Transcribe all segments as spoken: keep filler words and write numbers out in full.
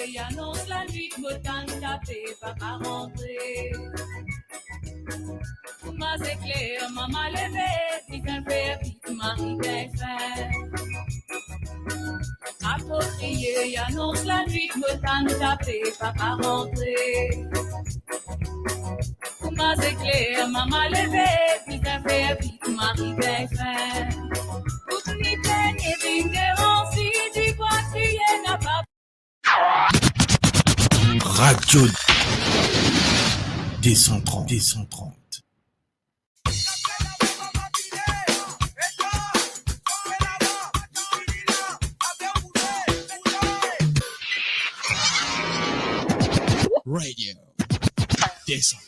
Li anons lanwit, mo tann tape, pa pa rantre. Kouma zekler, mama leve, bizin fer vit, mari gagn fin. Apropriye, li anons lanwit, mo tann tape, pa pa rantre. Kouma zekler, mama leve, bizin fer vit, mari gagn fin. Kout ni penie vinn devan, si ti krwar ki ena pa. Radio deux cent trente, deux cent trente. Radio deux cent trente.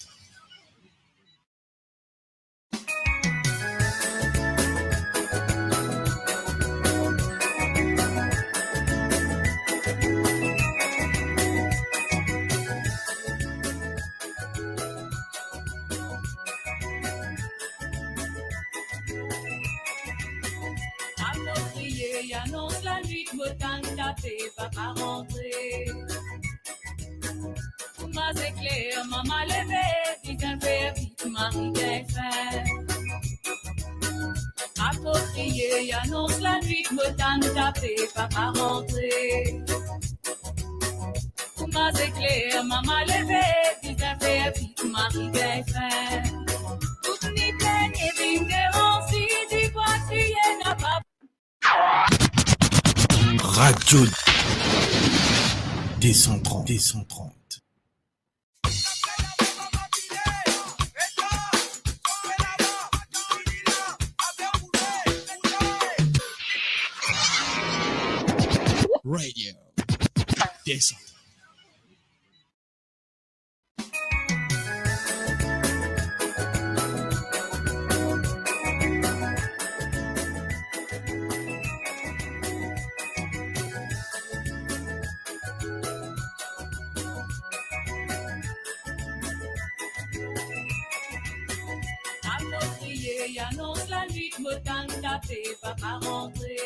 Apropriye, li anons lanwit, mo tann tape, pa pa rantre. Kouma zekler, mama leve, bizin fer vit, mari gagn fin. Apropriye, li anons lanwit, mo tann tape, pa pa rantre. Kouma zekler, mama leve, bizin fer vit, mari gagn fin. Kout ni penie vinn devan, si ti krwar ki ena pa. Radio deux cent trente, deux cent trente. Radio deux cent trente. Apropriye, li anons lanwit, mo tann tape, pa pa rantre.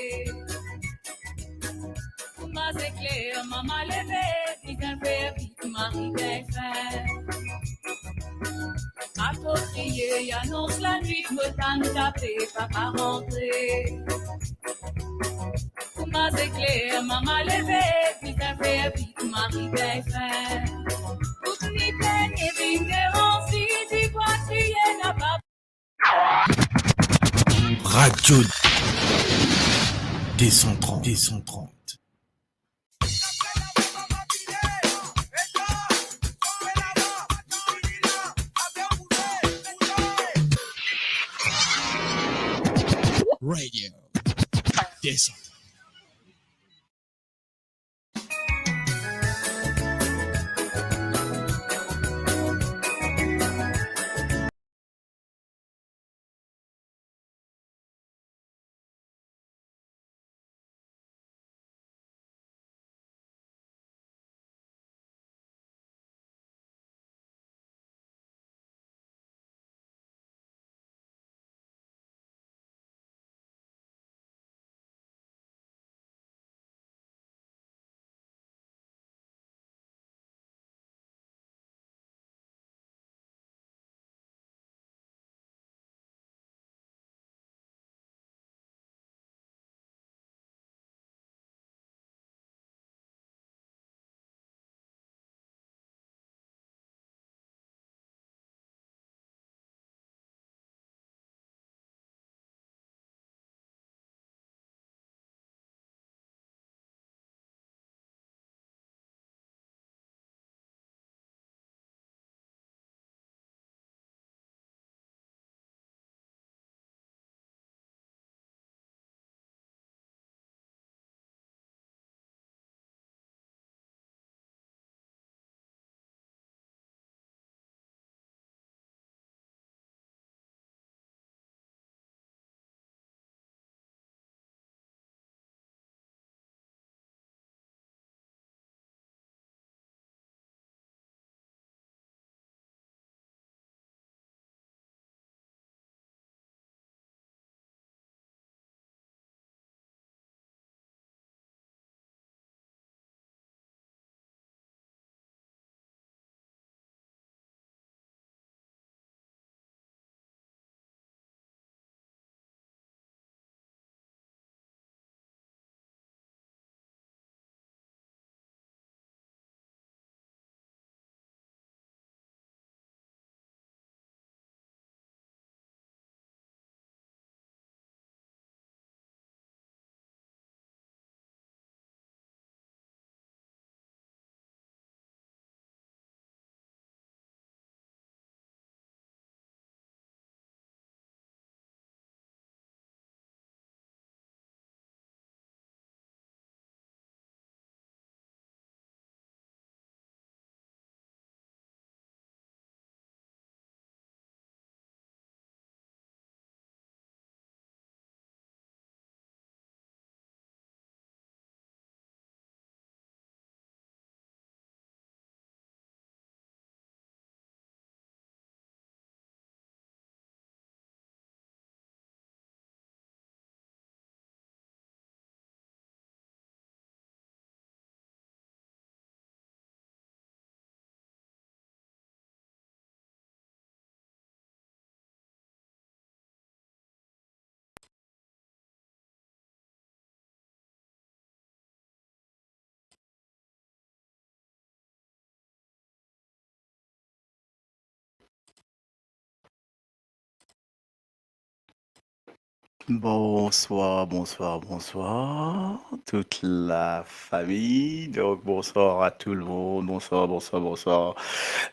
Kouma zekler, mama leve, bizin fer vit, mari gagn fin. Apropriye, li anons lanwit, mo tann tape, pa pa rantre. Kouma zekler, mama leve, bizin fer vit, mari gagn fin. Kout ni penie vinn devan, si ti krwar ki ena pa. Radio deux cent trente, deux cent trente. Radio deux cent trente. Bonsoir, bonsoir, bonsoir, tout la fami. Donk, bonsoir a tou lemonn. Bonsoir, bonsoir, bonsoir.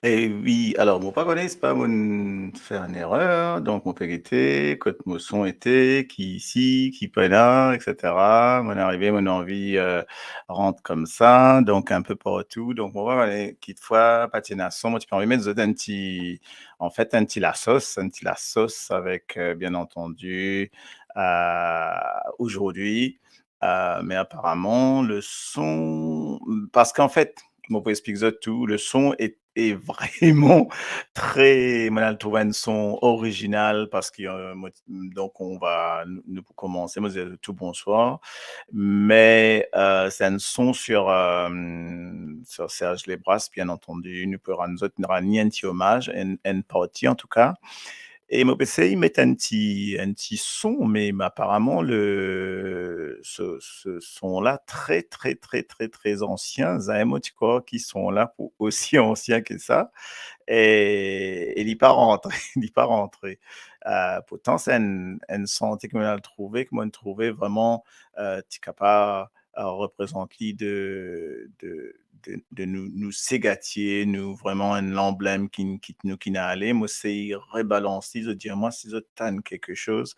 E wi, alor, mo pa kone, se pa mo'nn fer enn erer, donk mo pe gete kot mo son ete, ki isi, ki pena, et cetera. Mo'nn arive, mo'nn anvi, euh, rant koumsa, donk enn pe partou. Donk, mo pa kone, kitfwa pa ti ena son, mo ti pe anvi met zot enn ti, anfet, enn ti lasos, enn ti lasos avek, euh, bien antandi, euh, azordi. Euh, me aparaman, le son, parski anfet, mo pou explik zot tou, le son e, e vreman tre, mo'nn al trouv enn son orizinal, parski, euh, mo, donk, on va, nou, nou pou koumanse, mo dir tou bonswar. Me, euh, se enn son sur, euh, sur Serge Lebras, bien antandi. Nou pou rann zot, rann li enn ti omaz, enn, enn parti, antouka. E mo pe esey met enn ti, enn ti son, me aparaman, le, se, se son la tre, tre, tre, tre, tre ansien. Zame mo ti krwar ki son la pou osi ansien ke sa. E, e li pa rantre, li pa rantre. Euh, pourtan, se enn, enn sante ki mo'nn al trouve, ki mo'nn trouve vreman, euh, ti kapav, euh, reprezant li de, de, de, de nou, nou segatie, nou vreman enn lanblem ki, ki nou, ki ena ale. Mo esey rebalans li, zot dir mwa si zot tann kiksoz,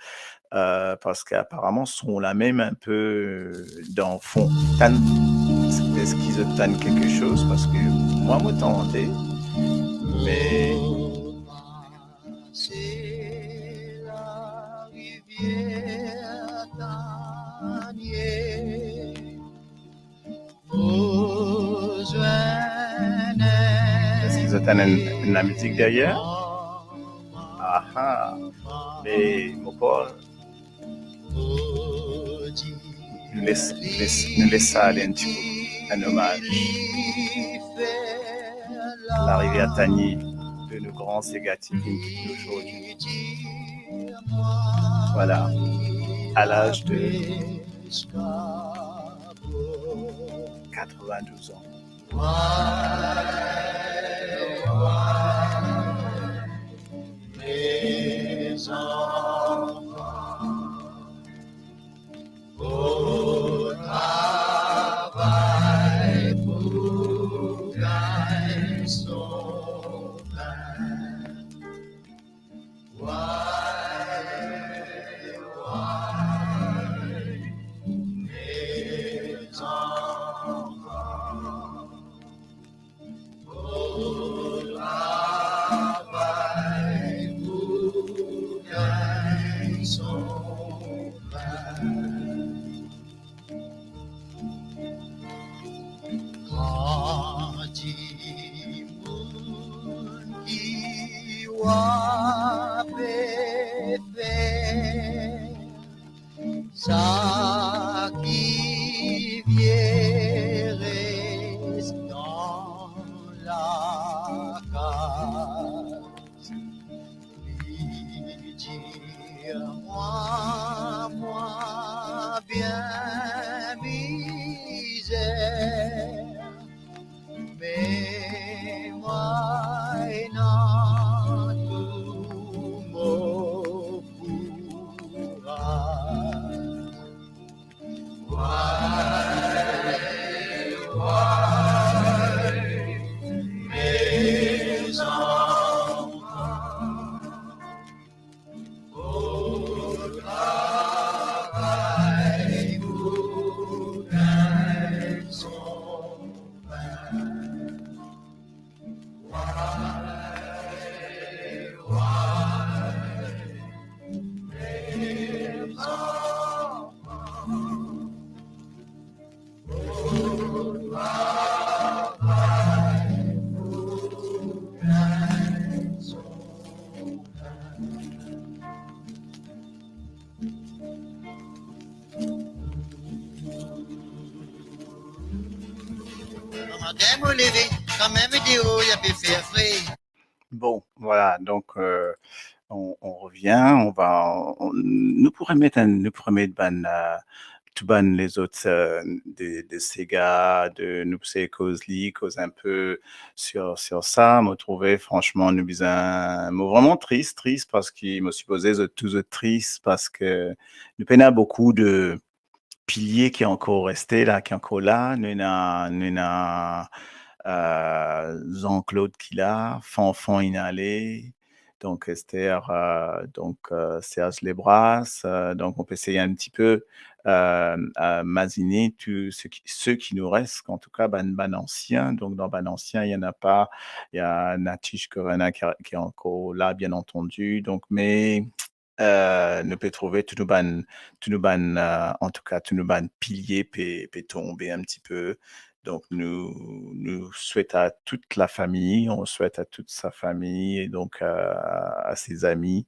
euh, parski aparaman son la mem enn pe dan fon. Tann, eski zot tann kiksoz? Parski mwa, mo tande, me Eski zot tann enn, enn lamizik deryer? Aha. Me mo krwar nou les, les, nou les sa ale enn tipe, enn omaz. Larivier Tanie, de nou gran sega ti vinn kit nou zordi. Voilà. À l'âge de quatre-vingt-douze ans. Kan dimoun ki wa pe fer, saki vie res dan lakaz. Li dir mwa, mwa bien mizer, me mwa ena tou mo kouraz. Matin mo leve, kanmem deor li pe fer fre. Bon, voilà, donk, euh, on, on revient, on va, on, nou pou remet enn, nou pou remet bann, euh, tou bann lezot, eh, de, de sega, de nou pe koz li, koz inpe sur, sur sa. Mo trouve, fransman, nou bizin, mo vreman tris, tris, parski mo sipoze zot tou zot tris, parski nou pena boukou de pilie ki ankor reste la, ki ankor la. Nou ena, nou ena, eh, Jean-Claude ki la, Fanfan inn ale, donk Esther, eh, donk, eh, Serge Lebras, eh, donk nou pe esey enn tipe, eh, eh, mazine tou seki, seki nou res, antouka bann, bann ansien. Donk dan bann ansien, ena pa, ena Natish Corona ki, ki ankor la, bien antandi. Donk, me, eh, nou pe trouve tou nou bann, tou nou bann, eh, antouka, tou nou bann pilie pe, pe tonbe enn tipe. Donk, nou, nou swet a tout lafami, on swet a tout sa fami, e donk a, a se zami,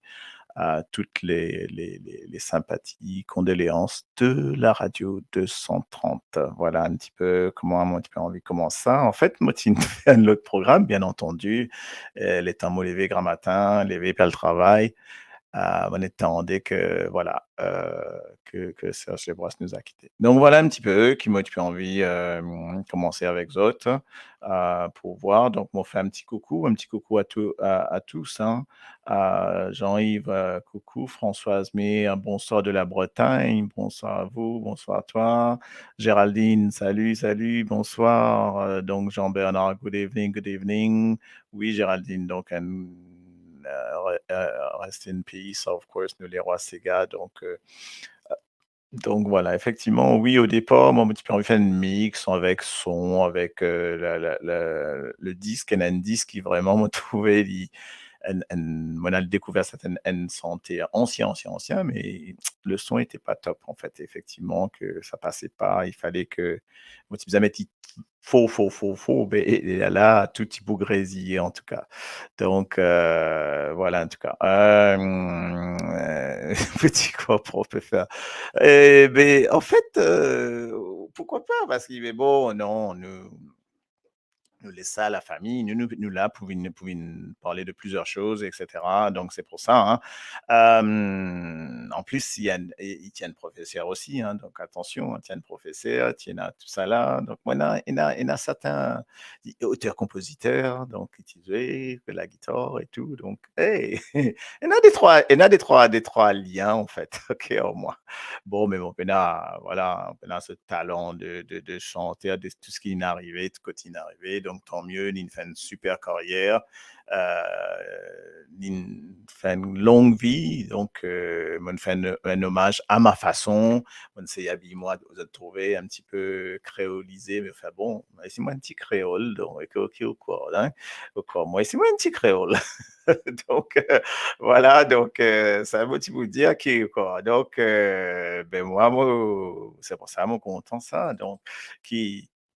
a tout le, le, le, le sinpati, kondoleans de la radio deux cent trente. Vwala enn tipe kouma mo ti pe anvi koumans sa. Anfet, mo ti fer enn lot program, bien antandi. Eh, letan mo leve gramatin, leve pe al travay, eh, mo inn tande ke, vwala, eh, ke, ke Serge Lebras nou a kite. Donk, vwala enn tipe ki mo ti pe anvi, eh, koumanse avek zot, eh, pou vwar. Donk, mo fer enn ti koukou, enn ti koukou a tou, a, a tous, hein. Eh, Jean-Yves, eh, coucou. Françoise Mir, bonsoir de la Bretagne. Bonsoir à vous, bonsoir à toi. Géraldine, salut, salut, bonsoir. Eh, donk, Jean-Bernard, good evening, good evening. Wi, Géraldine, donk, enn, eh, re-, eh, rest in peace, of course, nou lerwa sega, donk, eh, donk, vwala, efektivman, wi, o depar, mo, mo ti pe anvi fer enn mix avek son, avek, eh, la, la, la, le disk, enn, enn disk ki vreman, mo trouve li, enn, enn, mo inn al dekouver sertin, enn sante ansien, ansien, ansien, me le son ete pa top, anfet, efektivman, ke sa pase pa, il fallait que, mo ti bizin met li for, for, for, for, be, e, e la, la, tou ti pou grezye, antouka. Donk, eh, vwala, antouka. Eh, eh, peti kwa pou pe fer. E, be, anfet, eh, pourquoi pas, parski, me bon, non, nou, nou les sa lafami, nou, nou, nou la pou vinn, pou vinn parle de plizier soz, et cetera. Donk, se pou sa, hein. Eh, an plis, li enn, li, li ti enn profeser osi, hein, donk atansion, hein, ti enn profeser, ti ena tousala. Donk, mo ena, ena, ena sertin, li oter-konpoziter, donk, li ti zwe lagitar e tou. Donk, hey, ena de trwa, ena de trwa, de trwa lien, anfet, ok, omwin. Bon, me bon, pena, vwala, pena se talan de, de, de santer, de tou seki inn arive, tou kot inn arive, donk, tan mie, li'nn fer enn siper karyer, eh, li'nn fer enn long vi, donk, eh, mo'nn fer enn, enn omaz a ma fason, mo'nn sey abiy mwa, zot trouve, enn tipe kreolize, me anfin, bon, mwa osi mo enn ti kreol, donk, ok, ok, ok, hein, ok, mwa osi mo enn ti kreol. Donk, eh, vwala, donk, eh, sa mo ti pou dir ki, kwa. Donk, eh, be, mwa, mo, se pou sa mo kontan sa, donk, ki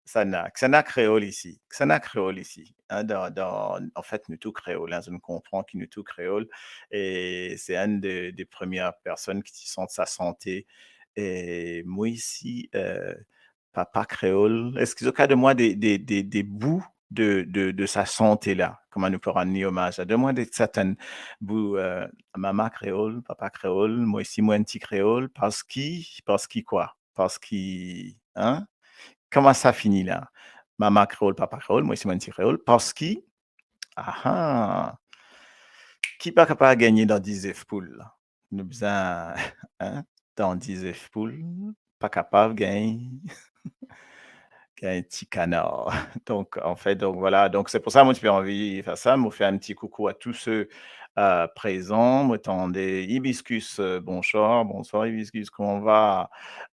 kisannla, kisannla kreol isi, kisannla kreol isi, hein, dan, dan, anfet, nou tou kreol, hein, zot konpran ki nou tou kreol, e se enn de, de premie personn ki ti sant sa sante, e mwa osi, eh, papa kreol. Eski zot kav donn mwa de, de, de, de bout de, de, de sa sante la, kouma nou pou rann li omaz la? Donn mwa de sertin bout, eh, mama kreol, papa kreol, mwa osi mo enn ti kreol, parski, parski kwa? Parski, hein? Kouma sa fini la? Mama kreol, papa kreol, mwa osi mo enn ti kreol, parski, aha, ki pa kapav gagne dan dizef poul? Nou bizin, hein, dan dizef poul, pa kapav gagn, gagn ti kanar. Donk, anfet, donk, vwala. Donk, se pou sa, mo ti pe anvi fer sa. Mo fer enn ti koukou a tou se, eh, prezan. Mo tande Hibiscus, eh, bonswar, bonswar Hibiscus, kouma va?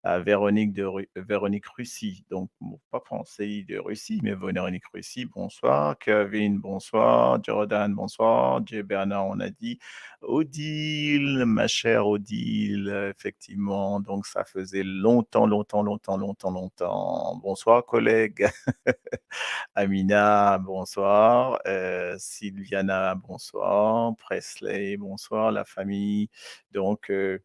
Eh, Véronique de Ru-, Véronique Russie. Donk, mo pa panse de Russie, me Véronique Russie, bonswar. Kevin, bonswar. Jordan, bonswar. Dieu Bernard, on a dit. Odile, ma chère Odile, effectivement, donc ça faisait longtemps, longtemps, longtemps, longtemps, longtemps. Bonsoir, collègue. Amina, bonsoir. Euh, Sylviana, bonsoir. Presley, bonsoir, la famille. Donc, euh,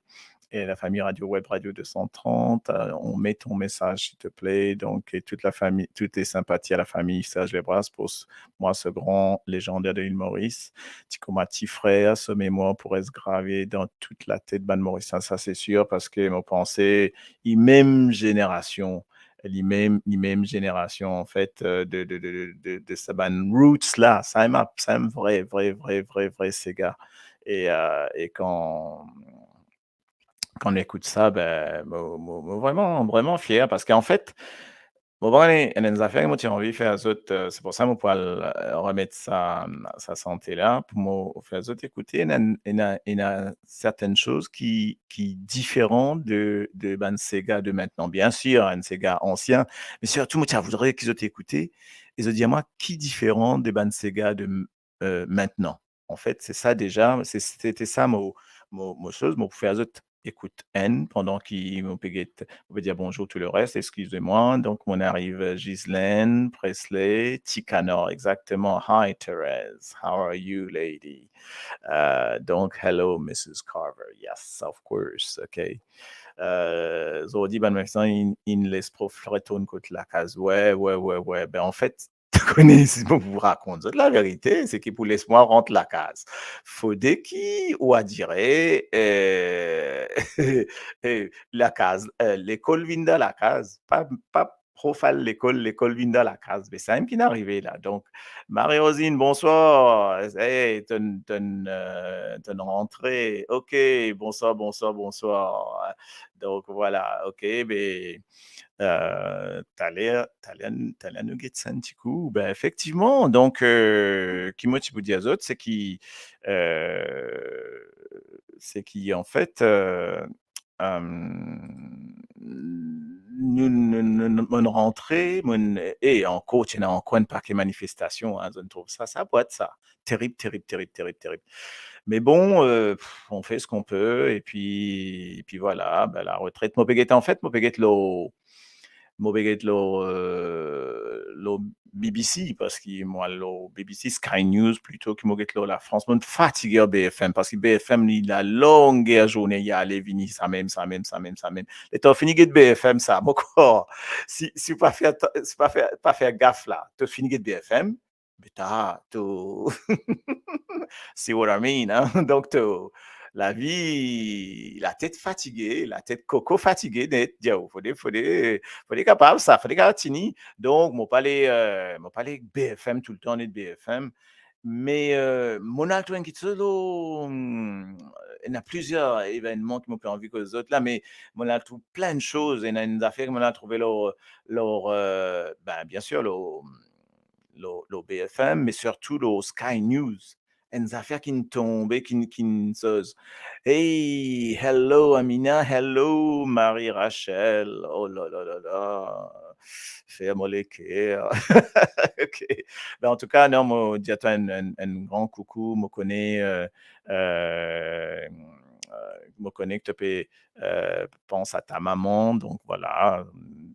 et la famille Radio Web Radio deux cent trente, euh, on met ton message, s'il te plaît. Donc, et toute la famille, toutes les sympathies à la famille Serge Lebras pour ce- moi, ce grand légendaire de l'île Maurice. Ti kouma ti frer, so memwar pou res grave dan tout latet bann Morisien, sa se sir, parski mo panse, li mem zeneration, li mem, li mem zeneration, anfet, euh, de, de, de, de, de, de sa bann roots la, sa enn, sa enn vre, vre, vre, vre, vre sega. E, euh, e kan, kan nou ekout sa, be, mo, mo, mo vreman, vreman fier, parski anfet, mo pa kone, ena enn zafer ki mo ti anvi fer zot, euh, se pou sa mo pou al, euh, remet sa, sa sante la, pou mo fer zot ekoute, ena, ena, ena sertenn soz ki, ki diferan de, de bann sega de mintnan. Bien sir, enn sega ansien, me sirtou, mo ti a voudre ki zot ekoute, e zot dir mwa ki diferan de bann sega de, euh, mintnan. Anfet, se sa deza, se, se, se sa mo, mo, mo soz, mo pou fer zot ekout enn, pandan ki mo pe get, mo pe dir bonzour tou leres, exkiz mwa. Donk, mo ariv, Ghislaine Presley, Tikanor, exactement. Hi, Thérèse. How are you, lady? Euh, donk, hello, Missus Carver. Yes, of course. Ok. Euh, zordi, bann mexan, inn, inn les prof retourn kot lakaz. Wi, wi, wi, wi. Be, anfet, to kone, si mo pou rakont zot laverite, se ki pou les mwa rant lakaz, fode ki ou a dire, eh, eh, lakaz, eh, lekol vinn dan lakaz, pa, pa prof al lekol, lekol vinn dan lakaz. Me samem ki'nn arive la. Donk, Marie-Rosine, bonswar. Eh, tonn, tonn, euh, tonn rantre. Ok, bonswar, bonswar, bonswar. Donk, vwala, ok, be, euh, taler, taler, taler nou get sa enn ti kou. Be, efektivman, donk, euh, ki mo ti pou dir zot, se ki, euh, se ki, anfet, euh, euh, nou, nou, nou, nou, mo'nn rantre, mo'nn, e ankor, ti ena ankor enn pake manifestasion, hein, zot trouv sa, sa bwat sa. Terib, terib, terib, terib, terib. Me bon, euh, pff, on fait ce qu'on peut, epi, epi vwala, be, la retret. Mo pe get, anfet, mo pe get lor, mo pe get lor, euh, lor B B C, parski mo al lor B B C, Sky News plito, ki mo get lor Lafrans. Mo'nn fatige ar B F M, parski B F M, li, la longer zourne, li ale vini, samem, samem, samem, samem. Letan fini get B F M sa, mo krwar, si, si ou pa fer, si pa fer, pa fer gaf la, to fini get B F M, be ta, to, see what I mean, hein? Donk, to, lavi, latet fatige, latet koko fatige net, diaou, fode, fode, fode kapav sa, fode kapav tini. Donk, mo pa ale, euh, mo pa ale B F M toultan, net B F M. Me, euh, mo'nn al trouv enn kiksoz lor, hmm, ena plizier evennman ki mo pe anvi koz zot la, me mo'nn al trouv plin soz, ena enn zafer ki mo'nn al trouve lor, lor, euh, be, bien sir, lor, lor, lor B F M, me sirtou lor Sky News. Enn zafer ki'nn tonbe, ki'nn, ki'nn soz. Hey, hello Amina, hello Marie Rachel. Oh la la la la. Fer mo leker. Ok. Be, antouka, non, mo dir twa enn, enn, enn gran koukou. Mo kone, euh, euh, euh, mo kone ki to pe, euh, pans a ta mama, donk vwala.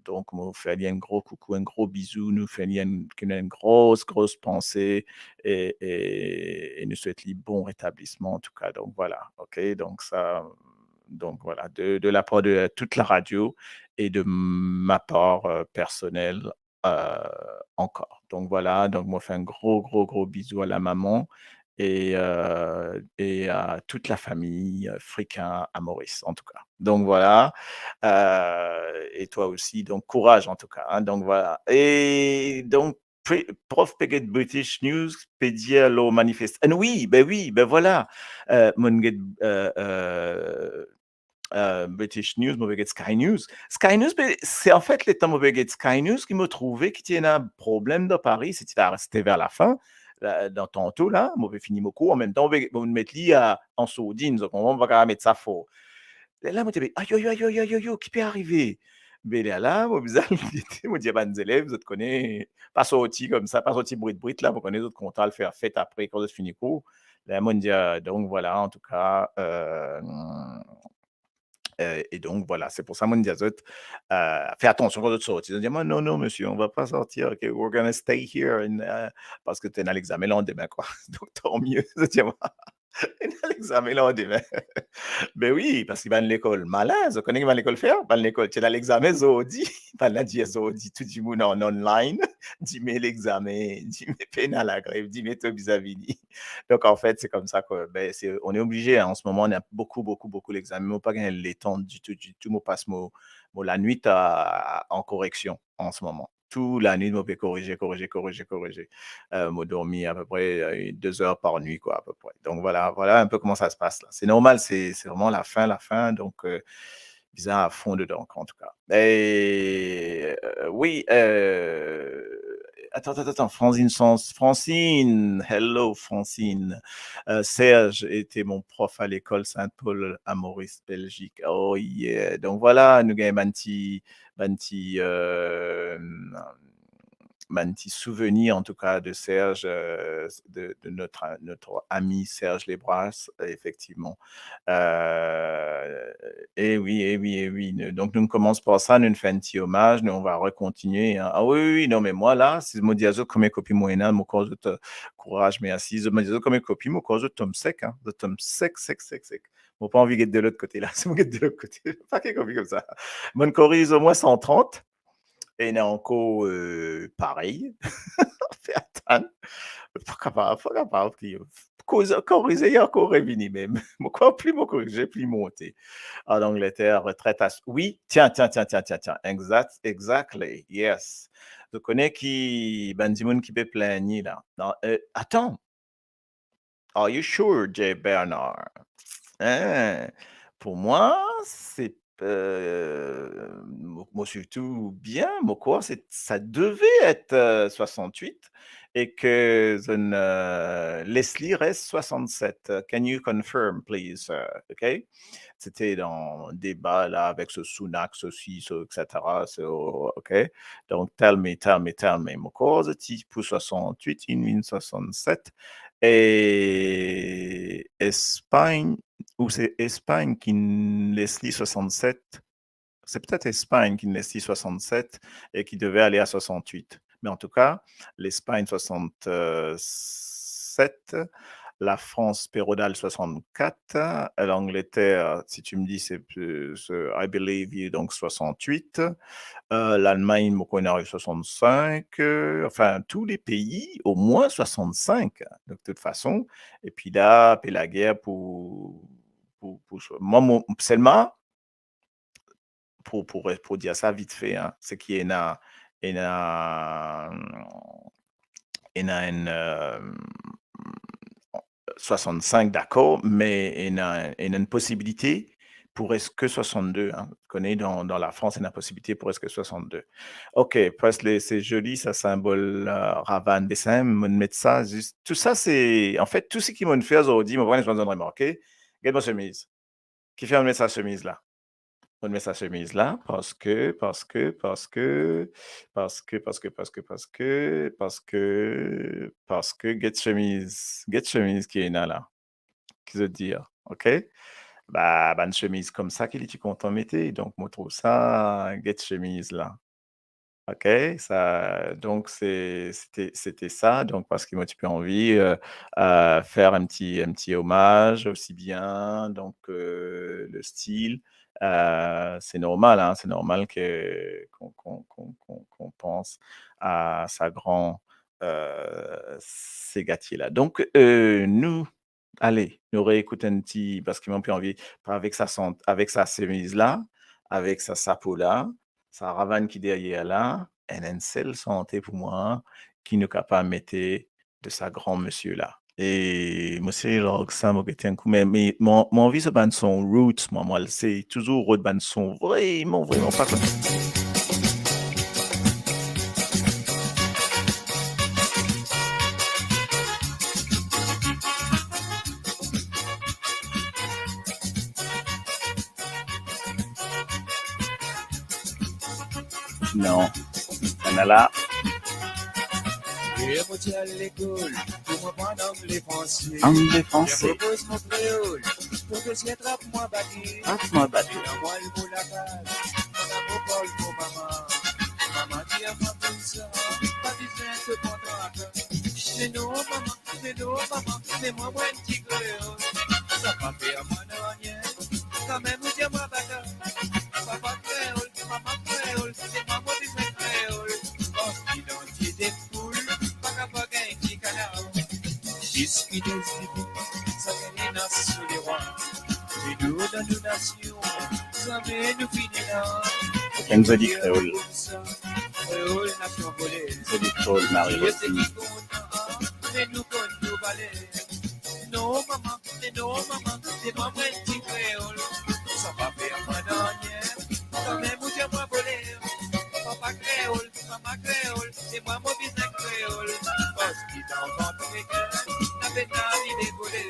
Donk, mo fer li enn gro koukou, enn gro bizou, nou fer li enn, enn gros, gros panse, e, e, e nou swet li bon retablisman, antouka. Donk, vwala, ok? Donk, sa, donk, vwala, de, de la par de, euh, tout la radio e de ma par, euh, personel, euh, ankor. Donk, vwala, donk, mo fer enn gro, gro, gro bizou a la mama e, euh, e a tout la fami, euh, Frikin a Moris, antouka. Donk, vwala, euh, e twa osi, donk, kouraz, antouka, hein, donk, vwala. E donk, pre-, prof pe get British News, pe dir lor manifest-, ah, wi, be wi, be vwala. Euh, mo'nn get, euh, euh, euh, British News, mo pe get Sky News. Sky News, be, se, anfet, letan mo pe get Sky News ki mo trouve ki ti ena problem dan Paris, se ti la, se ti ver lafin, la, dan tanto la, mo pe fini mo kour, anmemtan, mo pe, mo met li a, an sourdinn, zot konpran, mo pa kapav met sa for. Lerla, mo ti pe, ayo, ayo, ayo, ki pe arive? Be lerla, mo bizin al gete, mo dir bann zelev, zot kone, pa sorti koumsa, pa sorti brit, brit la, mo kone zot kontan al fer fet apre, kan zot fini kour. La, mo'nn dir, donk, vwala, antouka, euh, euh, e donk, vwala, se pou sa mo'nn dir zot, euh, fer atansion kan zot sorti. Zot dir mwa, non, non, monsieur, on va pas sortir, ok, we're gonna stay here, and, euh, parski to ena lexamen landime, kwa. Donk, tant mieux, zot dir mwa. Ena lexame landime. Be wi, parski bann lekol malin, zot kone ki bann lekol fer? Bann lekol ti ena lexame zordi. Bann la dir zordi, tou dimoun an online. Dime lexame, dime pena lagrev, dime to bizin vini. Donc, en fait, c'est comme ça que, ben, c'est, on est obligé, hein. En ce moment, on a beaucoup, beaucoup, beaucoup d'examens. Mo pa gagn letan ditou, ditou. Mo pas mo, mo lanwit a, an koreksion en ce moment. Tou lanwit, mo pe korize, korize, korize, korize. Euh, mo dormi à peu près, euh, deux heures par nuit, quoi, à peu près. Donc voilà, voilà un peu comment ça se passe là. C'est normal, c'est, c'est vraiment la fin, la fin. Donc, euh, bizin à fond dedans, en tout cas. Et, euh, oui, euh, attends, attends, attends, Francine, Sans-, Francine, hello, Francine. Euh, Serge était mon prof à l'école Saint-Paul à Maurice, Belgique. Oh yeah. Donc voilà, nou gagn bann ti, bann ti, euh, bann ti souvenir, en tout cas, de Serge, euh, de, de notre, notre ami Serge Lebras, effectivement. Euh, eh oui, eh oui, eh oui. Nou, donc, nou koumans par sa, nou fer enn ti omaz, nou, on va rekontigne, hein. Ah oui, oui, oui, non, mais moi, là, si mo dir zot konbien kopi mo ena, mo krwar zot, euh, kouraz, mersi. Zot, mo dir zot konbien kopi, mo krwar zot tom sek, hein. Zot tom sek, sek, sek, sek. Mo pa anvi get de lot kote la. Si mo get de lot kote, pa ki kopi koumsa. Mo'nn koriz omwin san trant. Ena ankor, euh, parey. Fer atann. Pa kapav, pa kapav ki koz, korize, ankor revini mem. Mo krwar pli mo korize, pli monte. An Angleter, retret a, wi, tiens, tiens, tiens, exact, exactly, yes. Zot kone ki bann dimoun ki pe plinn la. Non, euh, attends. Are you sure, Jay Bernard? Hein? Pour moi, c'est, euh, mo, mo swiv tou bien, mo krwar se, ça devait être, euh, soixante-huit et que zot, euh, Leslie reste soixante-sept. Can you confirm, please, sir? OK? C'était dans le débat là avec ce Sunak, ceci, ce, et cetera. So, OK? Donc, tell me, tell me, tell me. Mo krwar zot ti pou soixante-huit, inn vinn soixante-sept. E Espagne, ou se Espagne ki inn les li soixante-sept, c'est peut-être Espagne qui laisse soixante-sept et qui devait aller à soixante-huit. Mais en tout cas, l'Espagne soixante-sept, la France pérodale soixante-quatre, l'Angleterre, si tu me dis, c'est plus, euh, I believe you, donc soixante-huit, euh, l'Allemagne, mo kone ariv soixante-cinq, euh, enfin, tous les pays, au moins soixante-cinq, de toute façon. Et puis là, pe lager pour, pour, pour, moi, mon, seulement, pour, pour, pour dire ça vite fait, hein, c'est qu'il y en a, il y en a, il y en a une, euh, soixante-cinq, d'accord, mais il y en a, il y en a une possibilité pour reste que soixante-deux, hein. Vous connaissez, dans, dans la France, il y a une possibilité pour reste que soixante-deux. OK, parce que c'est joli, ça, symbole, euh, Ravan, dessin, mo met sa, juste, tout ça, c'est, en fait, tout ce qui mo fer zordi, mo pa kone si zot inn remarke, get mo semiz. Kifer mo met sa semiz la? Mo met sa semiz la, parski, parski, parski, get semiz, get semiz ki ena la. Ki zot dir, OK? Ba, bann semiz koumsa ki li ti kontan mete, donk mo trouv sa, get semiz la. OK, ça, donc c'est, c'était, c'était ça, donc parce que moi, tu peux envie, euh, euh, faire un petit, un petit hommage aussi bien, donc, euh, le style, euh, c'est normal, hein, c'est normal que, qu'on, qu'on, qu'on, qu'on, qu'on pense à sa grand, euh, ces gars-là. Donc, euh, nous, ale, nou reekout enn ti, parski mo pe anvi, avek sa sant-, avek sa semiz la, avek sa sapo la, sa ravan ki deryer la, enn, enn sel sante pou mwa, ki nou kapav mete de sa gran misie la. E mo se larg sa, mo gete enn kou, me, me mo, mo anvi sa bann son roots, mwa, mwa, se touzour rod bann son vreman, vreman pa kone. Non. Ena la. Yer mo ti al lekol, pou mo aprann angle franse. Angle franse. Yer mo poz mo kreol, profeser trap mwa bate. Trap mwa bate. Ena mwa limo lakaz, mo parl mo mama. Mama dir mwa koumsa, pa bizin to pran trak. Me non mama, me non mama, me mwa, mwa enn ti kreol. Pa fer mwa nanye, kanmem ou dir mwa bata. Papa kreol, mama kreol, se mwa mo bizin kreol. Parski dan dize poul, pa kapav gagn dikanar. Zis ki dezirib, sa gagn nas sou lerwa. Me nou dan nou nasion, zame nou fini la. Enn zoli kreol. Kreol nasion vole. Zoli kreol, Marie Rosine. Dieu se ki kontan, me nou konn nou vale. Non, mama, me non, mama, se mwa, mwa enn ti kreol. Sa pa fer mwa nanye, kanmem ou dir mwa vole. Papa kreol, mama kreol, se mwa mo bizin kreol. Parski dan vant rekin, na pena li le vole.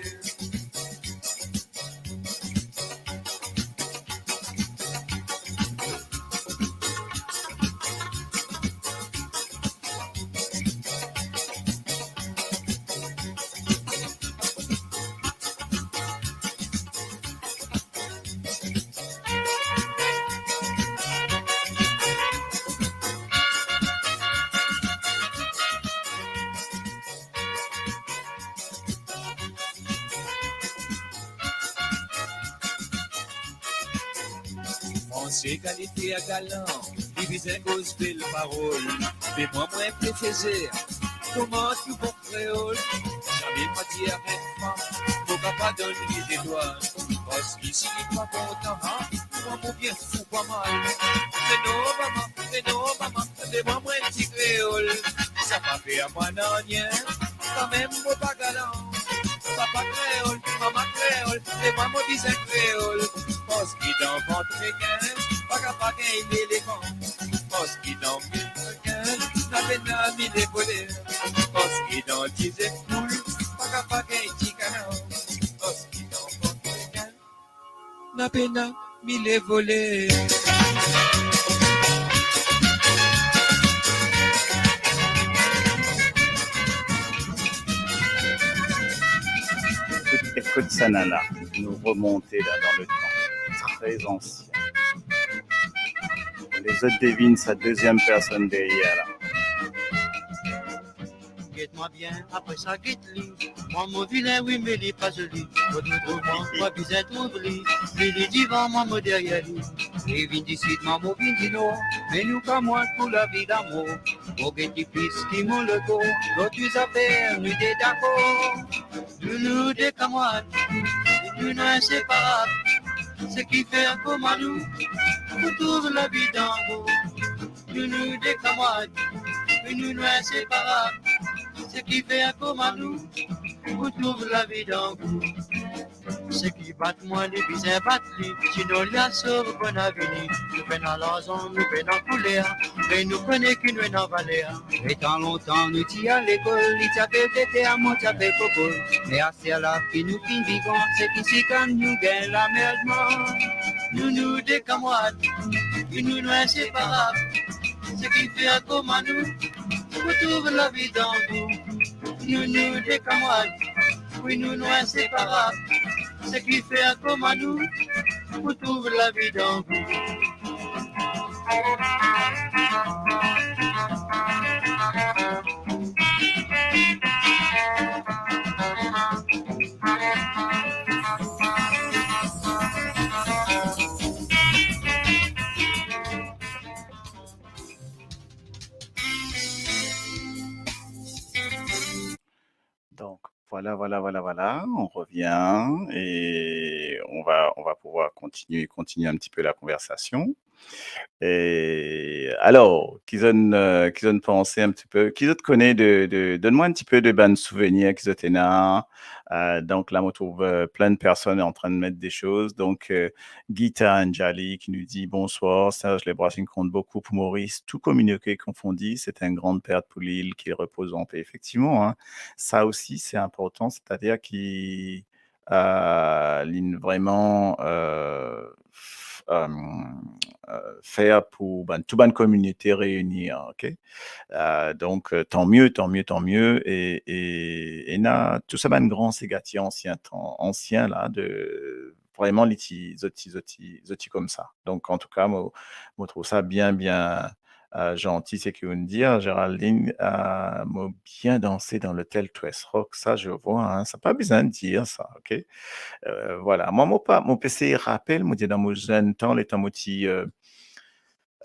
Franse kalite a galan, li bizin koz bel parol. Me mwa, mwa enn pe fezer, kouma tou bon kreol. Zame mwa dir enn fam, mo kapav donn li zetwal. Parski si li pa kontan, ha, mwa mo bien fou pa mal. Me non, mama, me non, mama, me mwa, mwa enn ti kreol. Sa pa fer mwa nanye, kanmem mo pa galan. Papa kreol, mama kreol, me mwa mo bizin kreol. Parski dan vant rekin, pa kapav gagn lelefan. Parski dan mil rekin, na pena mil vole. Parski dan dize poul, pa kapav gagn dikanar. Parski dan vant rekin, na pena mil vole. Ekout, ekout sa, nana, nou remonte la dan letan. Tre ansien. Lezot devinn sa deziem personn deryer la. Get mwa bien, apre sa get li. Mwa mo vilin, wi, me li pa zoli. Mo trouv mwa, mwa bizin trouv li. Li, li divan, mwa mo deryer li. Li vinn disid, mwa mo vinn dinor. Me nou kamwad pou lavi damor. Mo gete plis ki mo lekor. Lor tou zafer, nou de dakor. Nou, nou de kamwad. Nou, nou inseparab. Seki fer kouma nou pou trouv lavi dan gou. Nou, nou de kamwad, me nou, nou inseparab. Seki fer kouma nou pou trouv lavi dan gou. Seki bat mwa, li bizin bat li, sinon li a sov bonn avini. Nou pena larzan, nou pena kouler, me nou kone ki nou ena valer. Letan lontan nou ti al lekol, li ti apel tete, mwa ti apel koko. Me aster la ki nou finn vivan, seki sikann nou gagn lamerdman. Nou, nou de kamwad, e nou, nou inseparab. Seki fer kouma nou pou trouv lavi dan gou. Nou, nou de kamwad, wi, nou, nou inseparab. Seki fer kouma nou pou trouv lavi dan gou. Donc, voilà, voilà, voilà, voilà, on revient et on va, on va pouvoir continuer, continuer un petit peu la conversation. E alor, ki zot, euh, ki zot panse un petit peu, ki zot kone de, de, donn mwa un petit peu de bann souvenir ki zot ena. Euh, donc là, on trouve, euh, plein de personnes en train de mettre des choses. Donc, euh, Gita Anjali qui nous dit : « Bonsoir, Serge Lebras, il compte beaucoup pour Maurice. Tout communiqué confondu, c'est une grande perte pour l'île, qu'il repose en paix. » Effectivement, hein, ça aussi, c'est important, c'est-à-dire qui, euh, linn vreman, euh, f-, euh, euh, fer pou bann, tou bann kominote reini, ok? Euh, donc, euh, tant mieux, tant mieux, tant mieux. E, e, ena tou sa bann gran sega ti ansien tan, ansien la, de, vreman, li ti, zot ti, zot ti, zot ti koumsa. Donc, en tout cas, mo, mo trouv sa bien, bien, euh, zanti seki ou'nn dir, Géraldine, euh, mo bien danse dan lotel Twist Rock, sa, je vois, hein, sa pa bizin dir sa, ok? Euh, vwala, mwa, mo pa, mo pe sey rapel, mo dir dan mo zenn tan, letan mo ti, euh,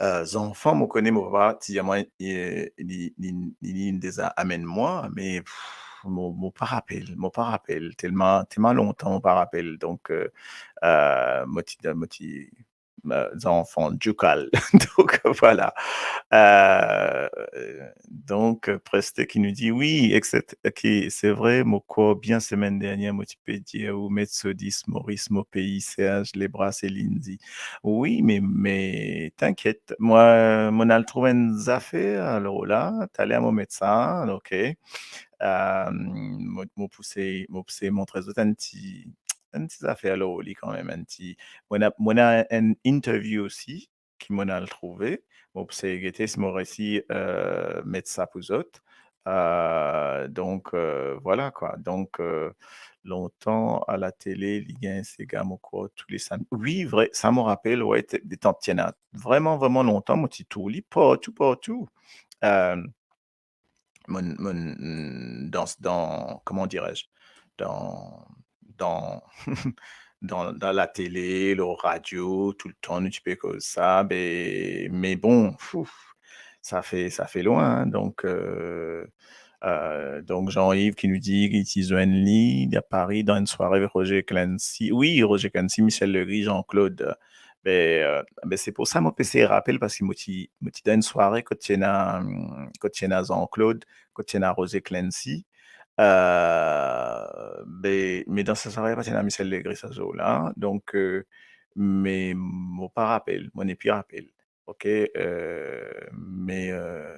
euh, zanfan, mo kone mo papa ti dir mwa, eh, li, li, li, li deza amenn mwa, me, pff, mo, mo pa rapel, mo pa rapel, telman, telman lontan mo pa rapel. Donk, euh, euh, mo ti, mo ti, euh, zanfan djoukal. Donk, vwala. Euh, donk, Preste ki nou dir, wi, et cetera. Ok, se vre, mo krwar bien semenn dernier, mo ti pe dir ou met so dis Moris mo pei, Serge Lebras e Lindsay. Wi, me, me, tinkiet, mwa, mo'nn al trouv enn zafer, alor la, taler mo met sa, ok. Euh, mo, mo pou sey, mo pou sey montre zot enn ti, enn ti zafer lor li kanmem, enn ti, mo'nn, mo'nn enn interview osi, ki mo'nn al trouve, mo pou sey gete si mo resi, euh, met sa pou zot. Euh, donk, euh, vwala kwa. Donk, euh, lontan a latele, li gagn sega, mo krwar, tou le samdi. Wi, vre, sa mo rapel, wi, te, letan ti ena vreman, vreman lontan, mo ti trouv li partou, partou. Euh, mo'nn, mo'nn, dan, dan, comment dirais-je, dan, dan, dan, dan latele, lor radio, toultan nou ti pe koz sa, be, me bon, fouf, sa fer, sa fer lwin, hein, donk, euh, euh, donk Jean-Yves ki nou dir ki ti zwenn li, li a Paris dan enn sware avek Roger Clancy. Wi, Roger Clancy, Michel Legris, Jean-Claude, Be, euh, be, se pou sa mo pe sey rapel, parski mo ti, mo ti dan enn sware kot ti ena, kot ti ena Jean-Claude, kot ti ena Roger Clancy. Euh, be, me dan sa sware pa ti ena Michel Legris sa zour la. Donk, euh, me mo pa rapel, mo nepli rapel. Ok, euh, me, euh,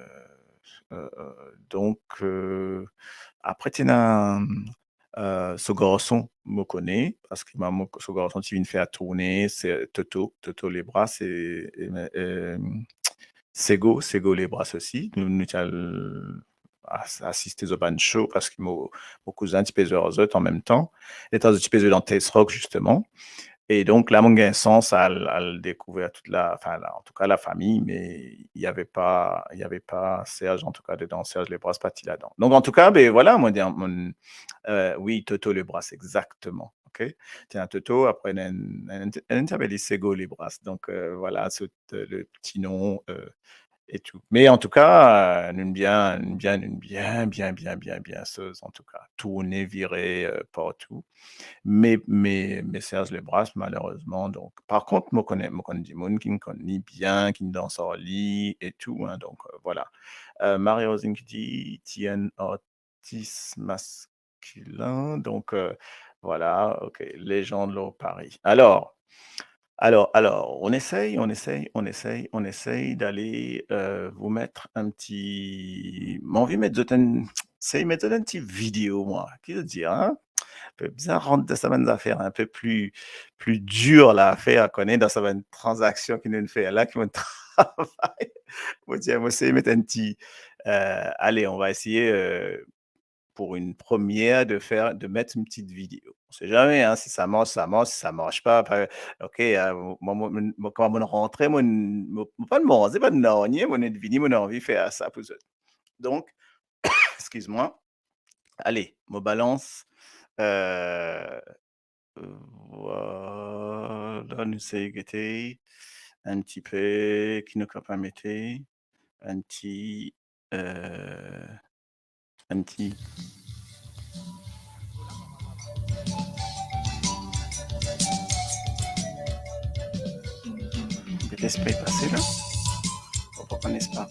euh, euh, donk, euh, apre ti ena, euh, so garson, mo kone, parski mwa, mo, so garson ti vinn fer tourne, se Toto, Toto Lebras, e, e, e, Sego, Sego Lebras osi. Nou, nou ti al as-, asiste zot bann show, parski mo, mo kouzin ti pe zwe ar zot an mem tan. Letan zot ti pe zwe dan Taste Rock, zisteman. E donk, la, mo gagn sans al, al dekouver tout la, enfin, la, antouka, lafami, me il y avait pas, il y avait pas Serge, antouka, dedan, Serge Lebras pa ti ladan. Donk, antouka, be, vwala, mo dir, mo, euh, wi, Toto Lebras, exakteman, ok? Ti ena Toto, apre, ena enn, enn, enn ti apel li Sego Lebras. Donk, euh, vwala, se, euh, le ti nom, euh, e tou. Me antouka, euh, nou bien, nou bien, nou bien, bien, bien, bien, bien soz, antouka. Tourne, vire, euh, partou. Me, me, me Serge Lebras, malerezman, donk, par kont, mo kone, mo konn dimoun ki konn li bien, ki dans ar li e tou, hein, donk, euh, vwala. Euh, Marie-Rosine ki dir, ti enn artis maskilin, donk, euh, vwala, ok, lezann lor Paris. Alor, alor, alor, on essaye, on essaye, on essaye, on essaye d'aller, euh, vous mettre un petit, mo anvi met zot enn, sey met zot enn ti video, mwa. Ki zot dir, hein? Pe bizin rant dan sa bann zafer un peu plus, plus dur la, a fer, kone, dan sa bann tranzaksion ki nou fer la, ki mo travay. Mo dir, mo sey met enn ti, euh, allez, on va essayer, euh, pour une première de faire, de mettre une petite vidéo. On sait jamais, hein, si ça marche, ça marche, si ça marche pas, pa, ok, euh, mo, mo, mo, mo, kouma mo rantre, mo, mo, mo pa manze, pa nanye, mo vini, mo anvi fer sa pou zot. Donk, excuse-moi. Allez, mo balans, euh, vwala, nou sey gete enn tipe ki nou kapav mete, enn ti, euh, enn ti. Get lespri pase la. Ou pa kone sa.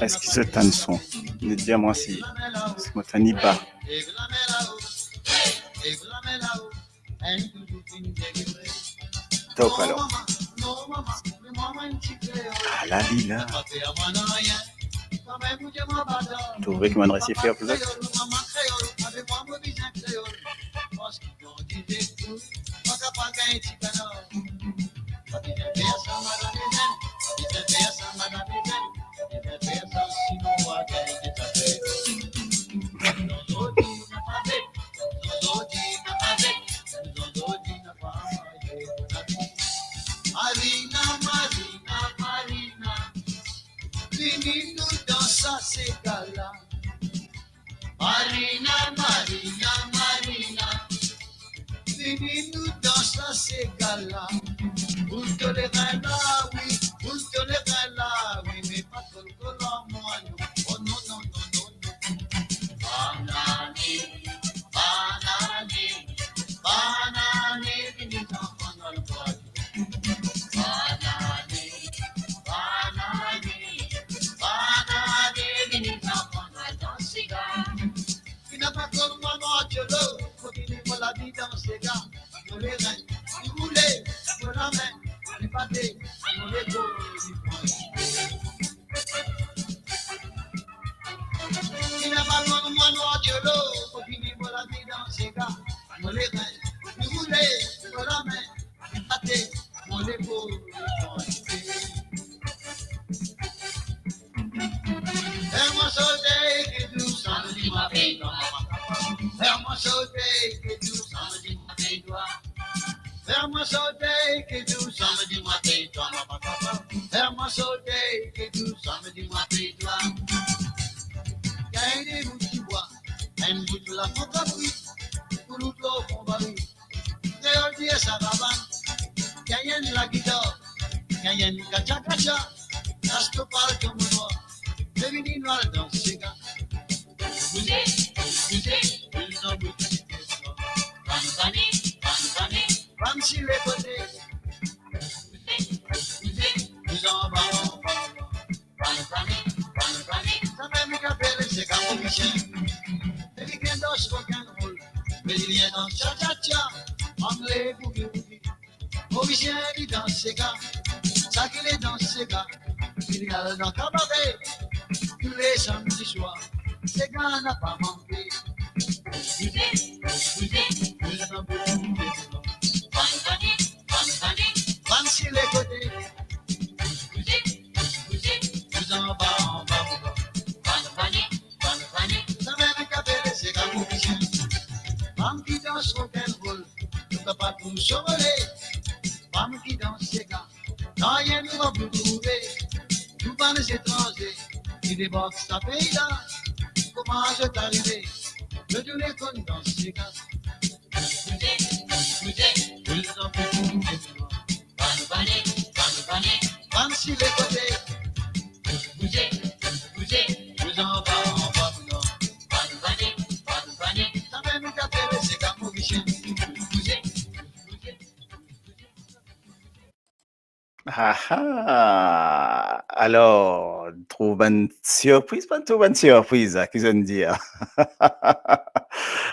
Eski zot tann son? Zot dir mwa si, si mo tann li ba. Top alor. Ah, la li la. Trouve ki mo'nn resi fer pou zot. sa sega la. Marina, Marina, Marina, vini nou dans sa sega la. Boul to lerin la, wi, boul to lerin la, wi, me pa tro kol ar mwa non. Oh non, non, non, non, non. Banane, banane, banane, vini dan banane. Banane, banane, banane, vini dan banane, dan sega. Ki napa kom mwa, Marcelo, mo vini mo lavi dan sega. Mo lerin, li boule, mo lame, li pate, mo leko, li pran. Ki napa kom mwa, Marcelo, mo vini mo lavi dan sega. Mo lerin, li boule, mo lame, li pate, mo leko, li pran. Fer mwa sote, ki tou samdi mwa pe twa. Fer mwa sote, ki tou samdi mwa pe twa. Fer mwa sote, ki tou samdi mwa pe twa. Fer mwa sote, ki tou samdi mwa pe twa. Gagn de bout dibwa, enn bout lafantabri, pou lout lor fon bari. Kreol dir sa babann, gagn enn lagitar, gagn enn katcha katcha, las to pal to monwa, vini nou al dans sega. Bouze, bouze, bouze, bouze, bann, bann, bann, bann, bann si lekote. Bouze, bouze, bouze anba, anba, anba. Bann, bann, bann, bann, sa mem ki apel sega morisien. Li gagn dans rock'n'roll, me li gagn dans cha cha cha, angle boogie woogie. Morisien li dans sega, sa ki li dans sega, li al dan kabare, tou le samdi swar, sega napa manke. Bouze, bouze, bouze, bouze, bouze, bann, bann, bann, bann, bann si lekote. Bouze, bouze, bouze anba, anba, anba. Bann, bann, bann, bann, sa mem ki apel sega morisien. Bann ki dans rock'n'roll, nou kapav pou sorole. Bann ki dans sega, nanye nou pa pou trouve. Tou bann etranze ki debark sa pei la, kouma zot arive, zot tou le konn dans sega. Bouze, bouze, bouze anba, bann, bann, bann, bann, bann si lekote. Bouze, bouze, bouze anba, anba, anba. Bann, bann, bann, bann, sa mem ki apel sega morisien. Bouze, bouze, bouze. Ah ah! Alor, trouv bann sirpriz, pa trouv bann sirpriz, ah, ki zot dir?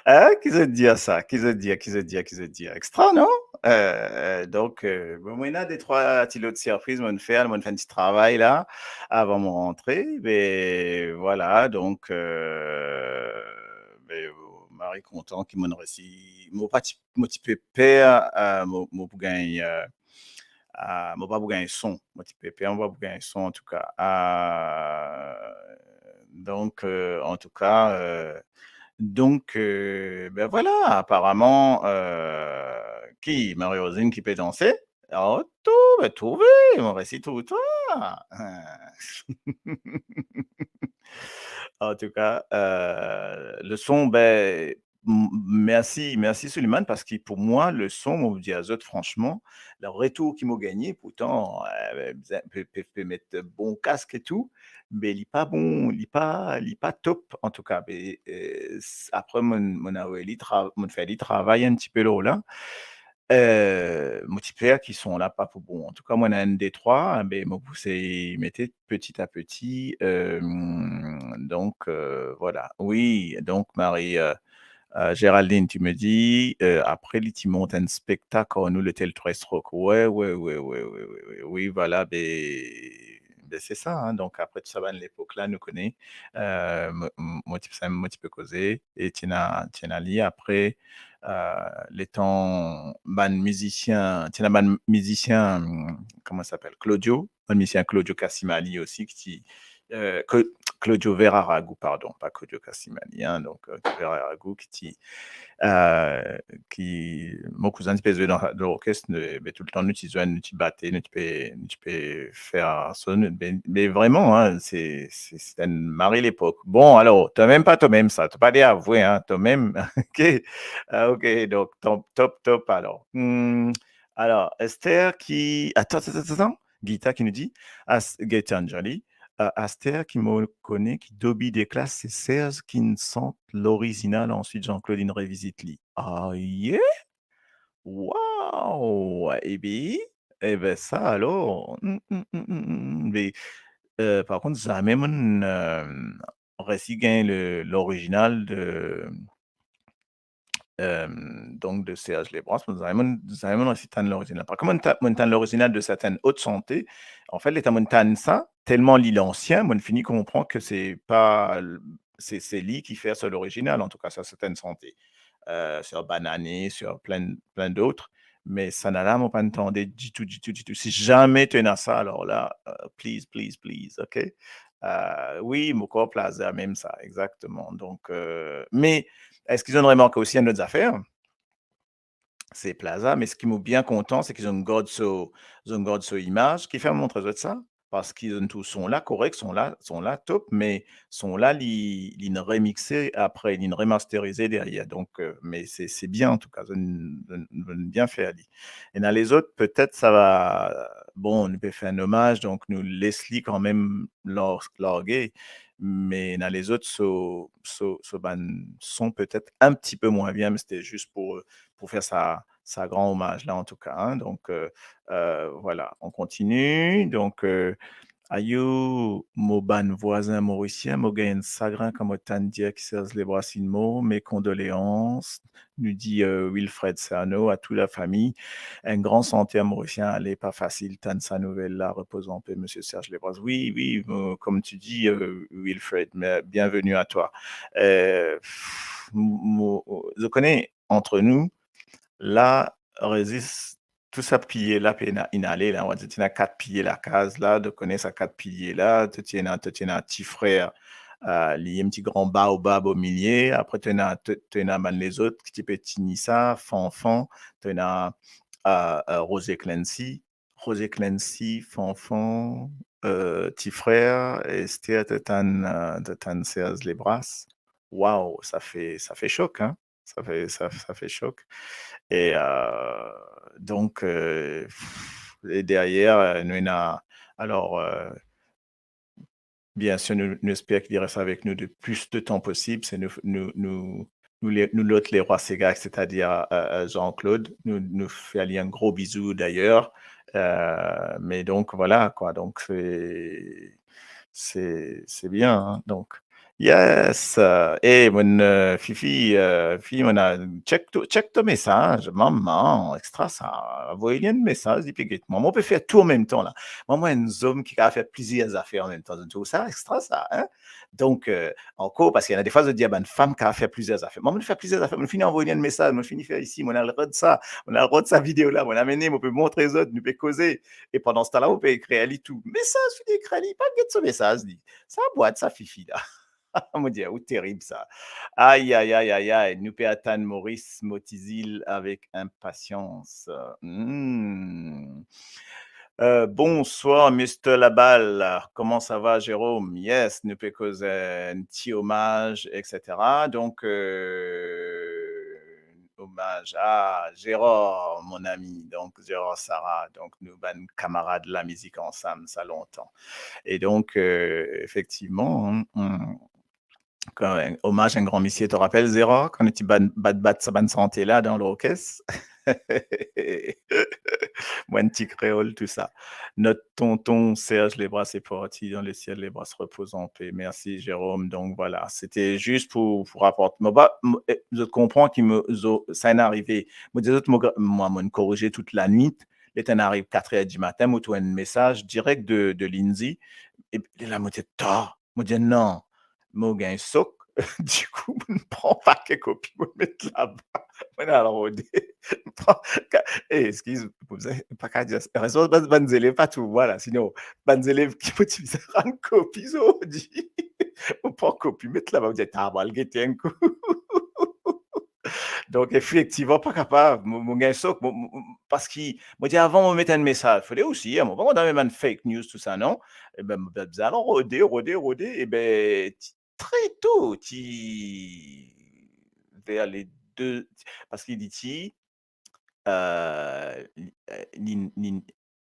Hein? Ki zot dir sa? Ki zot dir? Ki zot dir? Ki zot dir? Extra, non? Euh, donk, euh, bon, mwa ena de trwa ti lot sirpriz mo'nn fer, mo'nn fer enn ti travay la, avan mo rantre. Me vwala, donk, euh, me, mari kontan ki mo'nn resi, mo pa ti, mo ti pe per, euh, mo, mo pou gagn, euh, euh, mo pa pou gagn son. Mo ti pe per, mo pa pou gagn son, antouka. Euh, donk, euh, antouka, euh, donk, euh, be vwala, aparaman, euh, ki, Marie-Rosine ki pe danse? Oh, tou, be trouve, mo resi trouv twa. Antouka, euh, le son, be, m-, mersi, mersi Souleymane, parski pou mwa, le son, mo dir azot fransman, le retour ki mo gagne, pourtan, euh, bizin pe, pe, pe met bon kask e tou, me li pa bon, li pa, li pa top, antouka. Me, euh, s-, apre, mo'nn, mo'nn avoy li tra-, mo'nn fer li travay enn tipe lor la. Euh, mo ti per ki son la pa pou bon. Antouka, mo ena enn de trwa, be, mo pou sey mete petit à petit. Euh, donk, euh, vwala. Wi, donk, Marie, euh, euh, Géraldine, tu me dis, euh, apre li ti mont enn spektak ar nou, letel Three Stroke. Wi, wi, wi, vwala, be, be, se sa, hein. Donk, apre tou sa bann lepok la, nou kone, euh, mo, mo, mo ti, sa, mo ti pe koze, e ti ena, ti ena li apre, euh, letan bann mizisien, ti ena bann mizisien, kouma sa apel, Claudio, bann mizisien Claudio Cassimali osi, ki ti, euh, ke, Claudio Veraragou, pardon, pa Claudio Cassimani, hein, donk, euh, Veraragou ki ti, euh, ki, mo kouzin ti pe zwe dan, dan lorkes, me, me toultan nou ti zwenn, nou ti bate, nou ti pe, nou ti pe fer son, me, me vreman, hein, se, se, se enn mari lepok. Bon, alor, to mem pa to mem sa, to pa de avwe, hein, to mem, ok, ah, ok, donk, top, top, top, alor. Hmm, alor, Esther ki, atann, atann, atann, atann, Gita ki nou dir, As-, Gaëtan Joly, euh, Aster ki mo kone ki Dobi Deklas, se Serge ki'nn sant lorizinal, answit Jean-Claude inn revizit li. Ah, yeah? Wow! Ebi, ebe sa alor, mm, mm, mm, mm, mm, me, euh, par kont, zame mo'nn, euh, resi gagn le, lorizinal de, euh, donk de Serge Lebras, mo zame mo'nn, zame mo'nn resi tann lorizinal. Par kont, mo'nn ta-, mo'nn tann lorizinal de sertenn ot sante. Anfet, letan mo'nn tann sa, telman li lansien, mo'nn fini konpran ke se pa, se, se li ki fer so lorizinal, antouka, sir sertenn sante. Euh, sir Banane, sir plin, plin dot. Me sannla, mo pa'nn tande ditou, ditou, ditou. Si zame to ena sa, alor la, euh, please, please, please, ok? Euh, wi, mo krwar Plaza mem sa, exakteman. Donk, euh, me eski zot inn remarke osi enn lot zafer? Se Plaza, me seki mo bien kontan, seki zot inn gard so, zot inn gard so imaz. Kifer mo montre zot sa? Parski zot inn trouv son la korek, son la, son la top, me son la, li, li'nn remixe apre, li'nn remasterize deryer. Donk, euh, me se, se bien, antouka, zot inn, zot inn, zot inn bien fer li. Ena lezot, petet sa va, bon, nou pe fer enn omaz, donk nou les li kanmem lar-, large, me ena lezot, so, so, so bann son petet enn tipe mwin bien, me sete zis pou, pou fer sa, sa gran omaz la, antouka, hein. Donk, euh, euh, vwala, on kontini. Donk, euh, ayo, mo bann vwazin morisien, mo gagn enn sagrin kan mo tann dir ki Serge Lebras inn mor, mes condoléances, nou dir, euh, Wilfred Serno, a tou lafami. Enn gran santer morisien ale, pa fasil tann sa nouvel la, repoz an pe, Monsieur Serge Lebras. Wi, wi, euh, comme tu dis, euh, Wilfred, mais bienvenue à toi. Euh, pff, mo, mo, zot kone, ant nou, la, rezis, tou sa pilie la pe ena, inn ale la, on va dir, ti ena kat pilie lakaz la, to kone sa kat pilie la, to ti ena, to ti ena ti frer, euh, li enn ti gran baobab omilie, apre to ena, to, to ena bann lezot ki ti pe tini sa, Fanfan, to ena, euh, euh, Rose Clancy, Rose Clancy, Fanfan, euh, ti frer, Esther, to tann, euh, to tann Serge Lebras. Waw, sa fe, sa fe sok, hein? Sa fe, sa, sa fe sok. E, euh, donk, euh, e deryer, euh, nou ena, alor, euh, bien sir, nou, nou esper ki li res avek nou de plis de tan posib. Se nou, nou, nou, nou le-, nou lot lerwa sega, setadir, euh, euh, Jean-Claude. Nou, nou fer li enn gro bizou dayer. Euh, me donk, vwala, kwa. Donk, se, se, se bien, hein. Donk, yes, euh, e mo'nn, euh, Fifi, euh, Fifi, mo'nn a check to, check to mesaz, mama, extra sa. Avoy li enn mesaz, li pe get mwa. Mo pe fer tou anmemtan la. Mwa, mo enn zom ki kapav fer plizier zafer anmemtan. Zot trouv sa extra sa, hein? Donk, euh, ankor, parski ena defwa zot dir, "Ah, bann fam kapav fer plizier zafer." Mwa, mo'nn fer plizier zafer. Mo'nn fini avoy li enn mesaz, mo'nn fini fer isi, mo'nn al rod sa, mo'nn al rod sa video la, mo'nn amene, mo pe montre zot, nou pe koze. E pandan se tan la, mo pe ekrir li tou. Mesaz, fini ekrir li, pa get so mesaz li. Sa bwat sa, Fifi la. Mo dir, ou terib sa. Ay, ay, ay, ay, ay, nou pe atann Maurice Motizil avek inpasians. Hmm. Euh, bonsoir, Mister Labal. Comment ça va, Jérôme? Yes, nou pe koz, euh, enn ti omaz, et cetera. Donk, euh, omaz a Gérard, mon ami, donk Gérard Sarah, donk nou bann kamarad lamizik ansam, sa lontan. E donk, euh, efektivman, hmm, kan, omaz enn gran misie, to rapel, Gérard, kan nou ti bat, bat, bat sa bann sante la dan lorkes? Mwa, enn ti kreol, tou sa. Notre tonton Serge Lebras est parti dans le ciel, Lebras repose en paix. Merci, Jérôme. Donk, vwala, sete zis pou, pou raport. Mo pa, mo, eh, zot konpran ki mo, zo-, sa inn arive. Mo dir zot, mo gra-, mwa, mo'nn korize tout lanwit. Letan inn ariv katrer dimatin, mo trouv enn mesaz direk de, de Lindsay. E la, mo dir, ta, mo dir, non, mo gagn sok. Dikou, mo'nn pran pake kopi, mo'nn met laba. Mo'nn al rode. Pran ka-, eh, eskiz, pou sa, pa kapav dir sa. Erezman, bann, bann zelev pa trouv mwa la, sinon, bann zelev ki mo ti bizin rann kopi zordi. Mo pran kopi, met laba, mo dir, "Ata, mo al gete enn kou." Donk, efektivman, pa kapav. Mo, mo gagn sok, mo, mo, mo, parski mo dir avan mo met enn mesaz. Fode osi, mo pa kontan mem bann fake news, tou sa, non? Eben, mo bizin al rode, rode, rode. Eben, ti, tre to, ti, ver le de, parski li ti, euh, li, euh, li, li,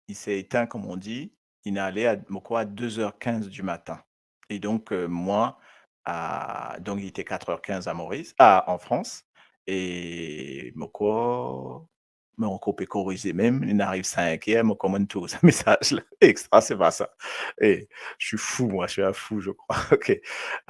li s'est éteint, comme on dit, li inn ale a, mo krwar, deux heures quinze du matin. Et donc, euh, moi, à, donc, il était quatre heures quinze à Maurice, à, en France, et mo krwar, mo ankor pe korize mem, li inn ariv cinq heures, mo komann trouv sa mesaz la. Extra, c'est pas ça. Eh, je suis fou, moi, je suis un fou, je crois. Ok.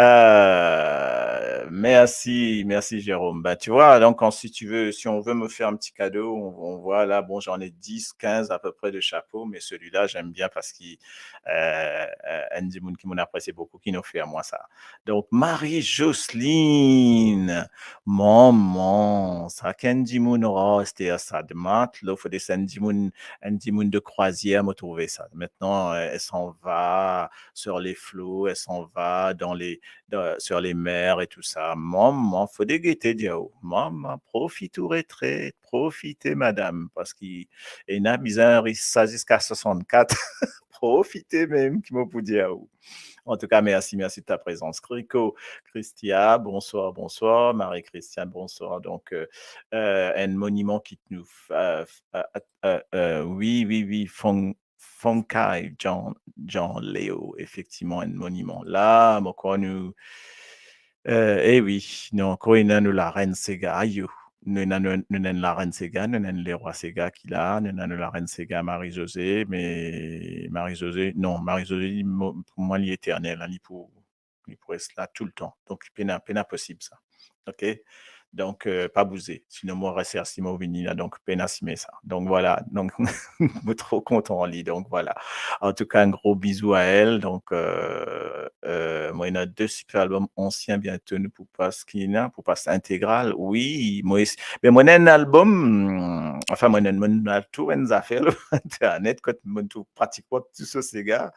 Euh, merci, merci, Jérôme. Ben, tu vois, donc, quand, si tu veux, si on veut me faire un petit cadeau, on, on voit là, bon, j'en ai dix, quinze à peu près de chapeaux, mais celui-là, j'aime bien parce qu'il, euh, euh, enn dimoun ki mo apresie boukou, ki inn ofer mwa sa. Donk, Marie-Jocelyne, manman, sa ki enn dimoun rar, Esther Sadmat, lo, fode se enn dimoun, enn dimoun de krwazier, mo trouve sa. Maintenant, euh, elle s'en va sur les flots, elle s'en va dans les, dans, sur les mers et tout ça. Manman, fode gete, dir ou, manman, profit ou retret, profite, madam, parski ena bizin res sa ziska swasannkat. Profite mem, ki mo pou dir ou. En tout cas, merci, merci de ta présence. Rico, Christia, bonsoir, bonsoir. Marie-Christiane, bonsoir. Donc, euh, euh, enn moniman ki nou f-, euh, f-, euh, euh, euh, oui, oui, oui, Fon-, Fonkai, Jean, Jean Léo, efektivman, enn moniman. La, mo krwar nou, euh, eh oui, nou ankor ena nou larenn sega, ayo. Nou ena nou, nou ena enn larenn sega, nou ena enn lerwa sega ki la, nou ena nou larenn sega Marie-Josée, me Marie-Josée, non, Marie-Josée, li, mo, pou mwa, li eternel, hein, li pou, li pou res la toultan. Donk, pena, pena posib sa. Ok? Donk, euh, pa bouze. Sinon, mo res, si mo vini la, donk, pena asime sa. Donk, vwala. Donk, mo tro kontan li. Donk, vwala. An tou ka, enn gro bizou a el. Donk, euh, euh, mo ena de siper albom ansien, biento nou pou pas, ki ena, pou pas integral. Wi, mo es-, me mo ena enn albom, anfin, mo ena, mo ena tou enn zafer lor internet, kot mo trouv pratikman tou so sega.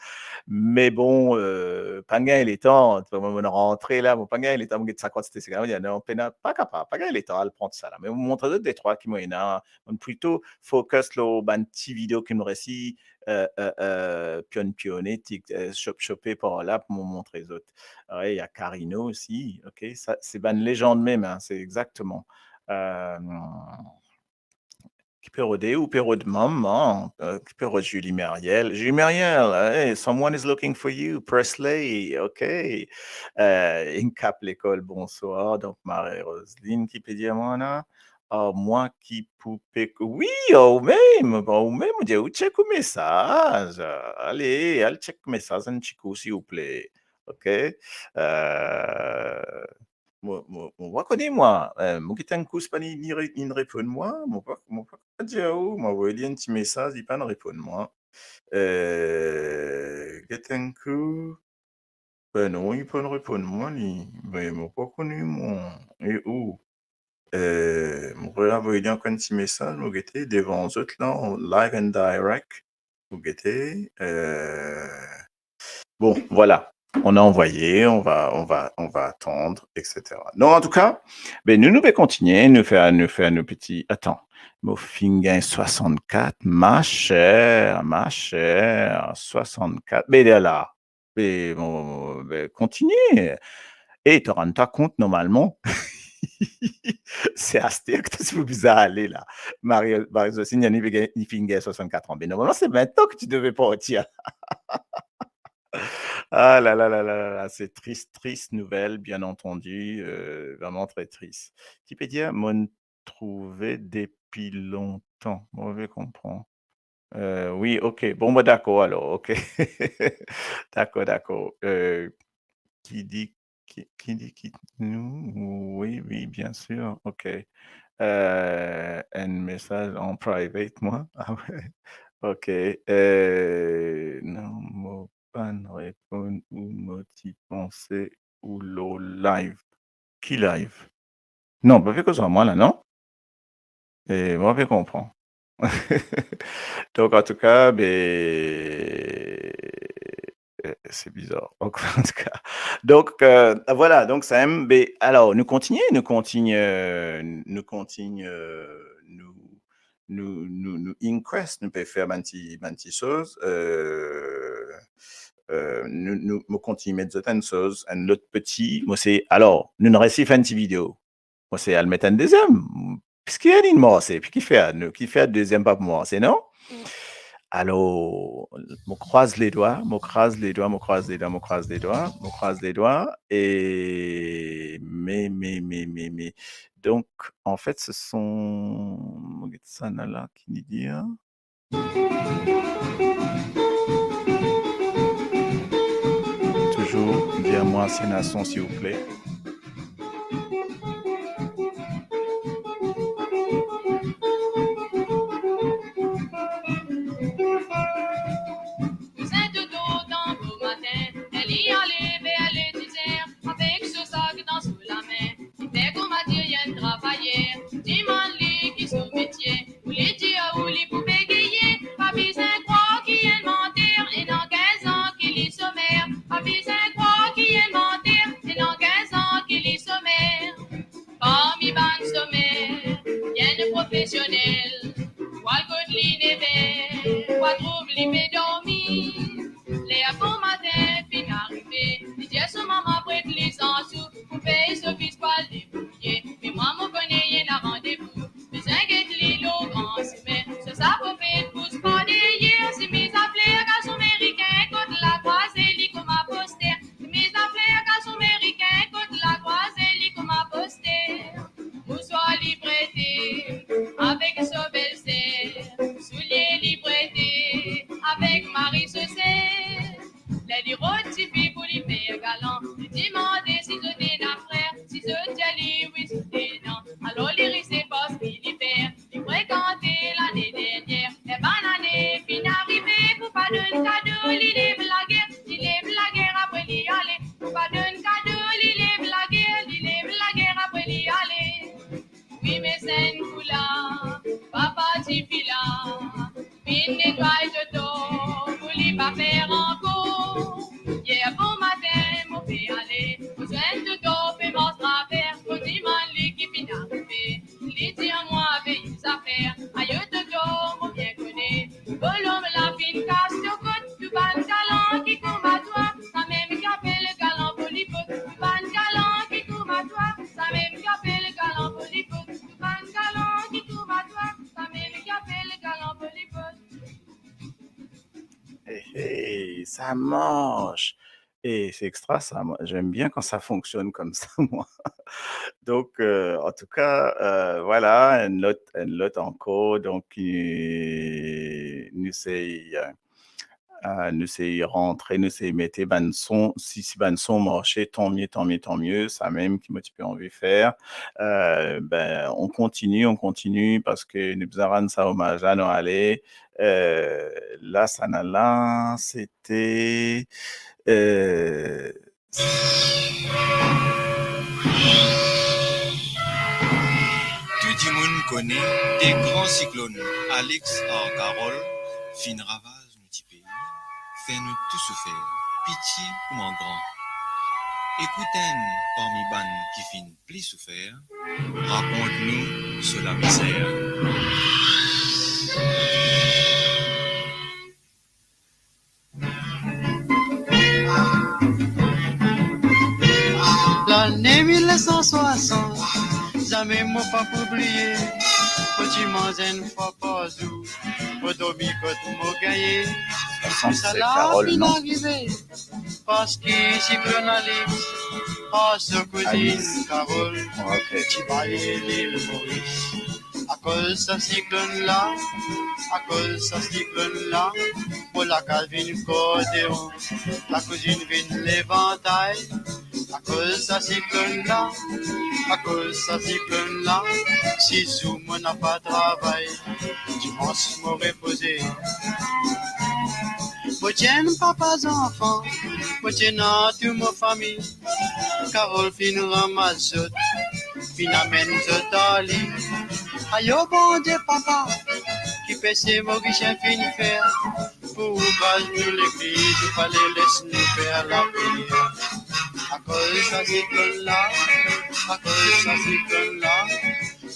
Me bon, euh, pa gagn letan, mo, mo rantre la, mo pa gagn letan, mo get sa kantite sega, mo dir, non, pena, pa kapav, pa gagn letan al pran sa la. Me mo montre zot de trwa ki mo ena, mo plito focus lor bann ti video ki mo resi, euh, euh, euh, pionn pione, tik, euh, shop, shope par la pou mo montre zot. Ah ouais, il y a Carino aussi, ok, sa, se bann lezand mem, hein, se exakteman. Euh, ki pe rode, ou pe rod manman, euh, ki pe rod Julie Meriel. Julie Meriel, hey, someone is looking for you, Presley, ok. Euh, Inkap Lekol, bonswar. Donk, Marie Roseline ki pe dir mwa la, ah, mwa ki pou pe, wi, ah, ou mem, ah, ou mem, ou dir, ou check ou mesaz. Ale, al check mesaz enn ti kou, silvouple. Ok? Euh, mo, mo, mo pa kone mwa, eh, mo get enn kou, sipa li, li re-, li reponn mwa, mo pa, mo pa kapav dir ou, mo avoy li enn ti mesaz, li pa'nn reponn mwa. Eh, get enn kou, be non, li pa'nn reponn mwa, li, be mo pa kone mwa, e ou? Eh, mo avoy li ankor enn ti mesaz, mo gete devan zot la, live and direct. Vous guettez, euh, bon, voilà. On a envoyé, on va, on va, on va attendre, et cetera. Non, an tou ka, be nou, nou pe kontigne, nou fer, nou fer nou peti, atan, mo finn gagn swasannkat, ma chère, ma chère, swasannkat. Be, li la. Be, bon, be, kontigne. E to rann twa kont, normalman, se aster ki to ti pou bizin ale la. Marie, Marie Josine, li finn gagn, li finn gagn swasannkat an. Be, normalman, se maintenant que tu devais partir. Ah là là là là là là, c'est triste, triste nouvelle, bien entendu, euh, vraiment très triste. Ki pe dir, mo'nn trouve depi lontan. Mo pe konpran. Euh, wi, ok. Bon, bon, dakor, alor, ok. Dakor, dakor. Euh, ki di, ki, ki di ki nou? Wi, wi, bien sûr, ok. Euh, enn mesaz an private, mwa. Ah ouais. Ok. Euh, non, mo pa'nn reponn ou, mo ti panse ou lor live. Ki live? Non, pa pe koz ar mwa la, non? E mo pa pe konpran. Donk, an tou ka, be, eh, c'est bizarre. Donc, en tout cas, donc, euh, voilà, donc sa mem, be, alor, nou kontigne, nou kontigne, euh, nou kontigne, euh, nou, nou, nou, nou ingress, nou pe fer bann ti, bann ti soz, euh, euh, nou, nou, mo kontigne met zot enn soz, enn lot peti, mo se, alor, nou resi fer enn ti video. Mo se al met enn deziem. Piski ena enn morse, pi ki fer, nou, ki fer deziem pa pou morse, non? Mm. Alor, mo kraz ledwa, mo kraz ledwa, mo kraz ledwa, mo kraz ledwa, mo kraz ledwa, e me, me, me, me, me. Donc, en fait, ce sont, mo get sa la ki li dir. Toujours bien moins si nason, s'il vous plaît. Bizin Toto, tanboumatin, li ale ver le dizer, avek so sak dan so lame. Li fer kouma dir enn travayer, dimann li ki so metie. Ou li dir ou li pou begeye, pa bizin krwar ki enn manter, ena kinz an ki li somer. Pa bizin krwar ki enn manter, ena kinz an ki li somer. Parmi bann somer, enn profesionel, ou al kot li nev er, ou al trouv li pe dormi. Ler bonmatin finn arive, li dir so mama pret li san sou, pou pey so fis pou al debrouye. Me mwa mo kone ena randevou, bizin get li lor gran simin. So sa pou fer pous par deryer, simiz a fler, kalson merikin, kot la krwaze li kouma poster. Simiz a fler, kalson merikin, kot la krwaze li kouma poster. Mouswar li prete avek so belser, soulie li prete avek mari soser. Ler li rod tifi pou li fer galan, li dimande si zot ena frer, si zot dir li wi zot ena. Alor li rize parski li per, li frekante lane dernier. E bann lane finn arive, pou pa donn kado, li lev lager, li lev lager apre li ale. Pou pa donn kado, li lev lager, li lev lager apre li ale. Wi, me enn kou la, papa tifi la finn netway Toto pou li pa fer ankor. Yer bonmatin mo pe ale, mo zwenn Toto pe mars traver, mo dimann li ki finn arive. Li dir mwa veye zafer, ayo Toto, mo bien kone, bolom la finn kas to kot. Tou bann galan ki kouma twa, samem ki apel galan polipot. Tou bann galan ki kouma twa, samem ki apel galan polipot. Tou bann galan ki kouma twa, samem ki apel galan polipot. Hey, hey, ça marche. Et c'est extra, ça. Moi, j'aime bien quand ça fonctionne comme ça, moi. Donc, euh, en tout cas, euh, voilà, enn lot, enn lot ankor. Donc, euh, nou sey, euh, euh, nou sey rantre, nou sey mete bann son, si, si bann son marse, tant mieux, tant mieux, tant mieux, samem ki mo ti pe anvi fer. Euh, ben, on continue, on continue, parski nou bizin rann sa omaz la, nou ale. Euh, la, sa la, c'était, euh, Tou dimoun kone de gran siklonn Alex ar Carole finn ravaz nou ti pei, fer nou tou soufer, piti kouma gran. Ekout enn parmi bann ki finn pli soufer, rakont nou so lamizer. Lane mil nef san swasant, zame mo pa pou bliye, mo ti manz enn fwa par zour, mo dormi kot mo gagne. Swasant, se Carole, non? Arive, parski siklonn Alex ar so kouzinn Carole, ok, ti bay Lil Moris. Akoz sa siklonn la, akoz sa siklonn la, mo lakaz vinn kordeon, lakouzinn vinn levantay. Akoz sa siklonn la, akoz sa siklonn la, sis zour mo napa travay, dimans mo repoze. Mo ti enn papa zanfan, mo ti ena tou mo fami. Carole finn ramas zot, finn amenn zot ar li. Ayo Bondie papa, ki pese Morisien finn fer? Pou kraz nou legliz, ou fale les nou fer lapriyer. Akoz sa siklonn la, akoz sa siklonn la,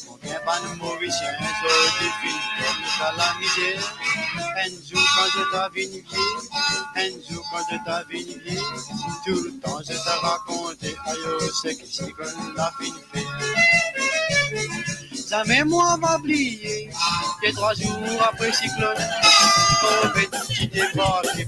monn gagn bann Morisien, zot inn finn fer nou kalamize. Enn zour kan zot a vinn vie, enn zour kan zot a vinn vie, toultan zot a rakonte ayo seki siklonn la finn fer. Zame mwa pa bliye, de trwa zour apre siklonn, Covid ti debarke.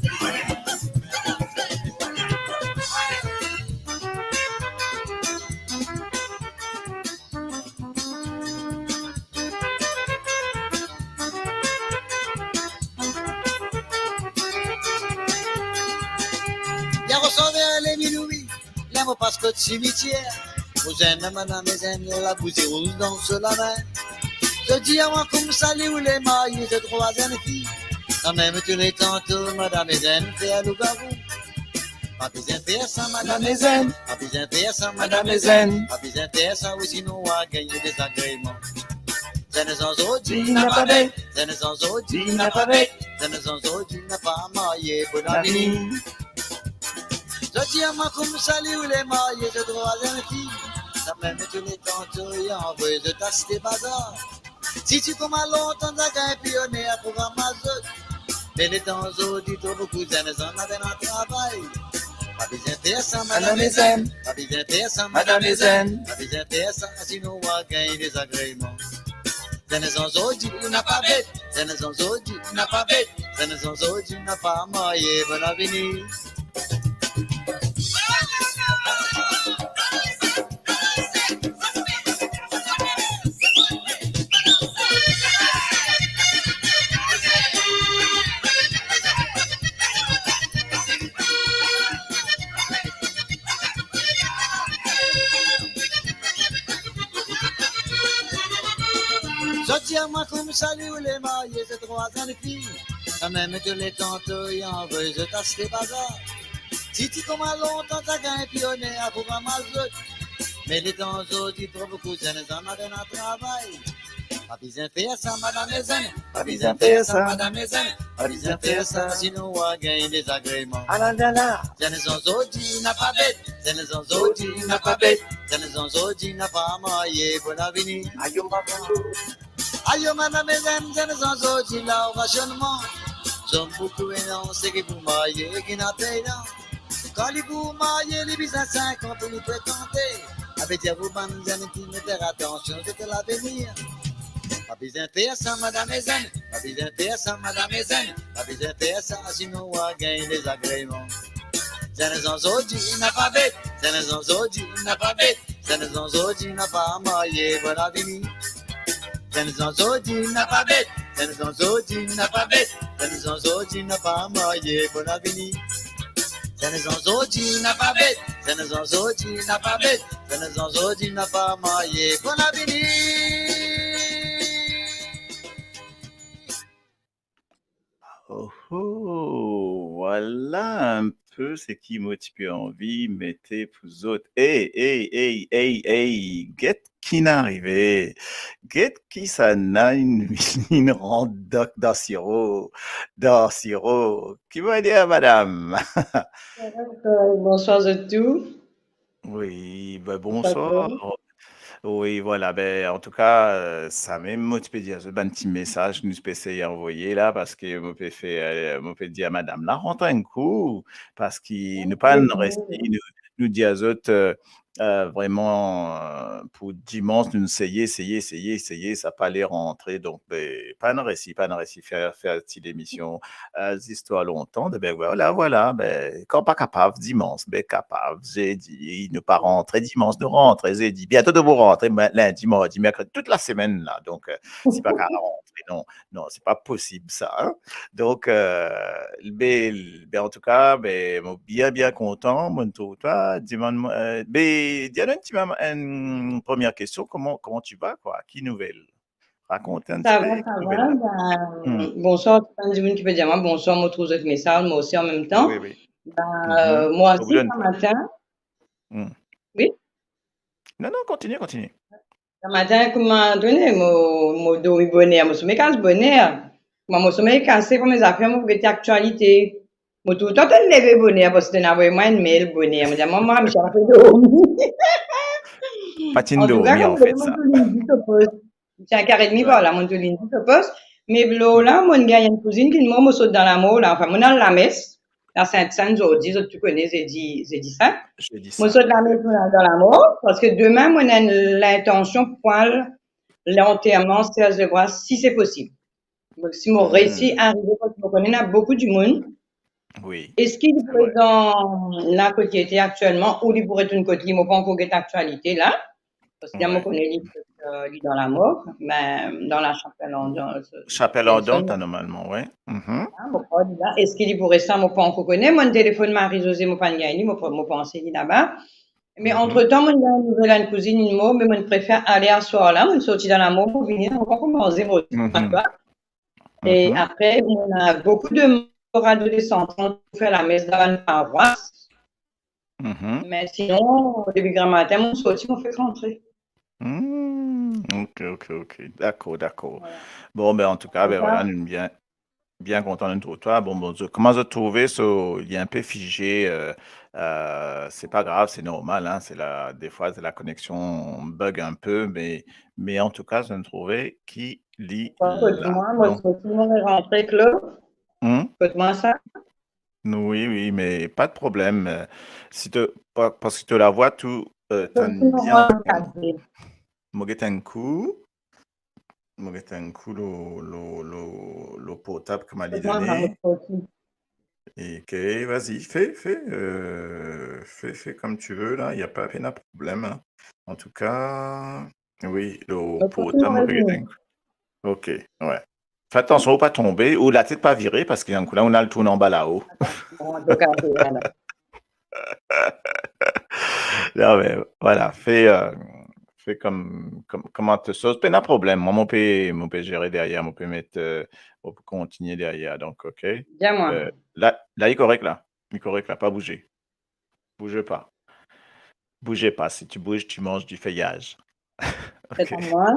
Li a resore le minwi, li a mo pas kot simitier. Mo zenn, madam e zenn, labouze rouz dan so lame. Zot dir mwa koumsa li oule marye, zot trwa zenn fi. Kanmem tou le tanto, madam e zenn fer lougarou. Pa bizin fer sa, madam e zenn. Pa bizin fer sa, madam e zenn. Pa bizin fer sa, wi sinon ou a gagn dezagreman. Zenn zanzo dir napa bet, zenn zanzo dir napa bet, zenn zanzo dir napa marye, bonavini. Zot dir mwa koumsa li oule marye, zot trwa zenn fi. Kanmem tou le tanto, li anvoy zot aste bazar. Ti ti kouma lontan, zot a gagn pioner pou ramas zot. Me letan zordi tro boukou zenn zann ena travay. Pa bizin fer sa, madam e zenn. Pa bizin fer sa, madam e zenn. Pa bizin fer sa, sinon ou a gagn dezagreman. Zenn zanzo dir napa bet, zenn zanzo dir napa bet, zenn zanzo dir napa marye, bonavini. Zot dir mwa koumsa li oule marye, zot trwa zenn fi. Kanmem tou le tanto, li anvoy zot aste bazar. Ti ti kouma lontan, zot a gagn pioner pou ramas zot. Me letan zordi tro boukou zenn zann ena travay. Pa bizin fer sa, madam e zenn. Pa bizin fer sa, madam e zenn. Pa bizin fer sa, sinon ou a gagn dezagreman. Ala la la. Zenn zanzo dir napa bet, zenn zanzo dir napa bet, zenn zanzo dir napa marye, bonavini. Ayo mama. Ayo madam e zenn, zenn zanzo dir la ou rasionman. Zom boukou ena seki pou marye ki napa ena. Kan li pou marye, li bizin sink an pou li frekante. Savedir ou bann zenn ki met atansion zot lavenir. Pa bizin fer sa, madam e zenn. Pa bizin fer sa, madam e zenn. Pa bizin fer sa, sinon ou a gagn dezagreman. Zenn zanzo dir napa bet, zenn zanzo dir napa bet, zenn zanzo dir napa marye, bonavini. Zenn zanzo dir napa bet, zenn zanzo dir napa bet, zenn zanzo dir napa marye, bonavini. Zenn zanzo dir napa bet, zenn zanzo dir napa bet, zenn zanzo dir napa marye, bonavini. Oh, oh, vwala enn pe seki mo ti pe anvi mete pou zot. Ey, ey, ey, ey, ey, get ki'nn arive. Get kisannla inn, inn rant dan, dan siro, dan siro. Ki mo dir, madam? Bonswar zot tou. Wi, be, bonswar. Wi, vwala, be, antouka, eh, samem, mo ti pe dir zot bann ti mesaz nou ti pe sey anvoye la, parski mo pe fer, eh, mo pe dir madam la rant enn kou, parski nou pa'nn resi, nou, nou dir zot, eh, eh, vreman, eh, pou dimans, nou seye, seye, seye, seye, sa pa le rantre, donk, be, pa'nn resi, pa'nn resi fer, fer ti lemision, eh, zistwar lontan, be, vwala, vwala, be, kan pa kapav, dimans, be, kapav, zedi, nou pa rantre, dimans, nou rantre, zedi, biento nou pou rantre, me-, lindi, mardi, merkredi, tout lasemenn la, donk, eh, si pa kapav rantre, non, non, se pa posib sa, hein. Donk, eh, be, be, antouka, be, mo bien, bien kontan, mo trouv twa, dimann, eh, be, dir nou enn ti mom-, enn premie kestion, comment, comment tu vas, quoi? Ki nouvel? Rakont enn ti pe. Sa va, sa va. Nouvel la. Ben, bonswar tou bann dimoun ki pe dir mwa bonswar, mo trouv zot mesaz, mwa osi anmemtan. Wi, wi. Ben, eh, mwa osi, sa matin. Wi? Non, non, kontinie, kontinie. Sa matin, kouma done, mo, mo dormi boner, mo sou me kaz boner. Mwa, mo somey kase, pran mo zafer, mo pou get aktialite. Mo toultan tann leve boner, parski to inn avoy mwa enn mail boner. Mo dir, "Mama, mo ti pe dormi." Pa ti dormi, an fet, sa. Mo ti a kar edmi par la, mo touzour so pos. Me lor la, mo gagn enn kouzinn ki mor, mo sot dan lamor la. Anfin, mo al lames, Lasint Senn zordi, zot tou kone, zedi, zedi sin. Zedi sin. Mo sot lames, mo al dan lamor, parski demin, mo ena lintansion pou al lanterman Serge Lebras, si se posib. Donk, si mo resi arive, parski mo kone ena boukou dimoun. Wi. Eski li pou res dan la kot li ete aktielman ou li pou retourn kot li? Mo pa ankor get aktialite la. Parski mo kone li, euh, li dan lamor, me dan la Chapelle Ardente, Chapelle Ardente, normalman, wi. Ah, mo krwar li la. Eski li pou res la? Mo pa ankor kone. Mo telefonn Marie-Josée, mo pa gagn li, mo, mo panse li laba. Me antretan, mo gagn nouvel, enn kouzinn inn mor, me mo prefer ale aswar la, mo sorti dan lamor, mo vini, mo pa koumans mo, E apre, mo ena boukou de mor, rado de santan pou fer lames dan bann parwas. Me sinon, depi gramatin, mo sorti, mo fek rantre. Hmm, ok, ok, ok. Dakor, dakor. Bon, ben, antouka, ben, vwala, nou bien, bien kontan nou trouv twa. Bon, bon, zot, kouma zot trouve, so, li enpe fize, euh, euh, se pa grav, se normal, hein, se la, defwa, se la koneksion bug enpe, me, me antouka, zot trouve ki li la. Kot mwa, mo sorti, mo rantre, Claude. Hmm? Kot mwa sa? Wi, wi, me pa de problem. Euh, si to, pa, parski to lavwa tou, euh, tann bien. Mo get enn kou, mo get enn kou lor, lor, lor, lor portab kouma li done. Ok, vas-y, fais, fais, euh, fais, fais comme tu veux, là, il y a pas, pas de problème, hein. En tout cas, wi, lor portab, mo get enn kou. Ok, ouais. Fer atansion ou pa tonbe, ou latet pa vire, parski enn kou la, ou al tourn anba lao. Non, me vwala, fer, euh, fer kom, kom, kouma to santi. Pena problem, mwa, mo pe, mo pe zere deryer, mo pe met, euh, mo pe kontigne deryer, donk, ok. Bien, mwa. Euh, la, la, li korek la. Li korek la, pa bouze. Bouze pa. Bouze pa, si tu bouges, tu manges du feuillage. Ok. Se pa mwa?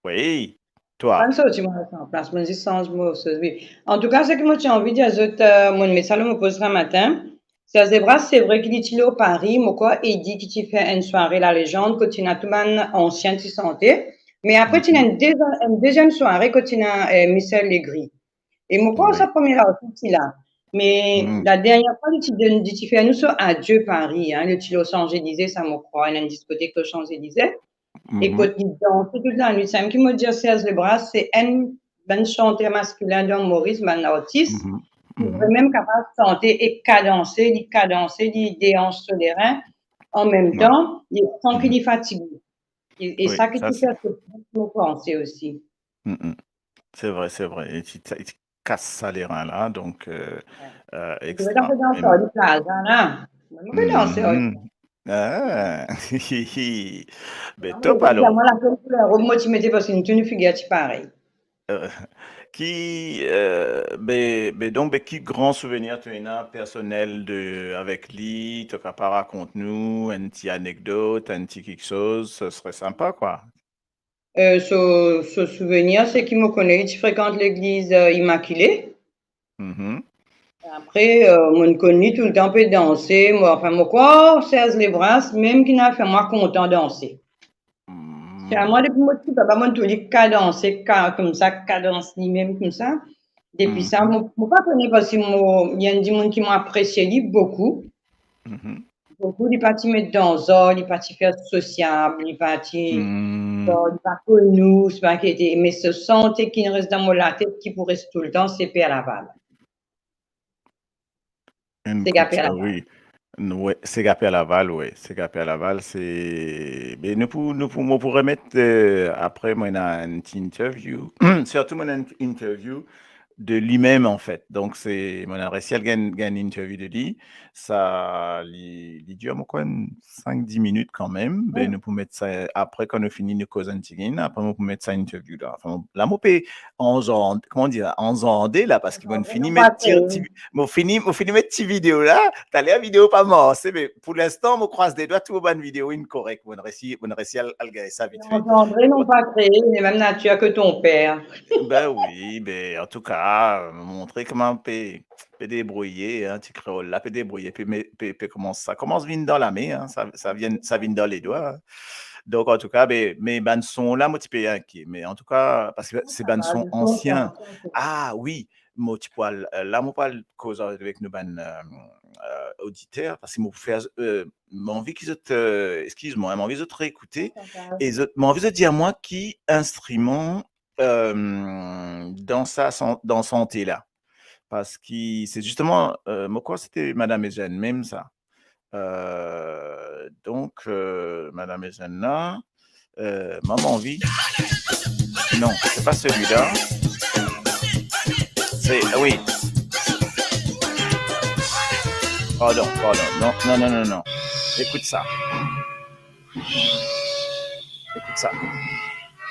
Wi, twa. Pa sorti mwa san plas, mo zis sanz mo soz, wi. Antouka, seki mo ti anvi dir zot, euh, mo met sa lor mo poz gramatin. Serge Lebras, se vre ki li ti lor Paris, mo krwar Eddy ki ti fer enn sware La Légende, kot ti ena tou bann ansien ti sante. Me apre, ti ena enn deziem, enn deziem sware kot ti ena, euh, Michel Legris. E mo krwar sa premie la osi ti la. Me la dernie fwa li ti donn, li ti fer nou so Adieu Paris, hein, li ti lor Champs-Élysées, sa mo krwar, ena enn diskotek lor Champs-Élysées. E kot li danse tout lanwit, samem ki mo dir Serge Lebras, se enn bann santer maskilin dan Moris, bann artis, ki vremem kapav sante e kadanse, li kadanse, li deans so lerin, an mem tan, li, san ki li fatige. E, e sa ki ti fer, se mo panse osi. Se vre, se vre. E ti, ti kas sa lerin la, donk, euh, euh, extra. Ti ena dan Soli Plaza la. Mwa, mo pe danse, wi. Ah, ben, top alor. Mwa, la sel kouler rob mo ti mete parski nou tou nou figir ti parey. Euh, ki, euh, be, be, donk, be, ki gran souvenir to ena personel de, avek li, to kapav rakont nou enn ti anekdot, enn ti kiksoz, ce serait sympa, quoi. Euh, so, so souvenir, se ki mo kone li ti frekant legliz, euh, Imakile. Apre, euh, mo konn li toultan pe danse, mo, anfin, mo krwar Serge Lebras mem ki ena fer mwa kontan danse. Se a mwa, depi mo ti papa, mo touzour li kadanse, ka, koumsa, kadans limem koumsa. Depi sa, mo, mo pa kone, parski mo, li enn dimoun ki mo apresie li boukou. Boukou, li pa ti met dan zar, li pa ti fer sosiab, li pa ti, li pa koni, se pa ki ete, me so sante ki res dan mo latet, ki pou res toultan, se Per Laval. Enn sega kout Per sa, Laval. Wi. Wi, sega Per Laval, wi. Sega Per Laval, se, be, nou pou, nou pou, mo pou remet, euh, apre, mo ena enn ti interview. Sirtou, mo ena enn interview, de limem, anfet. Donk, se, mo ena resi al gagn, gagn interview de li. Sa, li, li dir, mo krwar, enn sink dis minit kanmem. Be, nou pou met sa apre, kan nou fini, nou koz enn tigit. Apre, mo pou met sa interview la. Anfin, la, mo pe anzand-, kouma dir, anzande la, parski mo fini met ti, ti, mo fini, mo fini met ti video la. Taler video pa marse, me pou linstan, mo krwaz ledwa, tou bann video inn korek. Mo resi, mo resi al, al gagn sa vit fe. Engendré, non pas créé, n'est même nature que ton père. Ben wi, ben, antouka, montre kouma pe, pe debrouye, hein, ti kreol la, pe debrouye, pe me-, pe, pe koumans, sa koumans vinn dan lame, hein, sa, sa vinn, sa vinn dan ledwa, hein. Donk, antouka, be, me bann son la, mo ti pe inkiet, me antouka, parski se bann son ansien. Ah wi, mo ti pou al, la, mo pou al koz avek nou bann, euh, euh, oditer, parski mo pou fer, euh, mo anvi ki zot, euh, eskiz mwa, mo anvi zot reekoute, e zot, mo anvi zot dir mwa ki instriman, euh, dan sa san-, dan sante la. Parski se zisteman, euh, mo krwar se te Madam Eugène mem sa. Euh, donk, euh, Madam Eugène la, euh, mo anvi. Non, c'est pas celui-là. C'est, oui. Pardon, pardon. Non, non, non, non, non. Écoute ça. Écoute ça.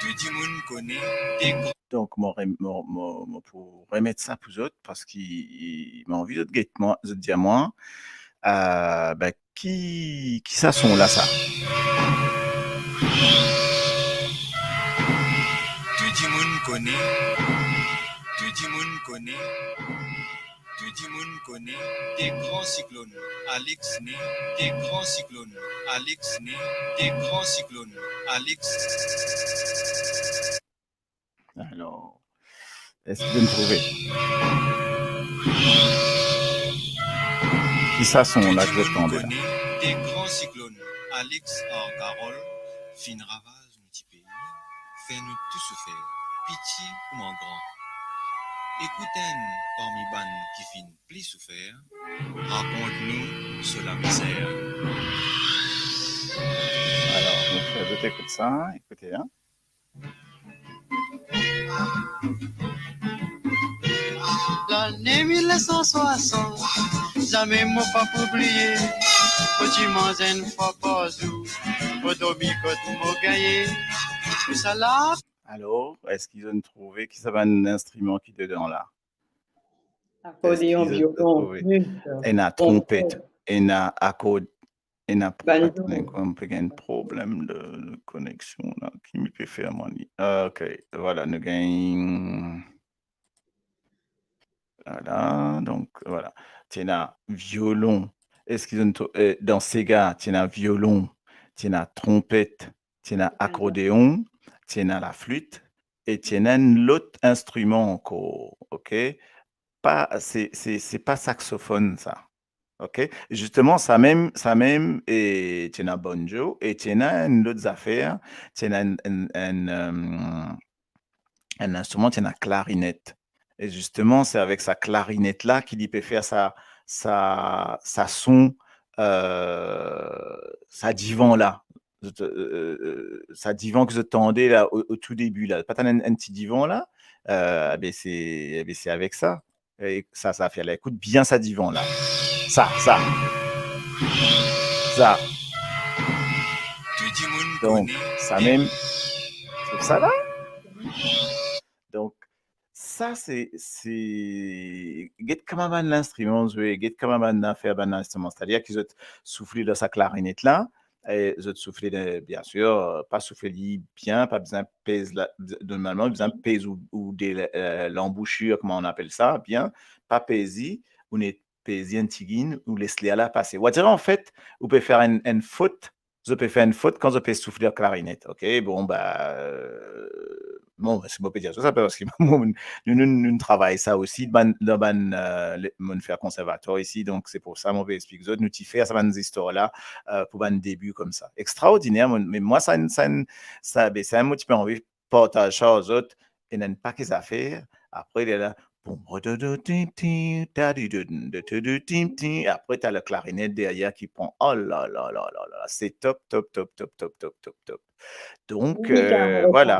Tou dimoun kone de gran. Donk, mo rem-, mo, mo, mo pou remet sa pou zot, parski mo anvi zot get mwa, zot dir mwa, euh, ben, ki, ki sa son la, sa? Tou dimoun kone, tou dimoun kone, tou dimoun kone de gran siklonn Alex ne, de gran siklonn Alex ne, de gran siklonn Alex. Alor, eski zot inn trouve? Ki sa son la ki zot tande la? Tou dimoun kone de gran siklonn Alex ar Carol finn ravaz nou ti pei, fer nou tou soufer, piti kouma gran. Ekout enn parmi bann ki finn pli soufer, rakont nou so lamizer. Alor, nou fer zot ekout sa, ekoute, hein. Lane mil nef san swasant, zame mo pa pou bliye, mo ti manz enn fwa par zour, mo dormi kot mo gagne, tousala. Alor, eski zot inn trouve ki sa bann instriman ki dedan la? Akordeon, violon, flit, tronpet. Eski zot trouve? Ena tronpet, ena akord-, ena, banjo. Atann, mo pe gagn problem de, de koneksion la, ki mo pe fer mwa li? Ah, ok, vwala, nou gagn, vwala, donk, vwala. Ti ena violon, eski zot inn tro-, eh, dan sega, ti ena violon, ti ena tronpet, ti ena akordeon, ti ena laflit, e ti ena enn lot instriman ankor, ok? Pa, se, se, se pa saksofonn, sa. Ok? Zisteman, sa mem, sa mem, e ti ena banjo, e ti ena enn lot zafer, ti ena enn, enn, enn, euh, enn instriman, ti ena klarinet. E zisteman, se avek sa klarinet la ki li pe fer sa, sa, sa son, euh, sa divan la. Zot, euh, euh, sa divan ki zot tande la, o, o tou debi la. Pa tann enn, enn ti divan la, euh, be se, be se avek sa. E sa, sa fer la. Ekout bien sa divan la. Sa, sa. Sa. Tou dimoun kone. Donk, sa mem, se sa la. Donk, sa, se, se, get kouma bann linstriman zwe, get kouma bann zafer, bann linstriman. Setadir ki zot soufle dan sa klarinet la, e zot soufle, de, bien sir, pa soufle li bien, pa bizin pez la, normalman, bizin pez ou, ou de, euh, lanboushir, kouma on apel sa, bien, pa pez li, ou net pez li enn tigit, ou les ler la pase. Setadir, anfet, ou pe fer enn, enn fot, zot pe fer enn fot kan zot pe soufle klarinet, ok? Bon, ba, euh, bon, si mo pe dir sa, parski mo, nou, nou, nou travay sa osi, bann, dan bann, euh, le, mo'nn fer konsèrvatwar isi, donk se pou sa mo pe explik zot, nou ti fer sa bann zistor la, euh, pou bann debi koumsa. Extraordiner, mo, me mwa, sa, sa, sa, be, sa mo ti pe anvi partaz sa ar zot, ena enn pake zafer, apre, li la, boum, do, do, tim, tim, ta, di, do, do, do, do, do, tim, tim, apre, ta le klarinet deryer ki pran, oh la la la la la, se top, top, top, top. Donk, euh, vwala.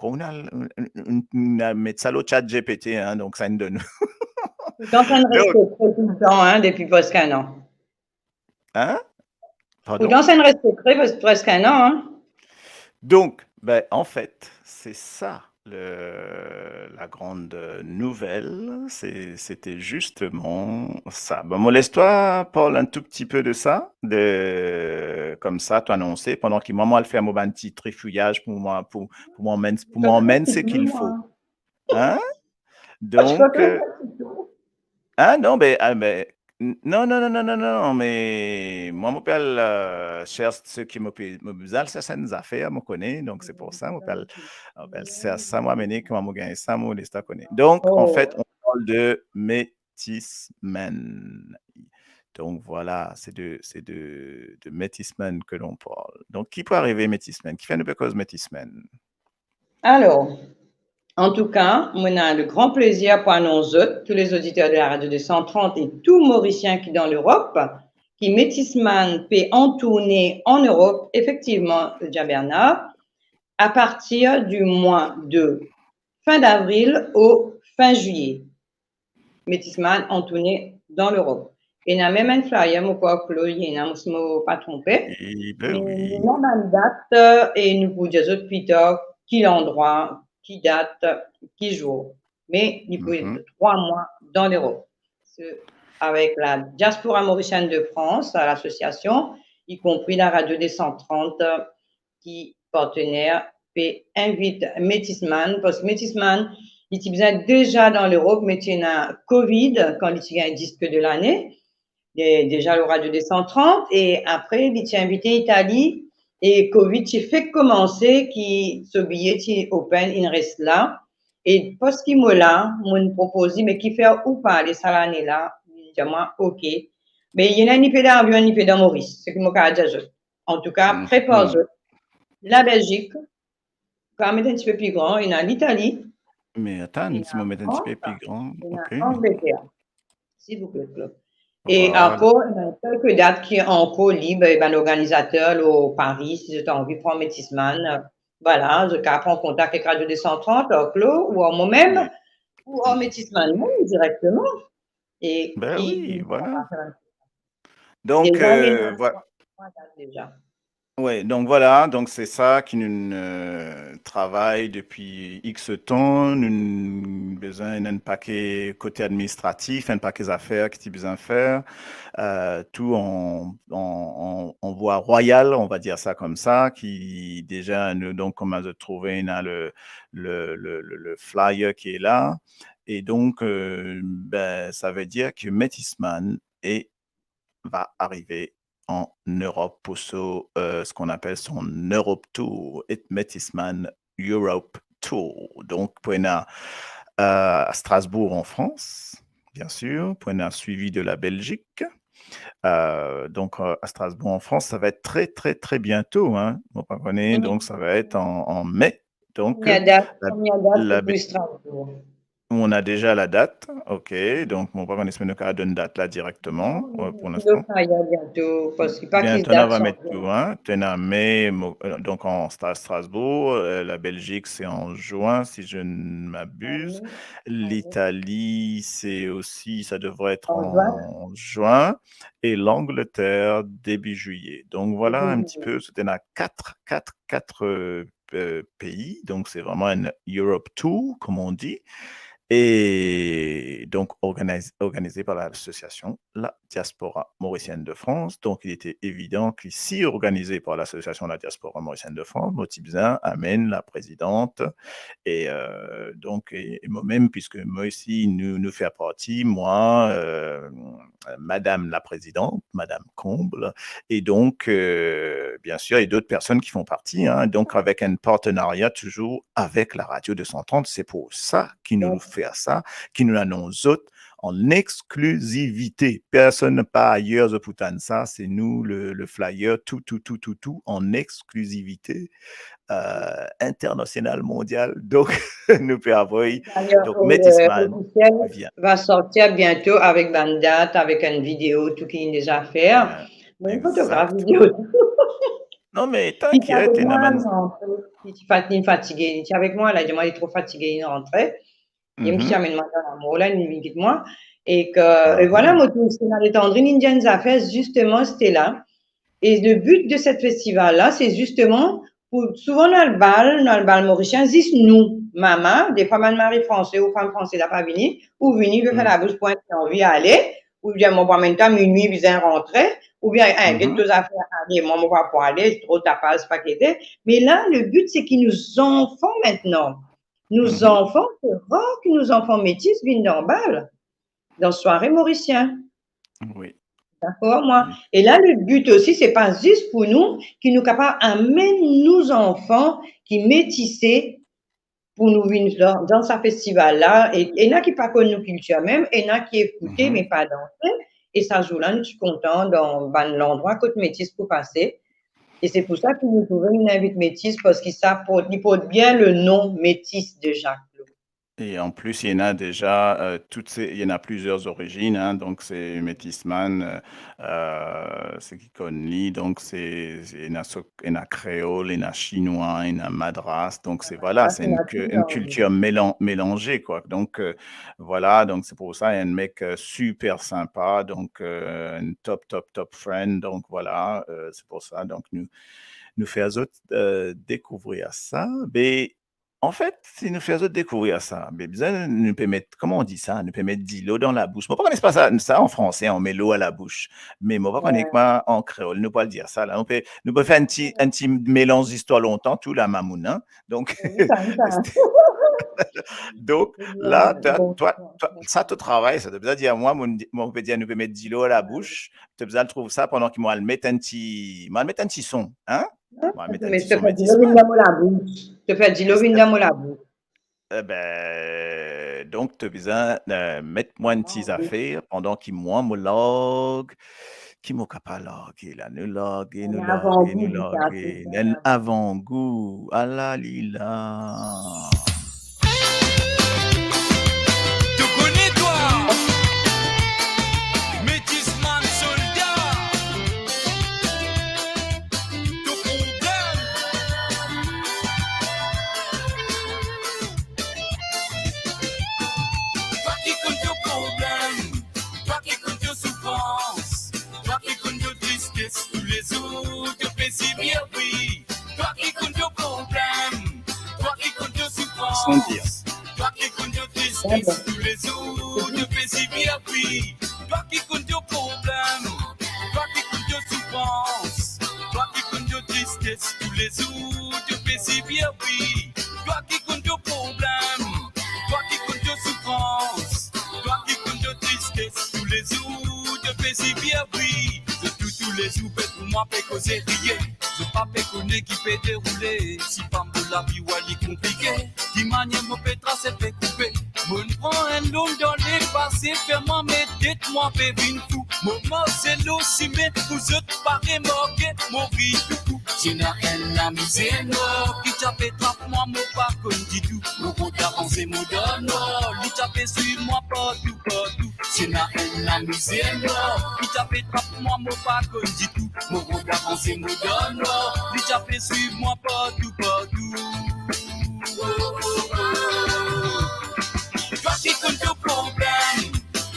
krwar nou al, nou, nou, nou al met sa lor ChatGPT, hein, donk sa inn donn. Ou dan enn res sekre toultan, hein, depi preske enn an. Hein? Pardon? Ou dan enn res sekre preske enn an, hein? Donc, ben, en fait, c'est ça le, la grande nouvelle, c'est, c'était justement ça. Bon, mo les twa parl un tout petit peu de ça, de, comme ça, to anonse, pandan ki mwa, mo al fer mo bann ti trifouyaz pou mwa, pou, pou mwa amenn, pou mwa amenn ce qu'il faut. Hein? Donc, euh, ah non, ben, ah, ben, n-, non, non, non, non, non, non, mais moi, mo pe al, euh, cherche ce qui mo pe, mo bizin al cherche enn zafer, mo kone, donc c'est pour ça, mo pe al, mo pe al cherche sa, mo amenn ki mwa mo gagn sa, mo les twa kone. Donc, en fait, on parle de Métis Men. Donc voilà, c'est de, c'est de, de Métis Men que l'on parle. Donc, ki pou arive Métis Men? Kifer nou pe koz Métis Men? Alors, en tout cas, mo ena le grand plaisir pou anons zot, tous les auditeurs de la radio deux cent trente et tout Morisien ki dan Lerop, ki Métis Men pe an tourne an Erop, efektivman, Dia Bernard, à partir du mois de fin d'avril au fin juillet. Métis Men an tourne dan Lerop. Ena mem enn flyer, mo krwar Claude, ena, mo, si mo pa tronpe. Eh ben oui. Ena bann dat, euh, e nou pou dir zot pli tar ki landrwa, ki dat, ki zour. Me li pou Mhm. trwa mwa dan Lerop. Se avek la Diaspora Mauricienne de France, l'association, y compris la radio deux cent trente, ki partener, pe invit Metis Man, parski Metis Man, li ti bizin deza dan Lerop, me ti ena Covid, kan li ti gagn disk de lane, de-, deza lor Radio deux cent trente, e apre, li ti invite Itali, e Covid ti fek koumanse, ki so biye ti open, inn res la, e parski mo la, mo'nn propoz li, me kifer ou pa ale sa lane la? Li dir mwa, ok. Me ena ni pe dan avion, ni pe dan Moris, seki mo kapav dir zot. Antouka, prepar zot. Labelzik, kapav met enn tipe pli gran, ena Litali, me atann, si mo met enn tipe pli gran, ena Angleter. Silvouple, Claude. E ankor, ena kelke dat ki ankor lib, e bann organizater lor Paris, si zot anvi pran Metis Man, vwala, zot kapav pran kontak ek Radio deux cent trente, ar Claude, ou ar momem, ou ar Metis Man mem direkteman. E ben ki wi, vwala. Donk, deza, euh, ena vwa-, trwa dat deza. Wi, donk vwala, donk se sa ki nou, euh, travay depi X tan. Nou bizin enn pake kote administratif, enn pake zafer ki ti bizin fer, euh, tou an, an, an, an vwa rwayal, on va dir sa koumsa, ki deza nou, donk, kouma zot trouve, ena le, le, le, le, le flyer ki la. E donk, euh, ben, sa ve dir ki Metis Man e va arive an Erop pou so, euh, ce qu'on appelle son Europe Tour, et Metis Man Europe Tour. Donk, pou ena, euh, Strasbourg an Frans, bien sir, pou ena suivi de la Belgique. Euh, donk, euh, à Strasbourg en France, ça va être très, très, très bientôt, hein. Mo pa kone, donk sa va être en, en mai. Donk, euh, la, la, la, on a déjà la date, ok. Donk, mo pa kone si nou kapav donn dat la direkteman, euh, pour l'instant. Biento, nou va met tou, hein. T'es en mai, mo-, euh, donc en Stra-, Strasbourg, euh, la Belgique, c'est en juin, si je ne m'abuse. L'Italie, c'est aussi, ça devrait être en juin. Et l'Angleterre, début juillet. Donc voilà un petit peu, c'était la quatre, quatre, quatre, euh, euh, pays. Donc, c'est vraiment un Europe Tour, comme on dit. Et donc, organis-, organisé par l'association La Diaspora Mauricienne de France. Donc, il était évident que si organisé par l'association La Diaspora Mauricienne de France, mo ti bizin amenn la présidente et, euh, donc, et, et moi-même, puisque moi aussi, nous, nous fait partie, moi, euh, euh, Madame la Présidente, Madame Comble, et donc, euh, bien sûr, et d'autres personnes qui font partie, hein, donc avec un partenariat toujours avec la Radio deux cent trente. C'est pour ça qu'ils nous fait ça, qu'ils nous annoncent zot en exclusivité. Personne pa ayer zot pou tann sa, c'est nous, le, le flyer, tout, tout, tout, tout, tout en exclusivité. Euh, internasional, mondial. Donk, nou pe avoy. D'ailleurs, donk, euh, Metis Man, officiel, vien. Va sortir biento avek bann dat, avek enn video, tou ki inn deza fer. Wi, fotograf, exact. Video. Non, me t'inquiète, ena bann... Li ti avek mwa, non, li ti fat-, li fatige, li ti avek mwa, la, li dir mwa li tro fatige, li rantre. Li ti amenn mwa dan lamor la, li vinn kit mwa. E ke, e vwala, mo trouv Stéla Letandrine inn dir enn zafer, zisteman, Stéla. E le but de set festival la, se zisteman pou, souvan nou al bal, nou al bal morisien, zis nou, mama, defwa bann mari franse ou fam franse la pa vini, ou vini, pe fer labous pou enn ki anvi ale, oubien mo pou amenn twa minwi, bizin rantre, oubien, eh, get to zafer, ale, mwa mo pa pou ale, tro tapaz, pa gete. Me la, le but, se ki nou zanfan aster, nou zanfan, se rar ki nou zanfan metis vinn dan bal, dan sware morisien. Wi. Dakor, mwa. Wi. E la, le but osi, se pa zis pou nou, ki nou kapav amenn nou zanfan ki metise pou nou vinn dan, dan sa festival la. E ena ki pa konn nou kiltir mem, ena ki ekoute, me pa danse. E sa zour la, nou ti kontan dan bann landrwa kot metis pou pase. E se pou sa ki nou trouve nou invit metis, parski sa port, li port bien le nom metis deza. Et en plus, il y en a déjà, euh, toutes ces, il y en a plusieurs origines, hein, donc c'est Metis Man, euh, euh, seki konn li, donc c'est, c'est, ena so-, ena kréol, ena chinois, ena madras, donc c'est, voilà, c'est une cu-, une culture mélan-, mélangée, quoi. Donc, euh, voilà, donc c'est pour ça, un mec, euh, super sympa, donc, euh, un top, top, top friend, donc voilà, euh, c'est pour ça, donc nous, nous faisons, euh, découvrir ça, mais Anfet, si nou fer zot dekouvrir sa, be bizin nou pe met, kouma on dir sa, nou pe met dilo dan labous. Mo pa kone si pa sa, sa an franse, on met l'eau à la bouche. Me mo pa kone, ouais, kouma an kreol nou pou al dir sa la. Nou pe, nou pe fer enn ti, enn ti melanz zistwar lontan, tou la, mamoun, hein. Donk, wi, sa, wi, sa. Donk, la, twa, twa, twa, sa to travay, sa. To bizin dir mwa, mo, mo pe dir, nou pe met dilo a labous. To bizin trouv sa pandan ki mo al met enn ti, mo al met enn ti son, hein? Hein? Mo al met enn ti son, met ti son. To fer dilo vinn dan mo labous. To fer dilo vinn dan mo labous. Ebe, donk, to bizin, eh, met mwa enn ti zafer pandan ki mwa mo larg, ki mo kapav large la, nou large, nou large, nou large. Enn avangou, sa, se sa. Enn avangou, ala li la. To kone twa, Metis Man Solda, to problem. Twa ki konn to problem, twa ki konn to soufrans, twa ki konn to tristes, toulezour to pe sibir, wi. Twa ki konn to problem, twa ki konn to soufrans, twa ki konn to tristes, toulezour to pe sibir, wi. Twa ki konn to problem, twa ki konn to soufrans, twa ki konn to tristes, toulezour to pe sibir, wi. Twa ki konn to problem, twa ki konn to soufrans, twa ki konn to tristes, toulezour to pe sibir, wi. Zot tou, toulezour pe pou mwa pe koze riye. Zot pa pe kone ki pe deroule, si pa mo lavi, wa, li konplike. Ki manier mo pe trase pe koupe. Mo'nn pran enn lone dan lepase, fer mwa met det, mwa pe vinn fou. Mo marse lor sime pou zot pa remarke, mo vinn tou kou. Ti ena enn lamizer nwar ki ti pe trap mwa, mo pa konn ditou. Mo rod avanse, mo dan nwar, li ti pe swiv mwa partou, partou. Ti ena enn lamizer nwar ki ti pe trap mwa, mo pa konn ditou. Mo rod avanse, mo dan nwar, li ti pe swiv mwa partou, partou. Twa ki konn to problem,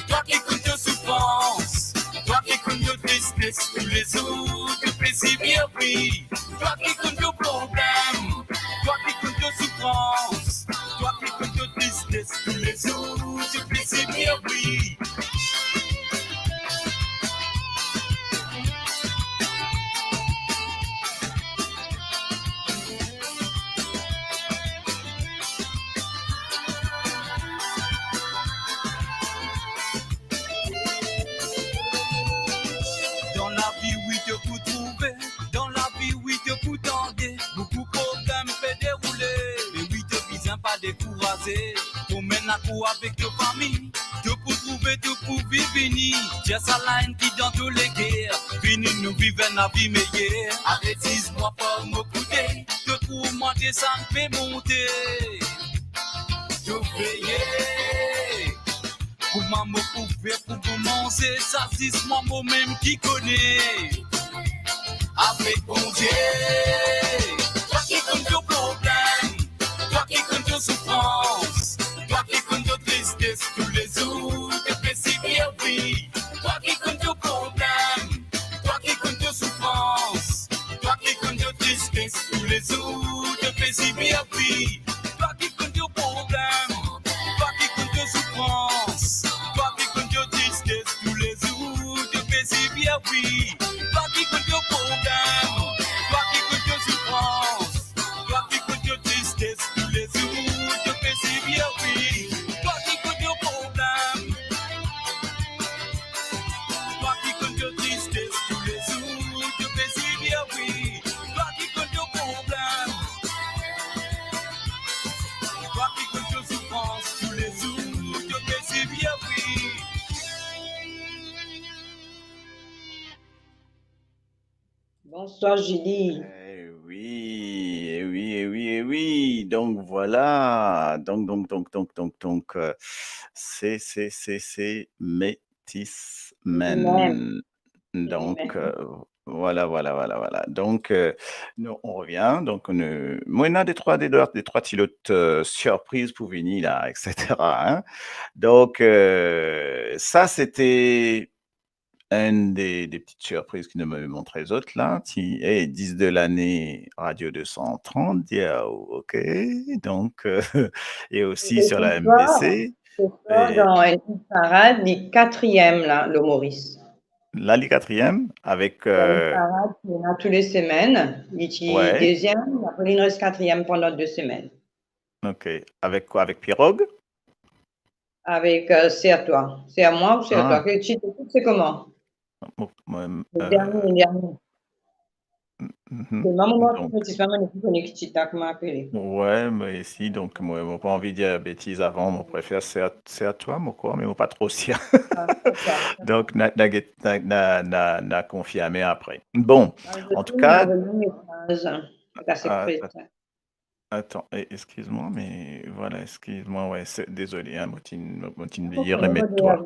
twa ki konn to soufrans, twa ki konn to tristes, toulezour to pe sibir, wi. Twa ki konn to problem, twa ki konn to soufrans, twa ki konn to tristes, toulezour to pe sibir, wi. Dan lavi, wi, to pou trouve, dan lavi, wi, to pou tande, boukou problem pe deroule. Me wi, to bizin pa dekouraze, to menm lakour avek to fami, to pou trouve, to pou viv ini. Tir sa laenn ki dan to leker, vini nou viv enn lavi meyer. Aret ziz mwa par mo koude, to trouv mwa desann pe monte. To veye, kouma mo pou fer pou mo manze, sa ziz mwa momem ki kone. Avek Bondie. Twa ki konn to problem, twa ki konn to soufrans, twa ki konn to tristes, toulezour to pe sibir, wi. Twa ki konn to problem, twa ki konn to soufrans, twa ki konn to tristes, toulezour to pe sibir, wi. Twa ki konn to problem, twa ki konn to soufrans, twa ki konn to tristes, toulezour to pe sibir, wi. Twa ki konn to problem, twa ki konn to soufrans, twa ki konn to tristes, toulezour to pe sibir, wi. Twa ki konn to problem, twa ki konn to tristes, toulezour to pe sibir, wi. Twa ki konn to problem, twa ki konn to soufrans, toulezour to pe sibir, wi. Bonswar, Julie. Eh wi, eh wi, eh wi, eh wi. Donk, vwala. Donk, donk, donk, donk, donk, donk, euh, se, se, se, se Metis Man. Donk, euh, vwala, vwala, vwala, vwala. Donk, euh, nou, on revien. Donk, nou, mo ena de trwa, de, de, de trwa ti lot, euh, sirpriz pou vini la, et cetera, hein. Donk, euh, sa, sete enn de, de ti sirpriz ki nou montre zot la, ti, eh, dis de lane Radio deux cent trente, dir, ah, ok, donk, euh, e osi sur la M B C. Se swa dan enn parad, li katriem la, lor Moris. La, li katriem, avek, euh, parad ki ena tou le semenn, li ti deziem, apre li res katriem pandan de semenn. Ok. Avek kwa? Avek Pirog? Avek, euh, Serre-toi. Serre-moi ou Serre-toi. Ah. Ki ti, se kouma? Mo, mo, le, euh, dernie, le dernie. Mhm. Donk, mo pa kone ki tit la, kouma apele. Ouais, me osi, donk, mo, mo pa anvi dir betiz avan, mo prefer Serre-, Serre-toi, mo krwar, me mo pa tro sir. Ah, se sa. Donk, na, na, na, na, na konfirme apre. Bon, ah, antouka, ah, Atan, e-, eskiz mwa, me vwala, eskiz mwa, ouais, se, dezole, hein, mo ti, mo, mo ti bliye remet twa.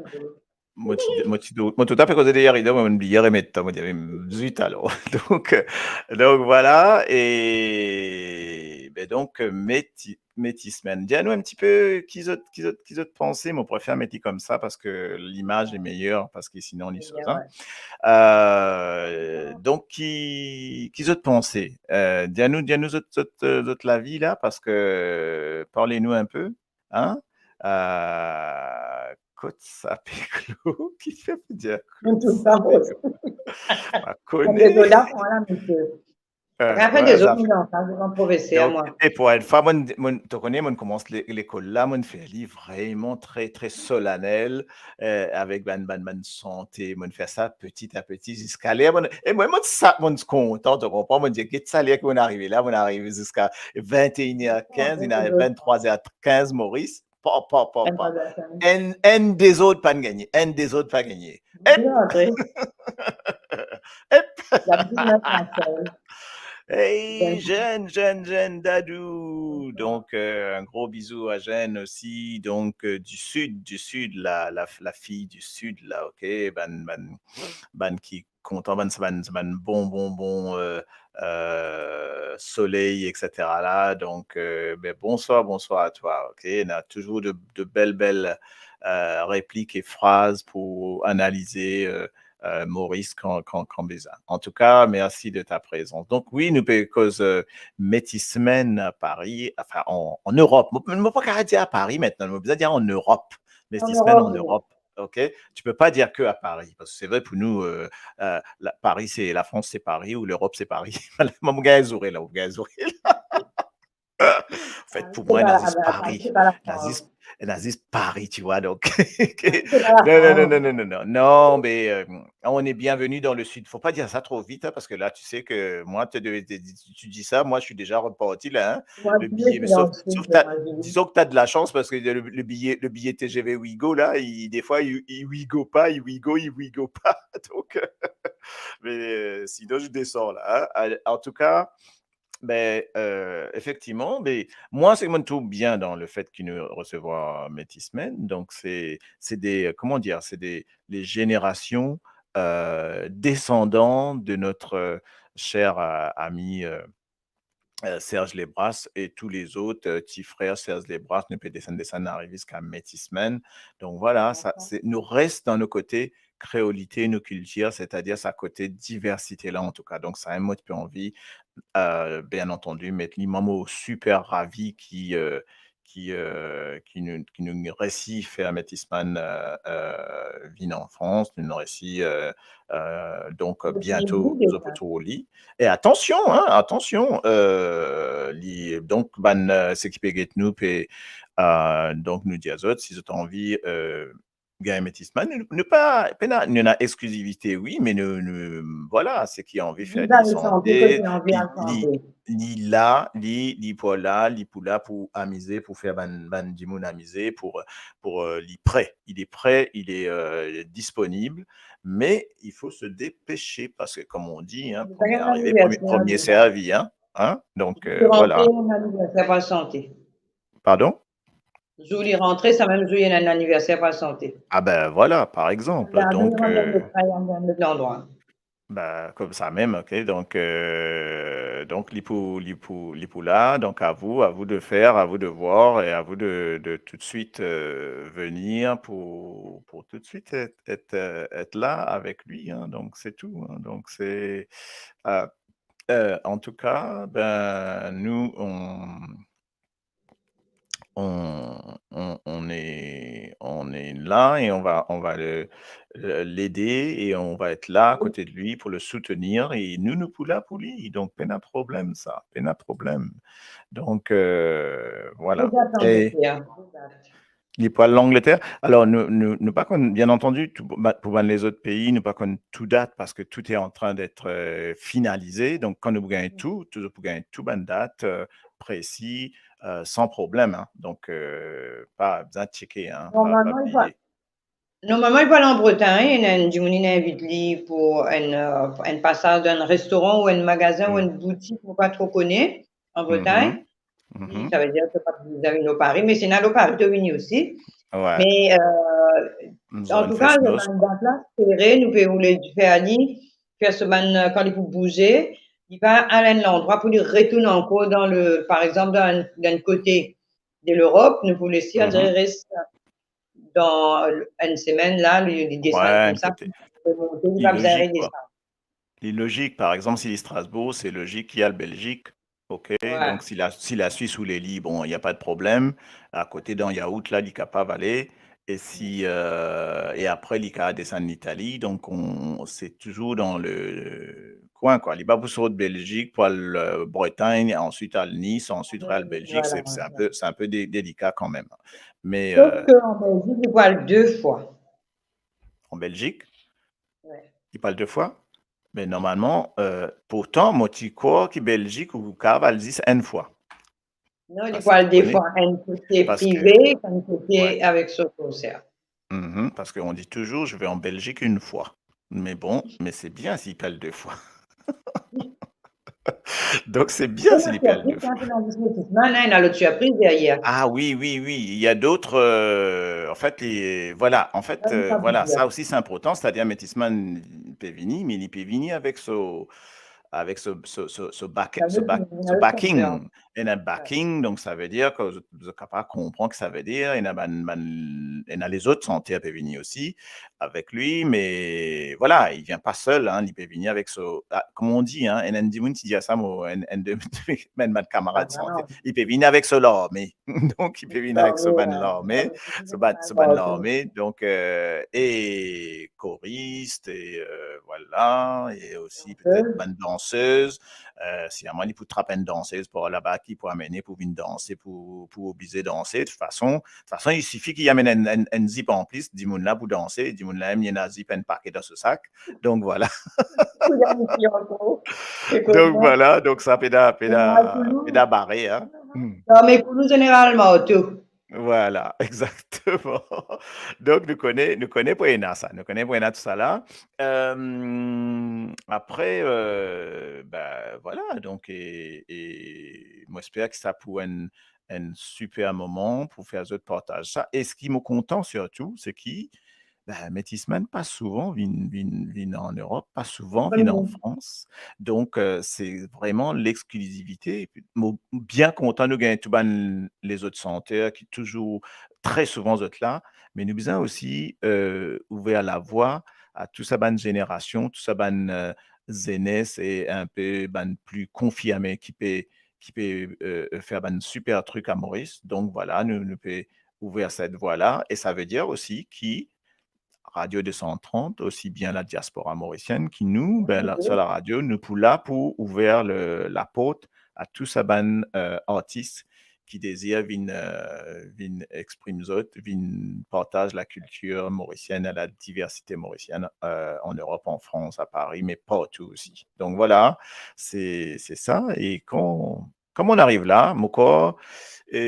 Mo ti, mo ti, mo toutafe koze deryer rido, mo ti bliye remet twa, mo dir, me zut alor. Donk, euh, donk vwala, e, be, donk, euh, Meti-, Metis Men. Dir nou enn ti pe ki zot, ki zot, ki zot panse, mo prefer met li koumsa, parski limaz li meyer, parski sinon li soz, hein. Euh, donk, ki, ki zot panse? Euh, dir nou, dir nou zot, zot, euh, zot lavi la, parski, euh, parle nou enn pe, hein? Euh, kot sa pe klo? Ki fer pou dir kot sa pe klo? Pa kone. Euh, vwala, sa. Donk, e pou enn fwa, mo, mo, to kone, mo koumans le-, lekol la, mo fer li vreman tre, tre solanel, euh, avek bann, bann, bann sante, mo fer sa peti a peti ziska ler mo, e mwa, mo sa, mo kontan, to konpran, mo dir, get sa ler ki mo arive la, mo arive ziska vinte et une heures quinze, ena vinte-trois heures quinze Moris, pa, pa, pa, pa. Enn, enn dezord pa gagne, enn dezord pa gagne. Ep! Ep! Hey, Jeanne, Jeanne, Jeanne Dadou. Donk, euh, enn gro bizou a Jeanne osi. Donk, euh, du sud, du sud, la, la, la fille du sud, la, ok? Bann, bann, bann ki kontan, bann, bann, bann bon, bon, bon, euh, euh, soley, et cetera la. Donk, euh, be, bonswar, bonswar a twa, ok? Ena touzour de, de bel, bel, euh, replik e fraz pou analize, euh, euh, Moris kan, kan, kan bizin. Antouka, mersi de ta prezans. Donk, wi, nou pe koz, euh, Metis Men a Paris, anfin, an, an Erop. Mo, mo pa kapav dir a Paris aster, mo bizin dir an Erop. Metis Men an Erop. Ok? Tu peux pas dire que à Paris, parce que c'est vrai pour nous, euh, euh, la, Paris, c'est, la France, c'est Paris, ou l'Europe, c'est Paris. Mo gagn zoure la, mo gagn zoure la. En fait, pour moi, ena zis Paris. Ena zis, ena zis Paris, tu vois, donc. Non, non, non, non, non, non, non. Non, mais, euh, on est bienvenue dans le sud. Faut pas dire ça trop vite, hein, parce que là, tu sais que moi, tu, tu, tu dis ça, moi, je suis déjà reparti là, hein. Le billet, mais sauf, sauf t'as, disons que t'as de la chance parce que le, le billet, le billet T G V Ouigo, là, il, des fois, il, il Ouigo pas, il Ouigo, il Ouigo pas. Donc, euh, mais, euh, sinon, je descends là, hein. En tout cas, ben, euh, effectivement, mais moi, ce que je trouve bien dans le fait que nous recevons Metis Men, donc c'est, c'est des, comment dire, c'est des, les générations, euh, descendants de notre, euh, cher, euh, ami, euh, euh, Serge Lebras et tous les autres, euh, ti frer Serge Lebras, nou pe desann, desann, arive ziska Metis Men. Donc voilà, ça, c'est, nous reste dans nos côtés créolité, nos cultures, c'est-à-dire sa kote diversité la, en tout cas. Donc, sa, mo ti pe anvi, euh, bien entendu, met li. Mwa, mo super ravi ki, euh, ki, euh, ki nou, ki nou resi fer Metis Men, euh, euh, vinn an Frans, nou resi, euh, euh, donc, bientôt, zot pou trouv li. E atansion, hein, atansion, euh, li, donk, bann, euh, seki pe get nou pe, euh, donk, nou dir zot, si zot anvi, euh, gagn Metis Men, nou, nou pa, pena, nou ena exklisivite, wi, me nou, nou, vwala, seki anvi fer li sante, li, li la, li, li pou la, li pou la pou amize, pou fer bann, bann dimoun amize, pou, pou, euh, li pre, il est prêt, il est, euh, disponible, mais il faut se dépêcher parce que, comme on dit, hein, premier arrivé, premier, premier servi, hein, hein, donc, euh, voilà. Pardon? Zour li rantre, samem zour li ena enn aniverser pou sante. Ah ben voilà, par exemple. Donc, euh, Bah, comme ça même, ok. Donc, euh, donc, li pou, li pou, li pou la. Donc, à vous, à vous de faire, à vous de voir et à vous de, de tout de suite, euh, venir pour, pour tout de suite être, être, euh, être là avec lui, hein. Donc, c'est tout, hein. Donc, c'est, euh, euh, en tout cas, ben, nous, on, on, on, on est, on est là et on va, on va le, le, l'aider et on va être là à côté de lui pour le soutenir. Et nou, nou pou la pou li. Donc, pena problem sa, pena problem. Donc, euh, voilà. Li pou al Langleter. Alors, nou, nou, nou pa konn, bien entendu, tou, ba, pou bann lezot pei, nou pa konn tou dat, parce que tout est en train d'être, euh, finalisé. Donc, kan nou pou gagn tou, touzour pou gagn tou bann dat, euh, presi, euh, san problem, hein. Donc, euh, pa bizin tcheke, hein, pa, pa bliye. Normalman, li pou al an Bretagn, ena enn dimoun inn invit li pou enn, euh, enn pasaz dan enn restoran ou enn magazin ou enn boutik, mo pa tro kone, an Bretagn. Li, savedir, se pa bizin vinn lor Pari, me si ena lor Pari, to vini osi. Me, euh, antouka, bann dat la sere, nou pe oule fer li, fer so bann, euh, kan li pou bouze, li pa al enn landrwa pou li retourn ankor dan le, par exanp, dan enn, dan enn kote de Lerop, nou pou les li, on dirait, res dan enn semenn la, li, li desann koumsa, pou remonte, li pa bizin redesann. Li lozik, par exanp, si li Strasbourg, se lozik li al Belzik, ok? Donk, si la, si la Swis oule li, bon, y a pas de problème. Akote, dan yaourt la, li kapav ale. E si, euh, e apre, li kapav desann Litali. Donk, on, se touzour dan le kwin, kwa. Li pa pou sort Belzik pou al, euh, Bretagn, answit al Nis, answit al Belzik. Se, se enn pe, se enn pe de, delika kanmem. Me, euh, sof ke an Belzik, li pou al de fwa. An Belzik? Li pou al de fwa? Me normalman, euh, pourtan, mo ti krwar ki Belzik ou kapav al zis enn fwa. Non, li pou al de fwa, enn kote prive, enn kote avek so konser. Mhm, parce qu'on dit toujours, je vais en Belgique une fois. Mais bon, mais c'est bien s'il parle deux fois. Donc, c'est bien s'il parle deux fois. Ena lot sirpriz deryer. Ah oui, oui, oui. Il y a d'autres, euh, en fait, les, voilà, en fait, euh, voilà, sa osi se inportan, c'est-à-dire Metis Man pe vini, me li pe vini avek so, avek so, so, so, so back-, so back-, so backing. Ena backing, donk savedir ki zot, zot kapav konpran ki savedir, ena bann, bann, ena lezot santer pe vini osi avek li, me vwala, li vinn pa sel, hein, li pe vini avek so, ah, kouma on di, hein, ena enn dimoun ti dir sa, mo, enn, enn de, enn bann kamarad santer, li pe vini avek so larme. Donk, li pe vinn avek so bann larme, so bann, so bann larme. Donk, euh, e korist, e, euh, vwala, e osi petet bann dansez. Euh, si amoin li pou trap enn dansez par laba ki pou amene pou vinn danse, pou, pou oblize danse. De tout fason, de tout fason, il suffit ki amenn enn, enn, enn zip an plis, dimoun la pou danse, dimoun la mem li ena zip enn pake dan so sak. Donk, vwala. Donk, vwala, donk sa pena, pena, pena bare, hein. Non, me pou nou, zeneralman, tou. Vwala, exactement. Donk, nou kone, nou kone pou ena sa, nou kone pou ena tousala. Euh, apre, euh, ben, vwala, donk, e, e mo esper ki sa pou enn, enn siper moman pou fer zot partaz sa. E seki mo kontan sirtou, seki, ben, Metis Man pa souvan vinn, vinn, vinn an Erop, pa souvan vinn an Frans. Donk, euh, se vreman lexklizivite. Mo bien kontan nou gagn tou bann lezot santer ki touzour, tre souvan zot la, me nou bizin osi, euh, ouver lavwa a tou sa bann zenerasion, tou sa bann, euh, zenes e inpe bann pli konfirme ki pe, ki pe, euh, fer bann siper trik a Moris. Donk, vwala, nou, nou pe ouver set vwa la. E savedir osi ki Radio deux cent trente, osi bien la diaspora morisienn ki nou, ben, la, sir la radio, nou pou la pou ouver le, laport a tou sa bann, euh, artis ki dezir vinn, euh, vinn exprim zot, vinn partaz lakiltir morisienn, ladiversite morisienn, euh, an Erop, an Frans, a Pari, me partou osi. Donk, vwala, se, se sa. E kan, kan mo'nn ariv la, mo krwar, e,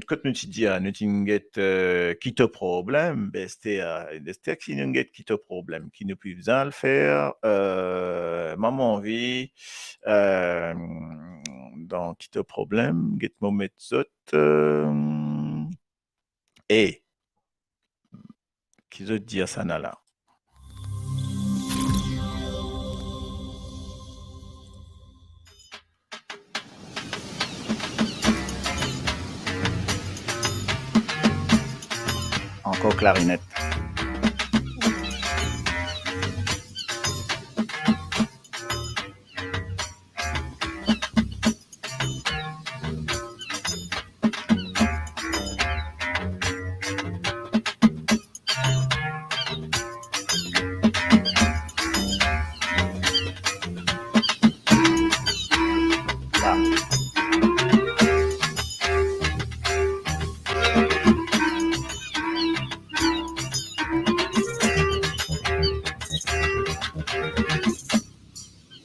kot nou ti dir, nou ti'nn get, euh, ki to problem, be, ester, ester ki nou'nn get ki to problem, ki nou pou bizin al fer, euh, mwa, mo anvi, euh, dan ki to problem, get mo met zot, euh, e, ki zot dir sa la? Kok klarinet.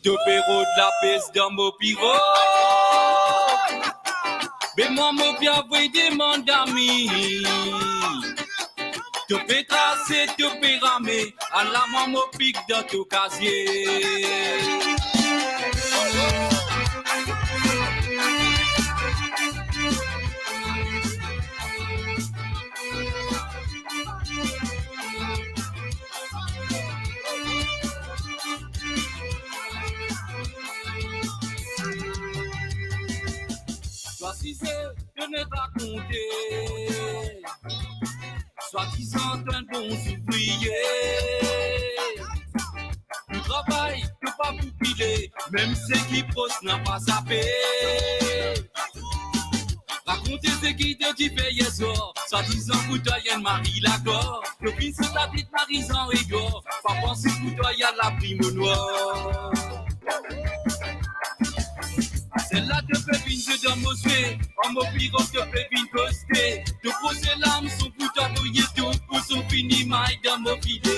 To pe rod lapes dan mo biro. Be mwa mo pe avoy demann ami. To pe trase, to pe rame, ala mwa mo pik dan to kazie. Swadizan to enn bon zouvrie. Ou travay, to pa pou pile, mem seki pros napa sape. Rakonte seki to ti fer yer swar, swadizan pou twa enn mari lakor. To finn sot latet Marizan Edwar, pa panse pou twa al labri mo nwar. Sel la to pe vinn zwe dan mo zwe, an mo biro to pe vinn koste. To proze lam son pou twa voye tou, pou son fini may dan mo file.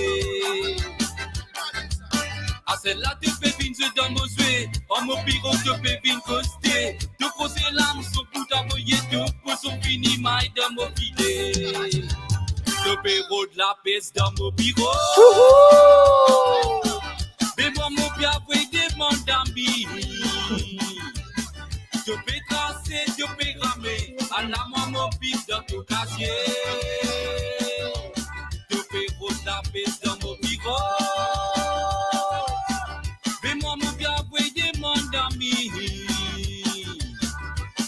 Sel la to pe vinn zwe dan mo zwe, an mo biro to pe vinn koste. To proze lam son pou twa voye tou, pou son fini may dan mo file. To pe rod lapes dan mo biro. Be mwa mo pe avoy demann ami. To pe trase, to pe rame, ala mwa mo pik dan to kazie. To pe rod lapes dan mo biro. Be mwa mo pe avoy demann ami.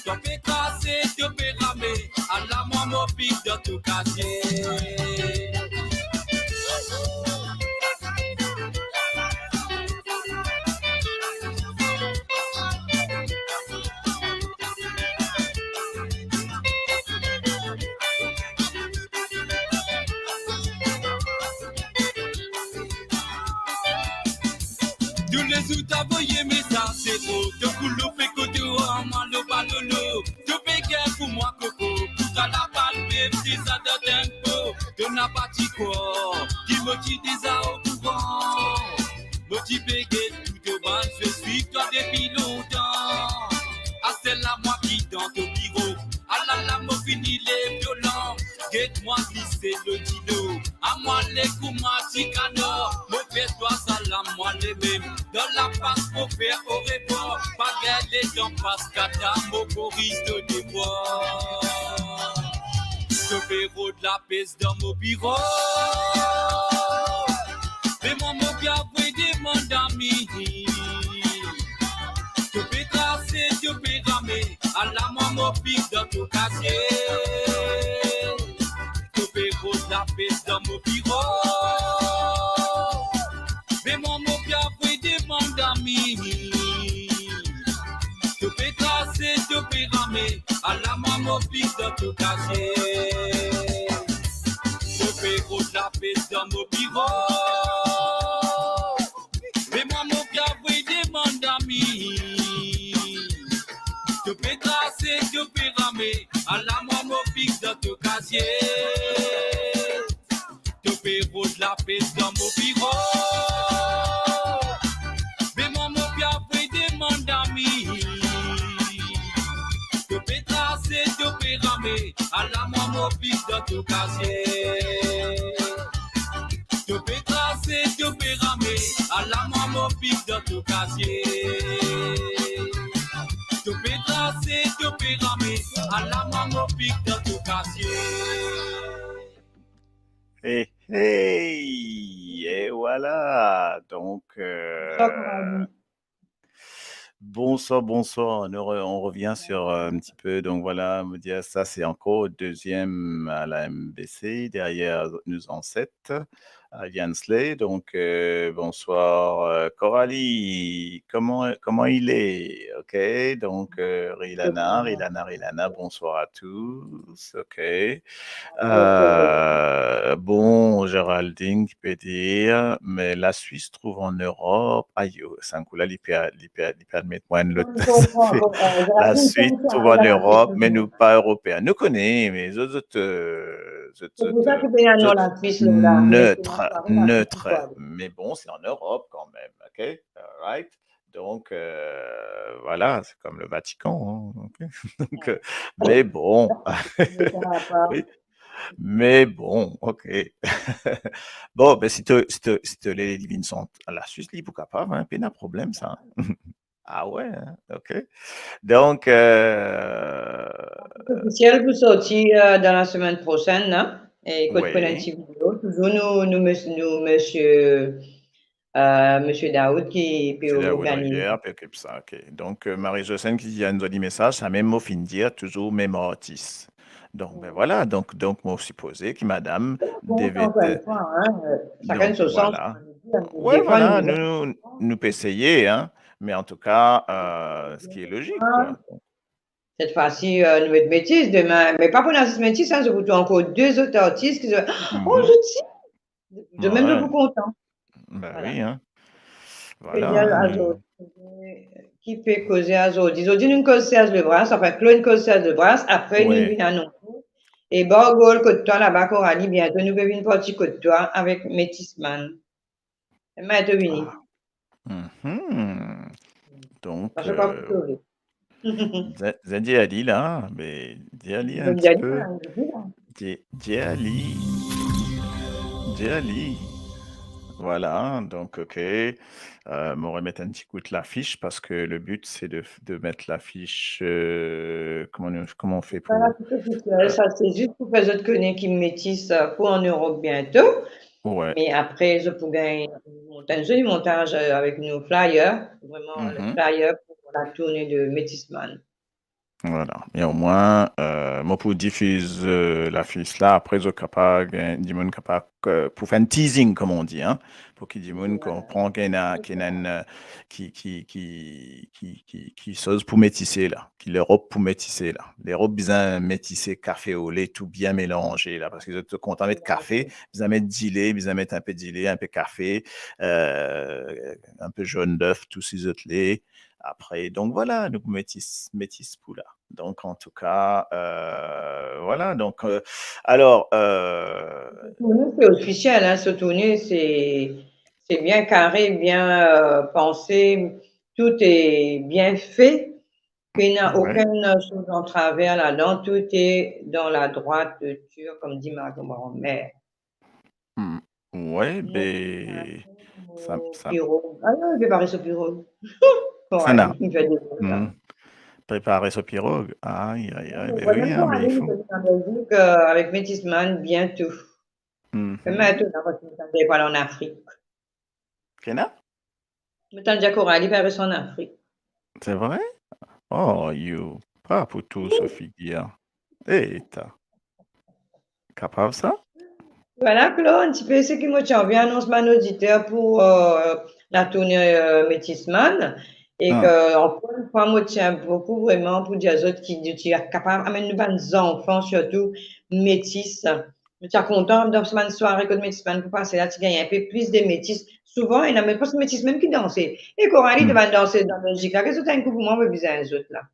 To pe trase, to pe rame, ala mwa mo pik dan to kazie. Toulezour to avoy mesaz, se tro, to pou loupe kote mwa, lo pa lolo. To pe ger pou mwa koko, pou twa labal pe deza dan tempo. To napa ti krwar ki mo ti deza okouran. Mo ti pe get tou to bann zwe, swiv twa depi lontan. Aster la mwa ki dan to biro, alala mo fini le violan. Get mwa glise lor dilo, a mwa le kouma ti kanor. Mo fer twa salam mwa lemem, dan lapas mo fer orevwar. Pa gagn letan pas kata, mo koriz to devwar. To pe rod lapes dan mo biro. Be mwa mo pe avoy demann ami. To pe trase, to pe rame, ala mwa mo pik dan to kazie. To pe rod lapes dan mo biro. Be mwa mo pe avoy demann ami. To pe trase, to pe rame, ala mwa mo pik dan to kazie. To pe rod lapes dan mo biro. Be mwa mo pe avoy demann ami. To pe trase, to pe rame, ala mwa mo pik dan to kazie. To pe rod lapes dan mo biro. Be mwa mo pe avoy demann ami. To pe trase, to pe rame, ala mwa mo pik dan to kazie. To pe trase, to pe rame, ala mwa mo pik dan to kazie. To pe trase, to pe rame, ala mwa mo pik dan to kazie. Hey, hey, et voilà. Donc, euh, Bonsoir, bonsoir. Nous re-, on revient sur, euh, un petit peu. Donc voilà, me dire ça, c'est encore deuxième à la M B C, derrière nos ancêtres, Alliance Lay. Donc, euh, bonsoir, euh, Coralie. Comment, comment il est? OK. Donc, euh, Rilana, Rilana, Rilana, bonsoir à tous. OK. Euh, bon, Géraldine qui peut dire, mais la Suisse trouve en Europe. Aïe, oh, c'est un coup là, li pe, li pe, li pe admet mwa enn lot. La Suisse trouve en Europe, mais nous pas européens. Nous connaissons, mais zot, zot, euh, zot, zot, euh, zot neutre, neutre. Mais bon, c'est en Europe quand même, OK? All right? Donc, euh, voilà, c'est comme le Vatican, hein, OK? Donc, euh, mais bon. Oui. Mais bon, OK. Bon, ben, si to, si to, si to le, li vinn sant la Suisse, li pou kapav, hein, pena problem sa, hein. Ah ouais, hein, OK. Donc, euh, Ofisiel pou sorti, euh, dan la semenn prosenn, hein, e kot pran enn ti video, touzour nou, nou, mes-, nou, monsieur, euh, monsieur Daoud ki pe organize. Monsieur Daoud Rivière pe okip sa, OK. Donc, euh, Marie-Josène ki dir enn zoli mesaz, samem mo finn dir, touzour mem artis. Donc, ben voilà, donc, donc mo sipoze ki madam devait être, euh, donc, voilà. Ouais, voilà, nou, nou, nou pe eseye, hein, mais en tout cas, euh, ce qui est logique, quoi. Cette fois-ci, euh, nou met metis, demin, me pa pou ena zis metis, hein, zot pou trouv ankor de zot artis ki, oh, zot si, zot mem zot pou kontan. Ben oui, hein. Voilà, hein. Ki pe koze azordi? Zordi nou koz Serge Lebras, enfin, Claude koz Serge Lebras, apre nou vinn anonse. E Bargol kot twa laba, Coralie, biento nou pe vinn parti kot twa avek Metisman. Biento vini. Ah. Mhm. Donc, euh, dir, dir li la, me dir li enn ti pe. Dir, dir li. Dir li. Voilà, donc, OK. Euh, mo remet enn ti kout lafis parce que le but, c'est de, de mettre l'affiche, euh, comment on, comment on fait pour, voilà, c'est officiel, euh, ça, c'est juste pour faire zot kone ki Metis, euh, pou an Europe biento. Ouais. Me apre, zot pou gagn enn mont-, enn zoli montaz, euh, avek nou flyer, vraiment, le flyer pour la tournée de Metisman. Voilà. E omwin, euh, mo pou difiz, euh, lafis la, apre zot kapav gagn, dimoun kapav, euh, pou fer enn teasing, comme on dit, hein, pou ki dimoun konpran ki ena, ki ena enn, euh, ki, ki, ki, ki, ki, ki soz pou metise la, ki Lerop pou metise la. Lerop bizin metise kafe ole, tou bien melanze la, parski zot kontan met kafe, bizin met dile, bizin met inpe dile, inpe kafe, euh, inpe jaune d'œuf, tou si zot le. Apre, donk, vwala, nou metis, metis pou la. Donk, an tou ka, euh, vwala, donk, euh, alor, euh, Tourne, c'est officiel, hein, ce tourne, c'est, c'est bien carré, bien, euh, pensé, tout est bien fait, pena okenn soz an traver ladan, tout est dans la droiture, comme dit ma grand-mère. Hmm. Wi, be, sa, sa pirog. Ah non, li pe pare so pirog. Sa na. Li fer de sa. Hmm. Prepare so pirog. Ay, ay, ay, be wi, hein, be il faut. Mem pou ale, nou pe vinn an Belzik, euh, avek Metisman biento. Mhm. Mem tou, la, parski nou pe al an Afrik. Kena? Mo tann dir Coralie pe al res an Afrik. C'est vrai? Oh, you, pa pou tou so figir. Eta. Kapav sa? Vwala, Claude, enn tipe seki mo ti anvi anons bann oditer pou, euh, la tourne, euh, Metisman. E ke, ankor enn fwa, mo tien boukou vreman pou dir zot ki nou ti kapav amenn nou bann zanfan, sirtou metis. Nou ti a kontan dan sa bann sware kot Metisman pou pase la, ti gagn inpe plis de metis. Souvan, ena mem pa Metis mem ki danse. E Coralie, devan danse dan Belzik la, ki zot enn kou pou mwa, mo bizin zot la.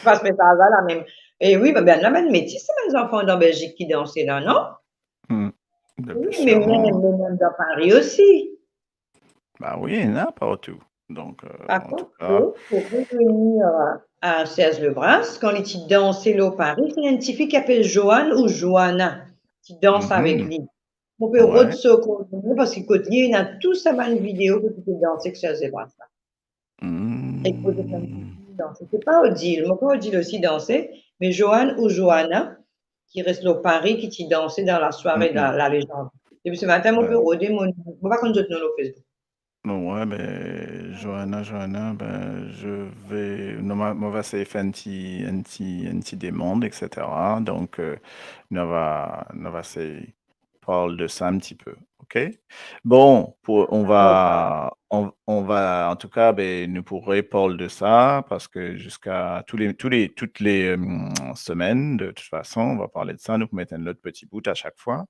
Pas mesaz la mem. E wi, be, be, ena bann metis, se bann zanfan dan Belzik ki danse la, non? Hmm. Wi, me mem, me mem dan Pari osi. Ba wi, ena partou. Donk, euh, an tou ka. Par kont, pou revenir a, a Serge Lebras, kan li ti danse lor Pari, ti ena enn tifi ki apel Joanne ou Joanna, ti dans avek li. Mo pe rod so kordone, parski kot li, ena tou sa bann video kot li pe danse ek Serge Lebras la. Hmm. E kot li danse. Se pa Odile, mo krwar Odile osi danse, me Joanne ou Joanna, ki res lor Pari, ki ti danse dan la sware, la, la légende. Depi se matin, mo pe rode, mo, mo pa konn zot nom lor Facebook. Non, ouais, ben, Johanna, Johanna, ben, je vais, nou, mo, mo va esey fer enn ti, enn ti, enn ti demann, et cetera. Donk, euh, nou va, nou va esey parl de sa enn ti pe, ok? Bon, pou, on va, on, on va, an tou ka, ben, nou pou reparl de sa, parski ziska tou le, tou le, tout le, euh, semenn, de tout fason, on va parl de sa, nou pou met enn lot ti bout a sak fwa.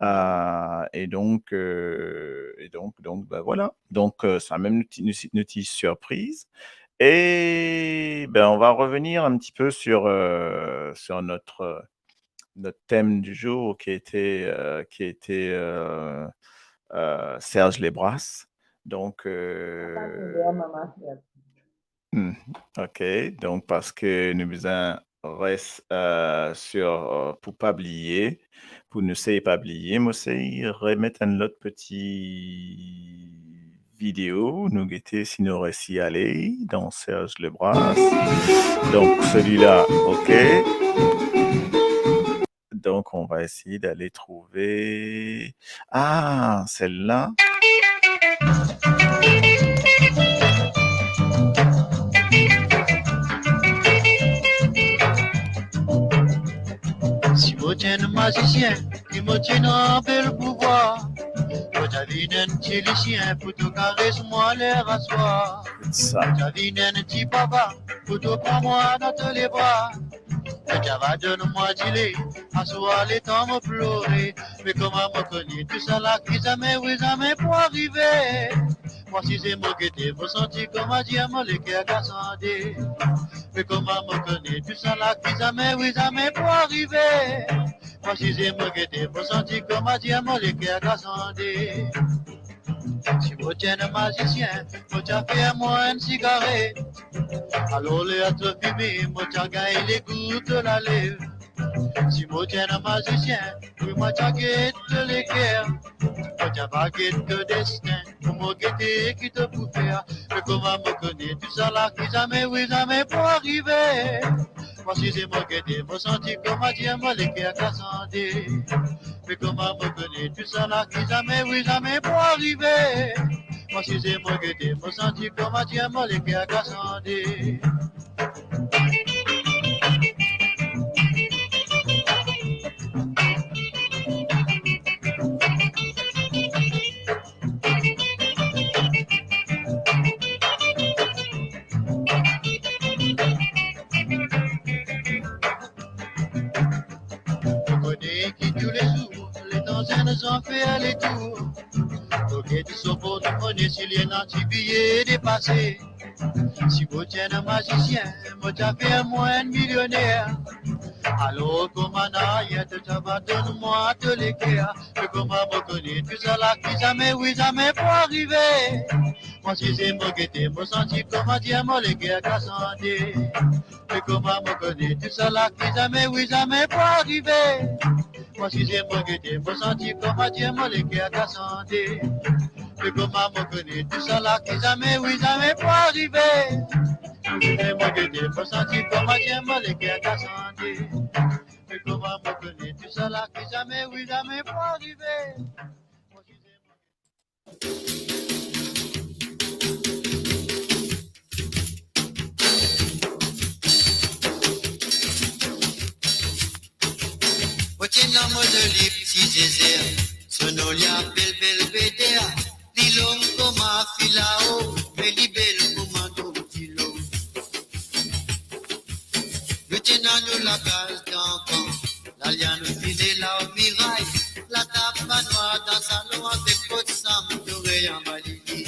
Euh, e donk, euh, e donk, donk, ben, vwala. Donk, euh, sa mem nou ti, nou ti, nou ti sirpriz. E, ben, on va revenir un petit peu sur, euh, sur notre, notre thème du jour qui était, euh, qui était, euh, euh, Serge Lebras. Donk, euh, hmm, ok. Donk, parski nou bizin res, euh, sur, euh, pou pa bliye, pou nou sey pa bliye, mo sey remet enn lot ti video, nou gete si nou resi ale dan Serge Lebras. Donk, selila, ok. Donc, on va essayer d'aller trouver, ah, celle-là. Si mo ti enn mazisien, ki mo ti ena bel pouvwar, mo ti a vinn enn ti lisien pou to kares mwa ler aswar. Sa. Mo ti a vinn enn ti papa pou to pran mwa dan to lebra. Mo ti ava donn mwa dile aswar letan mo plore. Me kouma mo kone tousala ki zame, wi, zame pou arive. Mwa size mo gete, mo santi kouma dir mo leker kasande. Me kouma mo kone tousala ki zame, wi, zame pou arive. Mwa size mo gete, mo santi kouma dir mo leker kasande. Si mo ti enn mazisien, mo ti a fer mwa enn sigaret. Alor ler to fime, mo ti a gagn legou to lalev. Si mo ti enn mazisien, wi, mo ti a get to leker. Mo ti ava get to destin, pou mo gete ki to pou fer. Me kouma mo kone tousala ki zame, wi, zame pou arive. Mwa size mo gete, mo santi kouma dir mo leker kasande. Me kouma mo kone tousala ki zame, wi, zame pou arive. Mwa size mo gete, mo santi kouma dir mo leker kasande. Mo kone ki toulezour, letan zenn zanfan fer letour, to get so bon, mo kone si li ena ti biye depase. Si mo ti enn mazisien, mo ti a fer mwa enn milioner. Alor kouma nanye, to ti ava donn mwa to leker. Me kouma mo kone tousala ki zame, wi, zame pou arive. Mwa size mo gete, mo santi kouma dir mo leker kasande. Me kouma mo kone tousala ki zame, wi, zame pou arive. Mwa size mo gete, mo santi kouma dir mo leker kasande. Me kouma mo kone tousala ki zame, wi, zame pou arive. Mwa size mo gete, mo santi kouma dir mo leker kasande. Me kouma mo kone tousala ki zame, wi, zame pou arive. Mo ti ena mo zoli ti zezer, so nom li apel Belveder. Li long kouma filao, me li bel kouma dilo. Nou ti ena nou lakaz dan kan, laliann finn ena lamiray, latab banwar dan salon avek pot sam doure anba lili.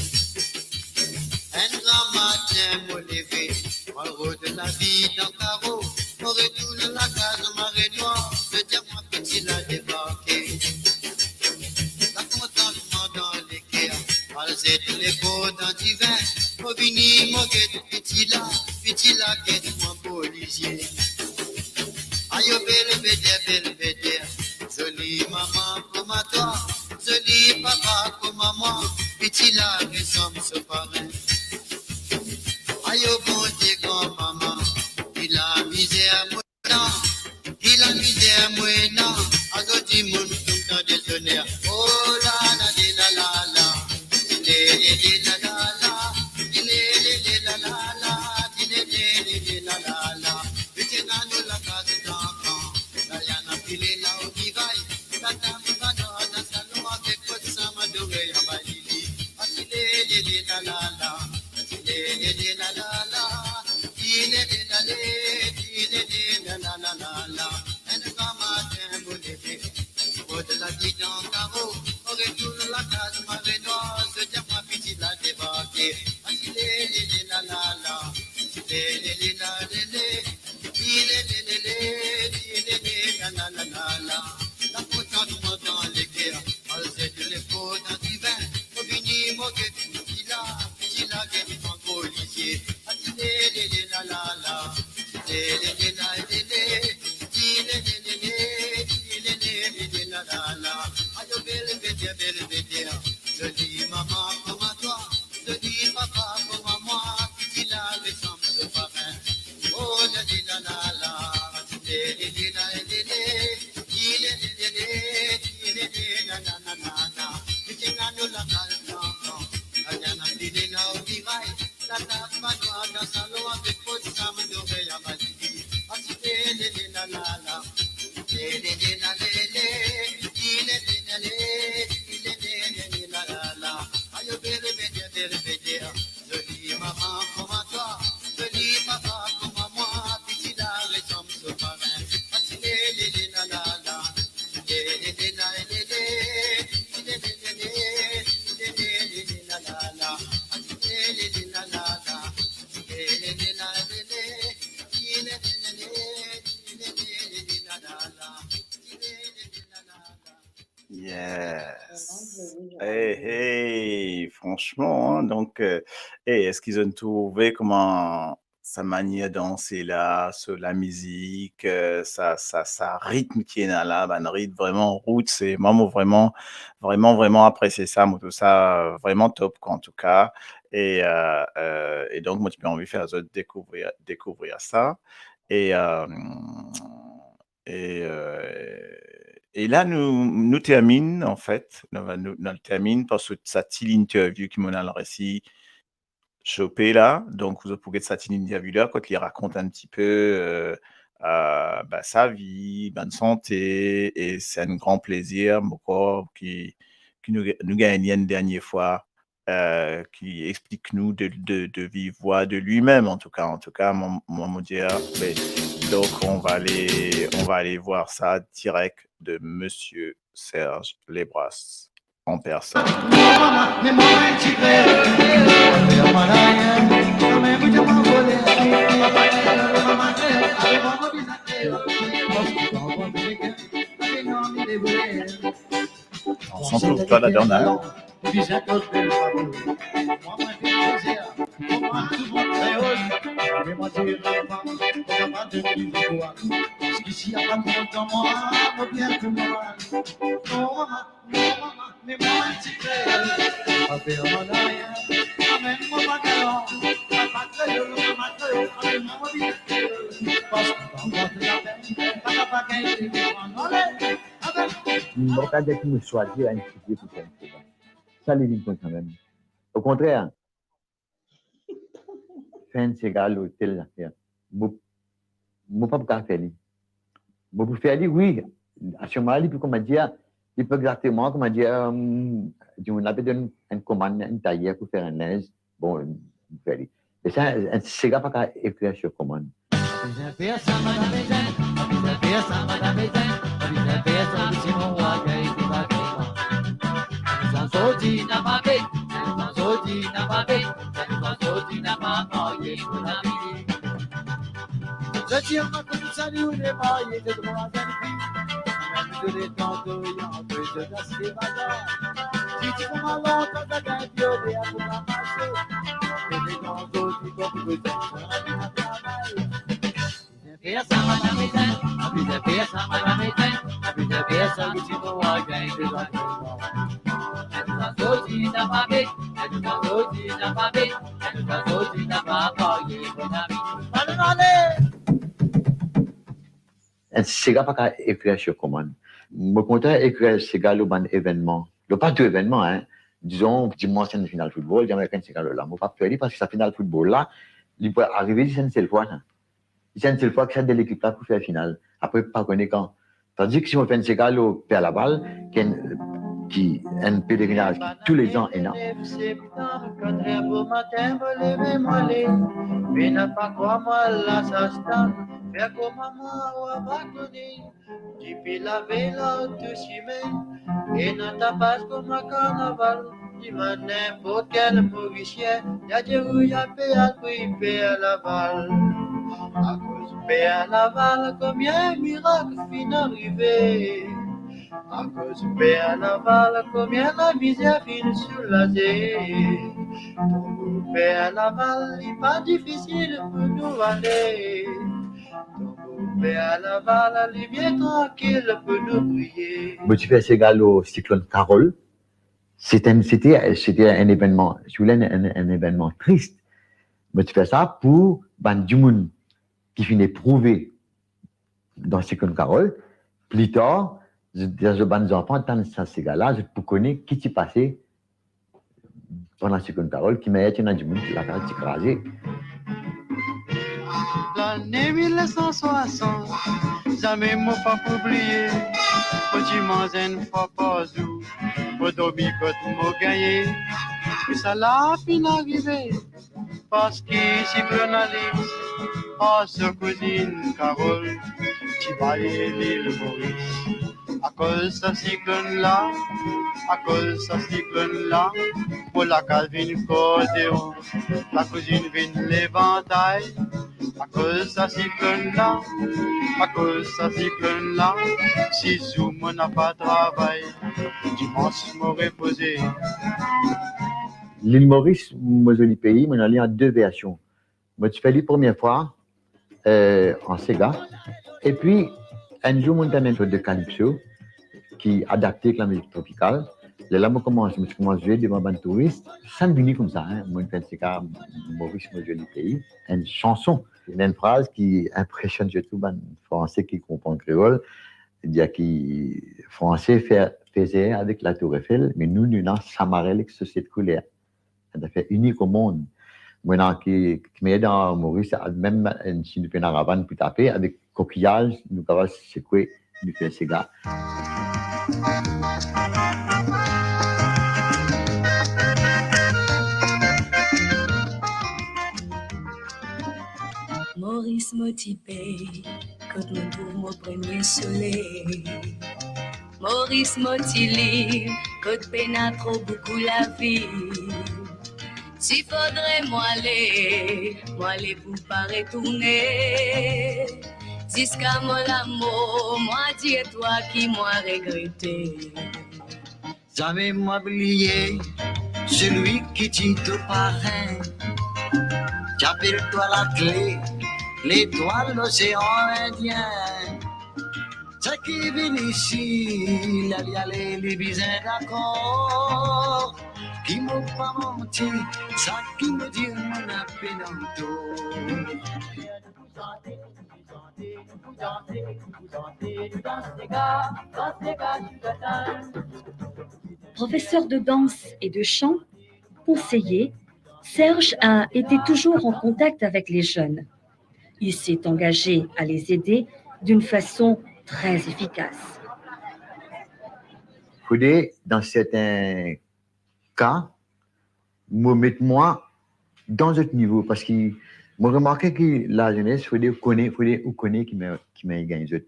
Enn gran matin mo leve, mo al rod lavi dan karo, mo retourn lakaz mare nwar, mo dir mwa piti la debarke. Lakontantman dan leker, mo al zet lekor dan divin, mo vini mo get piti la, piti la get mwa bolizie. Ayo Belveder, Belveder, zoli mama kouma twa, zoli papa kouma mwa, piti la resanm so parin. Ayo Bondie gran mama, ki lamizer mo ena, ki lamizer mo ena, azo dimoun toultan dezoner. Oh la la de la la la, de de de de Lele, la, lele, ti lele, lele, ti lele, la, la, la, la, la. La kontantman dan leker, al zet lefort dan divin. Mo vini, mo get, ti la, ti la, get mo polisie. A ti lele, la, la, la. Ti lele, la, lele, ti lele, lele, ti lele, lele, la, la, la. Ayo, bel veder, bel veder. Zoli mama kouma twa, zoli papa kouma mwa, ki ti la resanm zot parin. Oh, lele, la, la, la, lele, la, lele, lele, lele, lele, la, la, la, la, la. Ki ti ena nou lakaz blan blan, la, la, la, lele, la, o viray, la, la, bann nwa dan salon avek kot sam, zorey a bann fi. A ti lele, la, la, la. Lele, la, lele, lele, lele, lele, la, la, la. Ayo, bel veder, bel veder. Zoli mama kouma twa, zoli papa kouma mwa, ki ti la resanm zot parin. A ti lele, la, la, la. Lele, la, lele, lele, lele, lele, la, la, la. A ti lele, la, la, la. Lele, la, lele, lele, lele, lele, la, la, la. Yes. Hey, hey, franchement, hein, donc, euh, hey, est-ce qu'ils ont trouvé comment sa manière de danser là, sur la musique, euh, sa, sa, sa rythme ki ena la, bann ritm vraiment roots, e mwa, mo vraiment, vraiment, vraiment aprésie sa, mo trouv sa, euh, vraiment top, quoi, en tout cas. Et, euh, euh, et donc, mo ti pe anvi fer zot découvrir, découvrir ça. Et, euh, et, euh, et là, nou, nou terminn, an fet, nou, nou, nou terminn par sa, sa ti interview ki mo al resi chope la. Donk, zot pou get sa ti interview la, kot li rakont enn ti pe, euh, euh, ba, sa vi, bann sante, e se enn gran plezir, mo krwar, ki, ki nou, nou gagn enn dernie fwa, euh, ki explik nou de, de, de vive voix de lui-même, en tout cas. En tout cas, mwa, mwa, mo dir, ben, donc, on va aller, on va aller voir ça direct de Monsieur Serge Lebras en personne. On s'en trouve pas là-dedans, là, hein ? Mo pa dir ki mo swazir enn figi pou fer enn sega. Sa li vinn konn kanmem. Okontrer, fer enn sega lor tel zafer. Mo, mo pa pou kapav fer li. Mo pou fer li, wi. Asirman, li pou, kouma dir, li pou exakteman, kouma dir, euh, dimoun la pe donn enn komann, enn tayer pou fer enn linz. Bon, mo fer li. E sa, enn sega pa kapav ekrir sir komann. Enn sega pa kapav ekrir sir komann. Mo kontan ekrir sega lor bann evennman. Lor pa tou evennman, hein. Dizon, dimans enn final foutbol, dir mo ekrir enn sega lor la. Mo pa fer li, parski sa final foutbol la, li pou arive zis enn sel fwa, sa. Zis enn sel fwa ki sa de lekip la pou fer final. Apre, pa kone kan. Tandis ki si mo fer enn sega lor Per Labal, ki enn, ki enn pelerinaz ki toulezan ena. Septanm, kat er bomatin, mo leve, mo ale. Pena pa krwar mwa, la sa stann, fer kouma mwa, ou ava kone. Depi lavey la tou sime, ena tapas kouma karnaval. Dimann ninport kel Morisien, li a dir ou li pe al priye Per Laval. Akoz Per Laval, koumie mirak finn arive. Akoz Per Laval, koumie lamizer finn soulaze. Tonbo Per Laval, li pa difisil pou nou ale. Tonbo Per Laval, li bien trankil pou nou priye. Mo ti fer sega lor siklonn Carole. Se te, se te, se te enn evennman, si ou le, enn, enn, enn evennman tris. Mo ti fer sa pou bann dimoun ki finn eprouve dan siklonn Carole, pli tar, zot, zot bann zanfan tann sa sega la, zot pou kone ki ti pase pandan siklonn Carole, ki manier ti ena dimoun ki lakaz ti kraze. Lane mil nef san swasant, zame mo pa pou bliye, mo ti manz enn fwa par zour, mo dormi kot mo gagne. Me sa la finn arive, parski siklonn Alice ar so kouzinn Carole ti bay Lil Moris. Akoz sa siklonn la, akoz sa siklonn la, mo lakaz vinn kor deor, lakouzinn vinn levantay. Akoz sa siklonn la, akoz sa siklonn la, sis zour mo napa travay, dimans mo repoze. Lil Moris, mo zoli pei, mo ena li an de version. Mo ti fer li premie fwa, eh, an sega. Epi, enn zour, mo tann enn sort de calypso ki adapte ek lamizik tropikal. Lerla mo koumans, mo ti koumans zwe devan bann touris, sann vini koumsa, hein. Mo fer enn sega Moris, mo zoli pei, enn sanson. Ena enn fraz ki inpresionn sirtou bann Franse ki konpran kreol, dir ki Franse fer, fer fer avek La Tour Eiffel, me nou, nou ena Samarel ek Sosiet Kouler. Enn zafer inik o mond. Mo ena ki, ki mem dan Moris, mem enn, si nou pena ravann pou tape, avek kokiyaz, nou kapav sekwe, nou fer sega. Moris mo ti pei, kot mo trouv mo premie soley. Moris mo ti lib, kot pena tro boukou lavi. Si fodre mo ale, mo ale pou pa retourne. Ziska mo lamor, mo adie twa ki mo regrete. Zame mo bliye selwi ki ti to parin, ti apel twa lakle, letwal Losean Indien. Seki vinn isi, li ale, li bizin dakor. Ki mo pa manti, seki mo dir mo napa pena tor. Professeur de danse et de chant, conseiller, Serge a été toujours en contact avec les jeunes. Il s'est engagé à les aider d'une façon très efficace. Fode, dan sertin ka, mo met mwa dan zot nivo, parski mo remarke ki lazenes, fode ou kone, fode ou kone ki me-, ki mem gagn zot.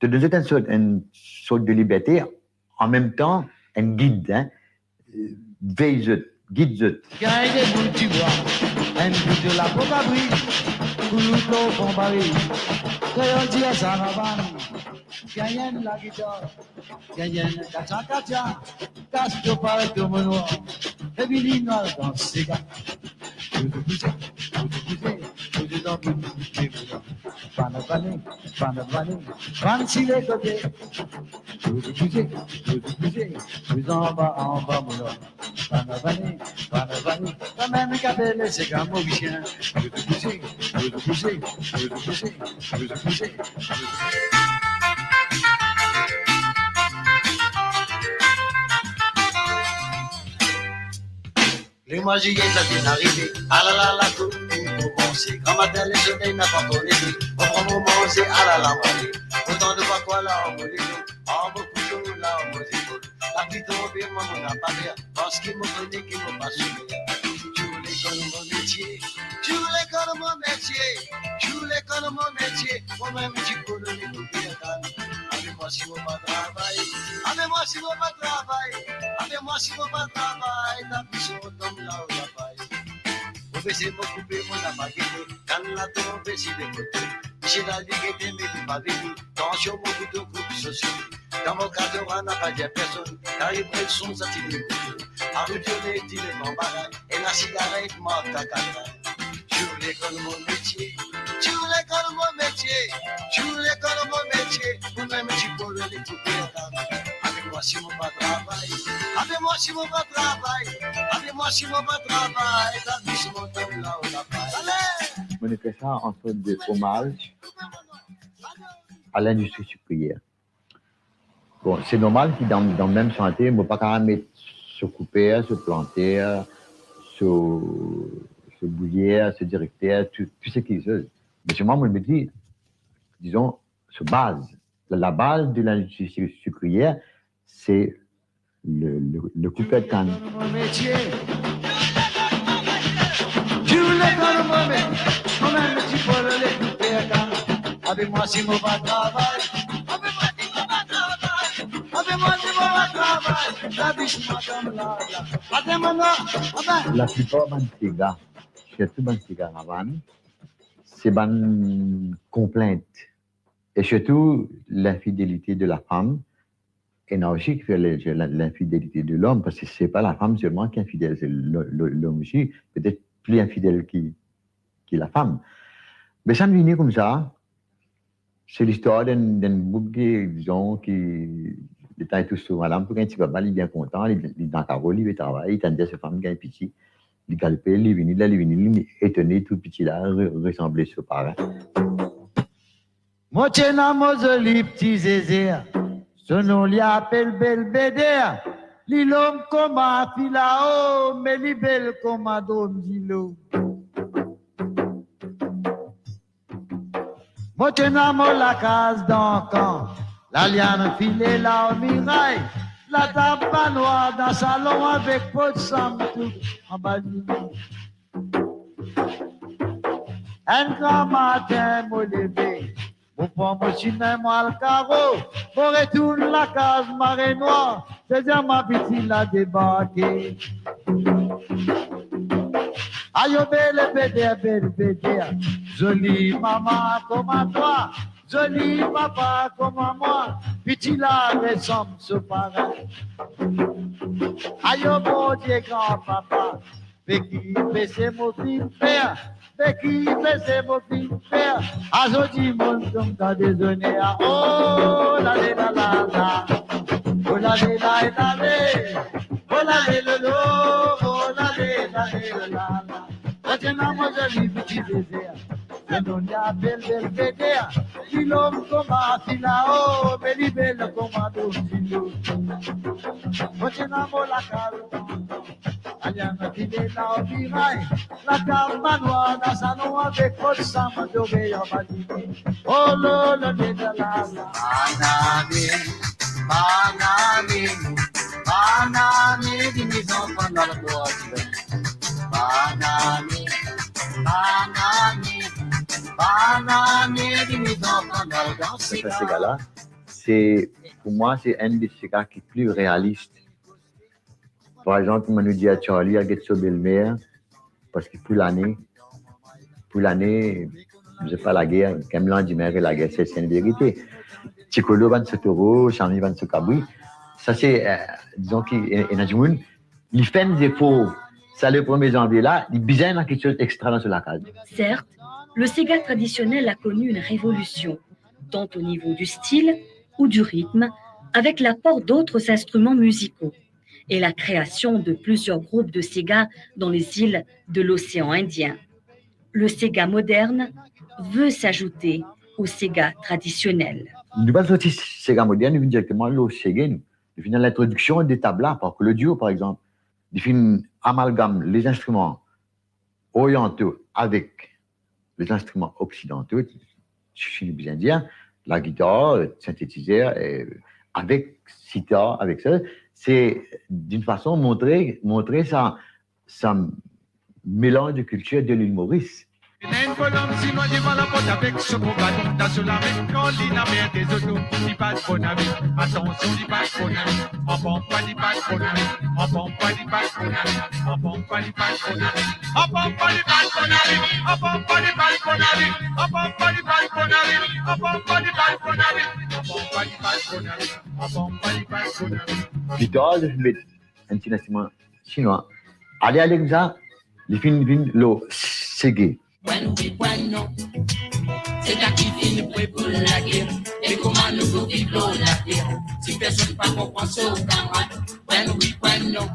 To donn zot enn sort, enn sort de liberte, an mem tan, enn gid, hein, vey zot, gid zot. Gagn de bout dibwa, enn bout lapo kabri, koulout lor fon bari. Kreol dir sa ravann, gagn enn lagitar, gagn enn katya katya, kas to parey to monwa, epi li nou al dans sega. Bouze, bouze, bouze, bouze, bouze dan bout, bouze, bouze. Bann vale, bann vale, bann si lekote. Bouze, bouze, bouze, bouze, bouze anba, anba mo lor. Bann vale, bann vale, bann mem ki apel sega morisien. Bouze, bouze, bouze, bouze, bouze, bouze, bouze, bouze. Le mwa ziye sa finn arive, alala lakour pou koumanse. Gramatin lesoley napa ankor leve, mo pran mo manze, alala mo ale. Otan de vakwa la an mo lezon, an mo kouzo la an mo zepol. Lapli tonbe, mwa mo napa per, parski mo kone ki mo pa soufer. Tou lekol mo metie, tou lekol mo metie, tou lekol mo metie. Mo mem ti kone li pou bien gagn. Ame mwa si mo pa travay, ame mwa si mo pa travay, ame mwa Si mo pa travay, ta plis mo tom la ou lapay. Mo bese mo koupe, mo napa gete, kann la tonbe si de kote. Misiye la li gete, me li pa vini. Tansion mo kouto koup so sou. Dan mo kazoran napa dir personn, kari pran son sa ti de kote. Ariv zone ti le gran bagay, ena sigaret, mark Kakata. Jou lekol mo metie, jou lekol mo metie, jou lekol mo metie, pou mem ti polo le koupe kan. Avek mwa si mo pa travay, avek mwa si mo pa travay, avek mwa si mo pa travay, ta plis mo tom la ou lapay. Ale! Mo inn fer sa an sort de omaz a lindistri sikriyer. Bon, se normal ki dan, dan mem sante, mo pa kapav met so kouper, so planter, so, so bouyer, so direkter, tou, tou seki soz. Me selman, mo met li, dizon, so baz. La, la baz de lindistri sikriyer, se le, le, le kouper de kann. Jou lekol mo metie, mo mem ti polo le kouper kan. Avek mwa si mo pa travay, avek mwa si mo pa travay, avek mwa si mo pa travay, ta plis mo tom la ou lapay. Atann, mo non, atann. Laplipar bann sega, sirtou bann sega ravann, se bann konplint. E sirtou, linfidelite de lafam, ena osi ki fer le, le, linfidelite de lom, parski se pa lafam selman ki infidel, se lo-, lo-, lom osi, petet pli infidel ki, ki lafam. Me sa vini koumsa, se listwar d'enn, d'enn boug ki, dizon, ki, li tann tou so madam pou gagn ti baba, li bien kontan, li, li dan karo, li ve travay, li tann dir so fam gagn piti, li galope, li vini, la li vini, li etone, tou piti la re-, resanble so parin. Mo ti ena mo zoli piti zeze, so nom li apel Belbeder. Li long kouma filao, me li bel kouma drom dilo. Mo ti ena mo lakaz dan kan, laliann file lor miray, latab banwar dan salon avek pot sam tou anba lime. Enn gramatin mo leve, mo pran mo simin, mo al karo, mo retourn lakaz Marenwar, se dir mwa piti la debarke. Ayo Belbeder, Belbeder, zoli mama kouma twa, zoli papa kouma mwa, piti la resanm so parin. Ayo Bondie gran papa, be ki pese mo finn fer, be ki pese mo finn fer, azordi mo tom dan dezone a. Oh, lale, la, la, la. Oh, lale, la, lale. Oh, lale, lolo. Oh, lale, lale, la, la, la. Mo ti ena mo zoli piti zeze, so nom li apel Belbeder. Li long kouma filao, me li bel kouma drom dilo. Mo ti ena mo lakaz, laliann file lor miray, latab banwar dan salon avek kot sam dore anba lime. Oh, lo, lo, le, la, la, la. Banane, banane, banane, vini zanfan dan lakor. Banane, banane, banane, vini zanfan dan lakor. Sa, sa sega la, se, pou mwa, se enn de sega ki pli realis. Par exanp, kouma nou dir Charlie al get so belmer, parski pou lane, pou lane, nou pa lager, kan mem landime lager, se, se enn verite. Ti Kolo vann so toro, Sami vann so kabri. Sa se, eh, dizon ki, e, ena dimoun, li fer enn zefor. Sa, le premie zanvie la, li bizin ena kiksoz extra dan so lakaz. Certes, le séga traditionnel a connu une révolution, tant au niveau du style ou du rythme, avec l'apport d'autres instruments musicaux et la création de plusieurs groupes de séga dans les îles de l'océan Indien. Le séga moderne veut s'ajouter au séga traditionnel. Nou pa sorti séga modern, nou vinn direkteman lor seggae, nou. Nou vinn a lintrodiksion de tabla par Claudio, par exanp. Li finn amalgam les instruments orientaux avec les instruments occidentaux, si nou bizin dir, lagitar, sintetizer, e avek sitar, avek sa, se d'une façon montre, montre sa, sa melanz de kiltir de lil Moris. Ena enn bonom sinwa devan laport avek so gro baton dan so lame, kan li lamer de zoto, li pas bonn avi. Atansion, li pas bonn avi. Anpanpa, li pas bonn avi. Anpanpa, li pas bonn avi. Anpanpa, li pas bonn avi. Anpanpa, li pas bonn avi. Anpanpa, li pas bonn avi. Anpanpa, li pas bonn avi. Anpanpa, li pas bonn avi. Anpanpa, li pas bonn avi. Anpanpa, li pas bonn avi. Gitar, li met enn ti instriman sinwa. Ale, ale koumsa, li finn vinn lor sege. Pwin wi, pwin non. Sega ki finn pre pou lager. E kouma nou pou viv lor later? Si personn pa konpran so kamarad. Pwin wi, pwin non.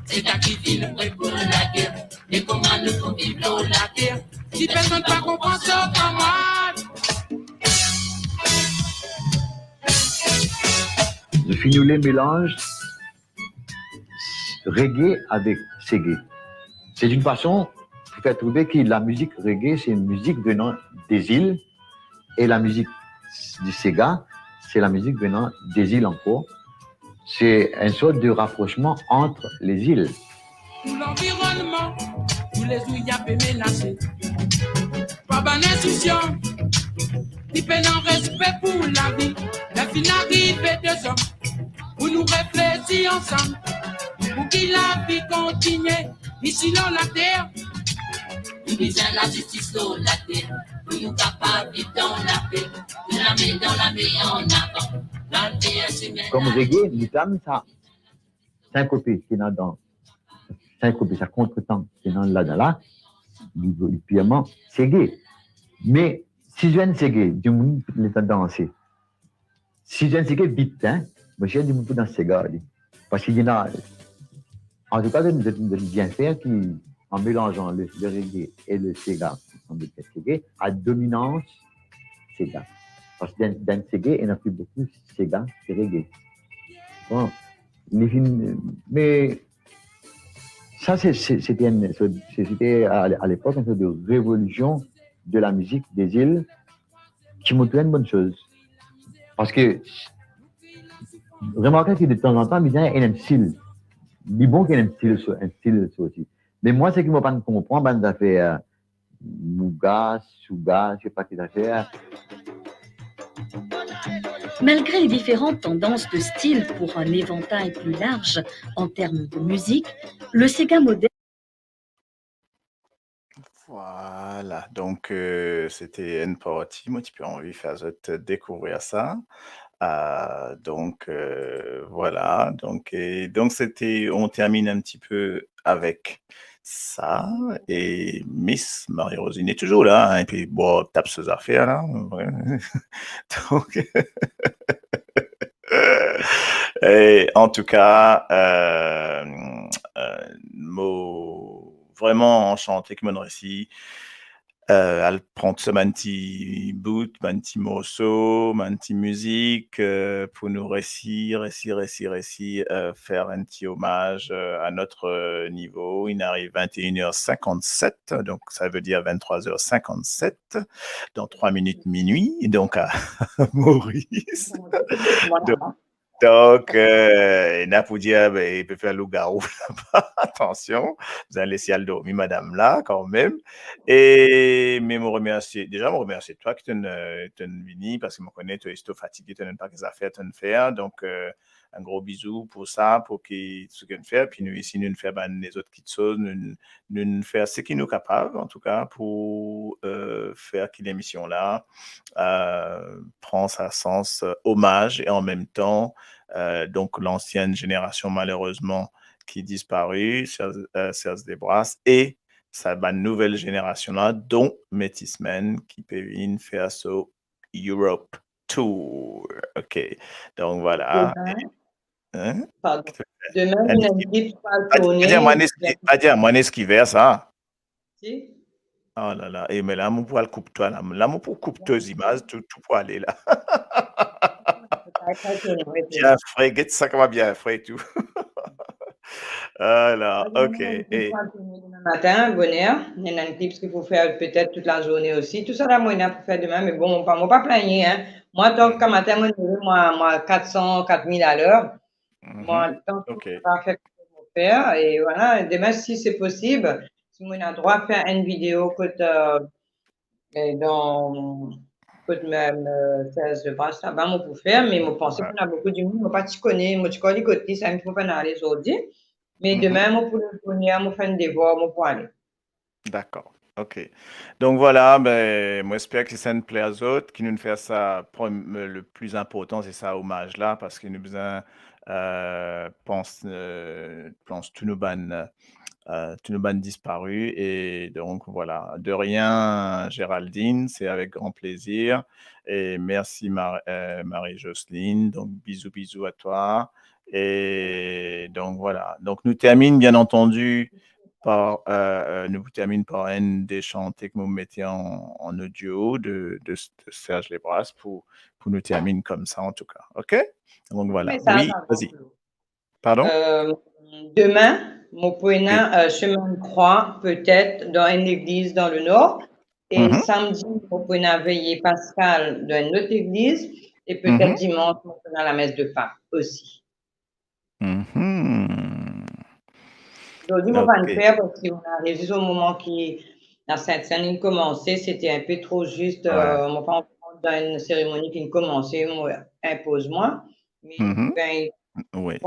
Sega ki finn pre pou lager. E kouma nou pou viv lor later? Si personn pa konpran so kamarad. Li finn oule melanz reggae avek sege. C'est une façon pour faire trouver que la musique reggae, c'est une musique venant des îles, et la musique du sega, c'est la musique venant des îles encore. C'est une sorte de rapprochement entre les îles. Pou lanvironnman, toulezour li pe menase. Pa bann insision, li pena respe pou lavi. Li finn arive de zom pou nou reflesi ansam, pou ki lavi kontinie isi lor later. Nou bizin lazistis lor later, pou nou kapav viv dan lape, pou lame dan lame an avan. Later simin. Kom reggae, li tann sa sinkope ki ena dan, sinkope, sa kontretan ki ena ladan la, li, li pirman sege. Me si zwenn sege, dimoun letan danse. Si zwenn sege vit, hein, mo sir dimoun pou dans sega, li. Parski ena, antouka, zot, zot, zot bien fer ki, an melanzan le, le reggae e le sega, ansanm, le sege, a dominans sega. Parski dan, dan sege, ena pli boukou sega ki reggae. Bon, li finn, me sa, se, se, se te enn, se, se, se te a, a lepok, enn sort de revolision de la mizik de zil, ki mo trouv enn bonn soz. Parski, remarke ki de tanzantan, bizin ena enn stil. Li bon ki ena enn stil so-, enn stil sorti. Me mwa, seki mo pa konpran, bann zafer, mouga, souga, se pa ki zafer. Malgré les différentes tendances de style pour un éventail plus large en termes de musique, le séga moderne. Voilà, donk, euh, se te enn parti, mo ti pe anvi fer zot dekouvrir sa. Euh, donk, euh, voilà, donk, e donk se te, on termine un petit peu avec ça, e Miss Marie-Rosine est toujours là, hein, epi, bon, tap so zafer la, ouais. Donk, e antouka, euh, euh, mo vreman ansante ki mo'nn resi, euh, al pran tou sa bann ti bout, bann ti morso, bann ti mizik, euh, pou nou resi, resi, resi, resi, euh, fer enn ti omaz, euh, à notre, euh, niveau. Il arrive vingt et une heures cinquante-sept, donc ça veut dire vingt-trois heures cinquante-sept, dans trois minutes minuit, donc à Maurice. Donk, euh, ena pou dir, be, li pe fer lougawou laba, atansion, bizin les li al dormi, madam la, kanmem. E, me mo remersie, deza, mo remersie twa ki to'nn, euh, to'nn vini, parski mo kone to isi to fatige, to'nn enn pake zafer to'nn fer. Donk, euh, enn gro bizou pou sa, pou ki, seki to'nn fer. Epi nou isi, nou'nn fer bann lezot kiksoz, nou, nou'nn fer seki nou kapav, antouka, pou, euh, fer ki lemision la, euh, pran sa sans, euh, omaz e an mem tan, euh, donk, lansienn zenerasion, malerezman, ki dispari, Serge, euh, Serge Desbrasses, e sa bann nouvel zenerasion la, don Metis Men, ki pe vinn fer so Europe Tour. Ok. Donk, voilà. Demin. E, hein? Pardon. Demin, ena enn ekip ki pe al tourne. Pa dir mwa, ena enn ekip, pa dir mwa, ena enn ekip ki ver sa. Si. Oh la la. E, me la, mo pou al koup twa la. La, mo pou koup to zimaz, tou, tou pou ale la. Bien fre, get sa kouma bien fre tou. Ala, ok. Demin, matin, boner, ena enn clips ki pou fer petet tout lazourne osi. Tou sa la, mo ena pou fer demin, me bon, mo pa, mo pa plagne, hein. Mwa, tank ka matin, mo leve, mwa, mwa, kat san, kat mil aler. Mwa, tank ki mo pa fer, e voilà, demin, si se posib, si mo ena drwa fer enn video kot, euh, e dan, kot mem, euh, Serge Lebras laba, mo pou fer, me mo panse pou ena boukou dimoun, mo pa ti kone, mo ti krwar li kot li, sa mo pou pena ale zordi. Me demin, mo pou, mo fer enn devwar, mo pou ale. Dakor. Ok. Donk vwala, be, mo esper ki sa inn pler a zot, ki nou fer sa, prim-, le pli inportan, se sa, omaz la, parski nou bizin, euh, pans, euh, pans tou nou bann, euh, tou nou bann dispari. E donk, vwala. De rien, Géraldine, se avek gran plezir. E mersi, Mar-, euh, Marie-Jocelyne. Donk, bizou, bizou a twa. E donk, vwala. Donk, nou terminn, bien antandi, par, euh, euh, nou terminn par enn de sante ki mo mete an, an audio de, de, de Serge Lebras pou, pou nou terminn koumsa, antouka. Ok? Donk, vwala. Wi, vazi. Pardon? Euh, demin, mo pou ena, euh, Chemin de Croix, petet dan enn legliz dan Lenor. E samdi, mo pou ena veye Paskal dan enn lot legliz. E petet dimans, mo pou ena lames de Pak osi. Mhm. Zordi, mo pa inn fer parski mo ariv zis o moman ki Lasentsinn inn koumanse, sete inpe tro zis, euh, mo pa anvi rant dan enn seremoni ki inn koumanse, mo inpoz mwa. Me, ben, wi.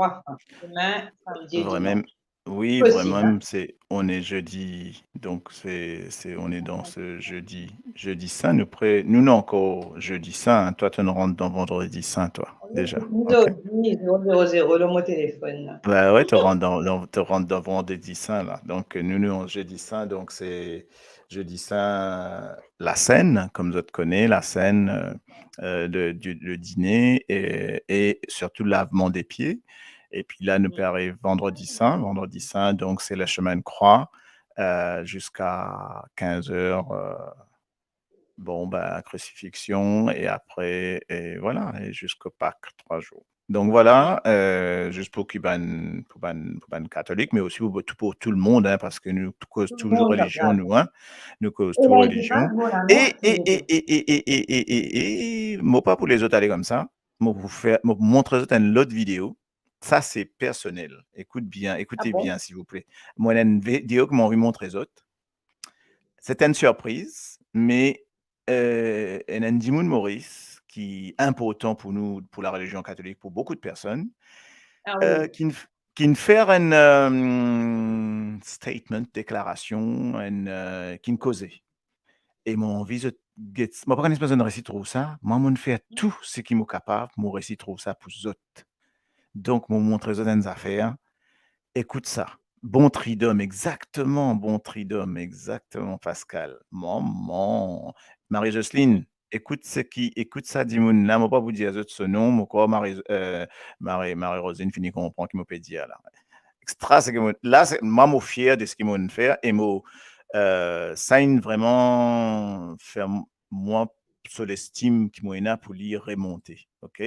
Demin, samdi e dimans. Wi, vremem, se, on est jeudi, donk se, se, on est dans ce jeudi, jeudi saint. Nou pre-, nou, nou ankor jeudi saint, hein. Twa, to rant dan vandredi saint, twa, deza. Ok. Zordi, zero zero zero lor mo telefonn la. Ba wi, to rant dan, dan, to rant dan vandredi saint la. Donk, nou, nou, jeudi saint, donk se jeudi saint, Lasenn, kouma zot kone, Lasenn, euh, euh, de, du, le dine e, e sirtou lavman de pie. Epi la, nou pe ariv vandredi saint. Vandredi saint, donk, se le Chemin de Croix, euh, ziska kinz er, euh, bon, ben, krisifiksion, e apre, e vwala, e ziska Pak, trwa zour. Donk vwala, euh, zis pou ki bann, pou bann, pou bann katolik, me osi pou, pou tou, pou tou lemonn, hein, parski nou koz tou relizion, nou, hein. Nou koz tou relizion. E, e, e, mo pa pou les zot ale koumsa. Mo pou fer, mo pou montre zot enn lot video. Sa, se personel. Ekout bien, ekoute bien, silvouple. Mo ena enn video ki mo anvi montre zot. Se enn sirpriz, me, euh, ena enn dimoun Moris ki inportan pou nou, pou la relizion katolik, pou boukou de personn, euh, ki inn f-, ki inn fer enn, euh, statement, deklarasion, enn, euh, ki inn koze. E mo anvi zot get, mo pa kone si zot resi trouv sa, mwa, mo fer tou seki mo kapav, mo resi trouv sa pou zot. Donk, mo montre zot enn zafer. Ekout sa. Bon tridom, exakteman, bon tridom, exakteman, Paskal. Momon. Marie-Jocelyne, ekout seki, ekout sa dimoun la, mo pa pou dir zot so nom, mo krwar Marie, euh, Marie, Marie-Rosine fini konpran ki mo pe dir la. Extra, seki mo, la, se, mwa, mo fier de seki mo fer, e mo, euh, sa inn vreman fer mwa, so lestim ki mo ena pou li remonte, ok?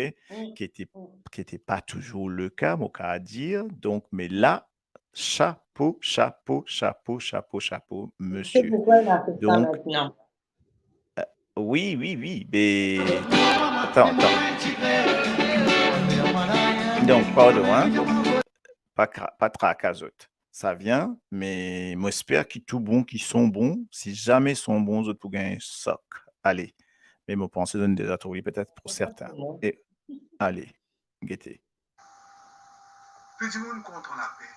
Ki ete, ki ete pa touzour le ka, mo kav dir. Donk, me la, chapo, chapo, chapo, chapo, chapo, misie. Donk, euh, wi, wi, wi, be, atann, atann. Donk, pardon, hein. Pa kra-, pa traka zot. Sa vinn, me mo esper ki tou bon, ki son bon. Si zame son bon, zot pou gagn sok. Ale. Me mo panse zot inn deza trouv li, petet pou sertin. E, ale, gete. Tou dimoun kontan lape.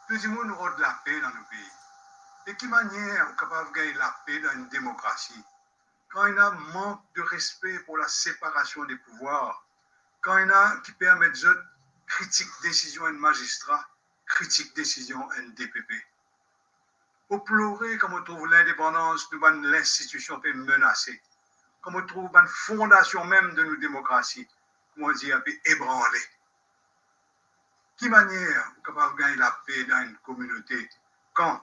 Tou dimoun rod lape dan nou pei. E ki manier ou kapav gagn lape dan enn demokrasi? Kan ena mank de respe pou laseparasion de pouvwar, kan ena ki permet zot kritik desizion enn mazistra, kritik desizion enn D P P. Mo plore kan mo trouv lindepandans nou bann linstitision pe menase, kan mo trouv bann fondasion mem de nou demokrasi, koumadir, pe ebranle. Ki manier ou kapav gagn lape dan enn kominote kan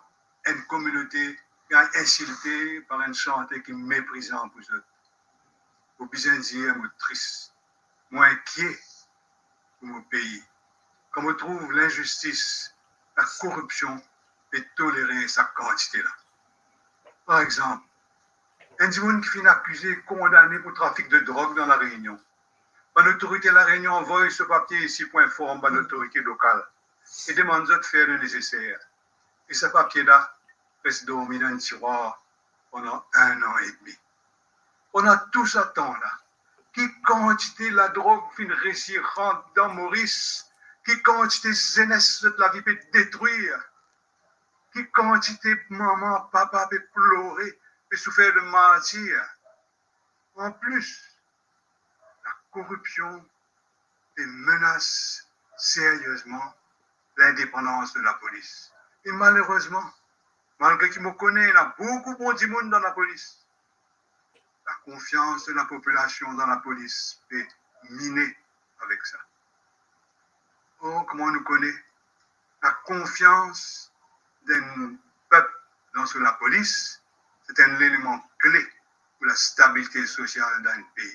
enn kominote gagn insilte par enn sante ki meprizan pou zot? Mo bizin dir mo tris, mo inkie pou mo pei. Kan mo trouv linzistis, lakoripsion pe tolere sa kantite la. Par exanp, enn dimoun ki finn akize, kondane pou trafik de drog dan La Réunion. Bann otorite La Réunion avoy so papie isi pou inform bann otorite lokal e demann zot fer le neseser. E sa papie la, res dormi dan enn tirwar pandan enn an edmi. Pandan tou sa tan la, ki kantite ladrog finn resi rant dan Moris, ki kantite zenes zot lavi pe detrir, ki kantite mama, papa pe plore, pe soufer de martir. Anplis, lakoripsion pe menas seriezman lindepandans de lapolis. E malerezman, malgre ki mo kone ena boukou bon dimoun dan lapolis, lakonfians de lapopilasion dan lapolis pe mine avek sa. Or, kouma nou kone, lakonfians enn pep dan so lapolis, se enn leleman kle pou lastabilite sosial dan enn pei.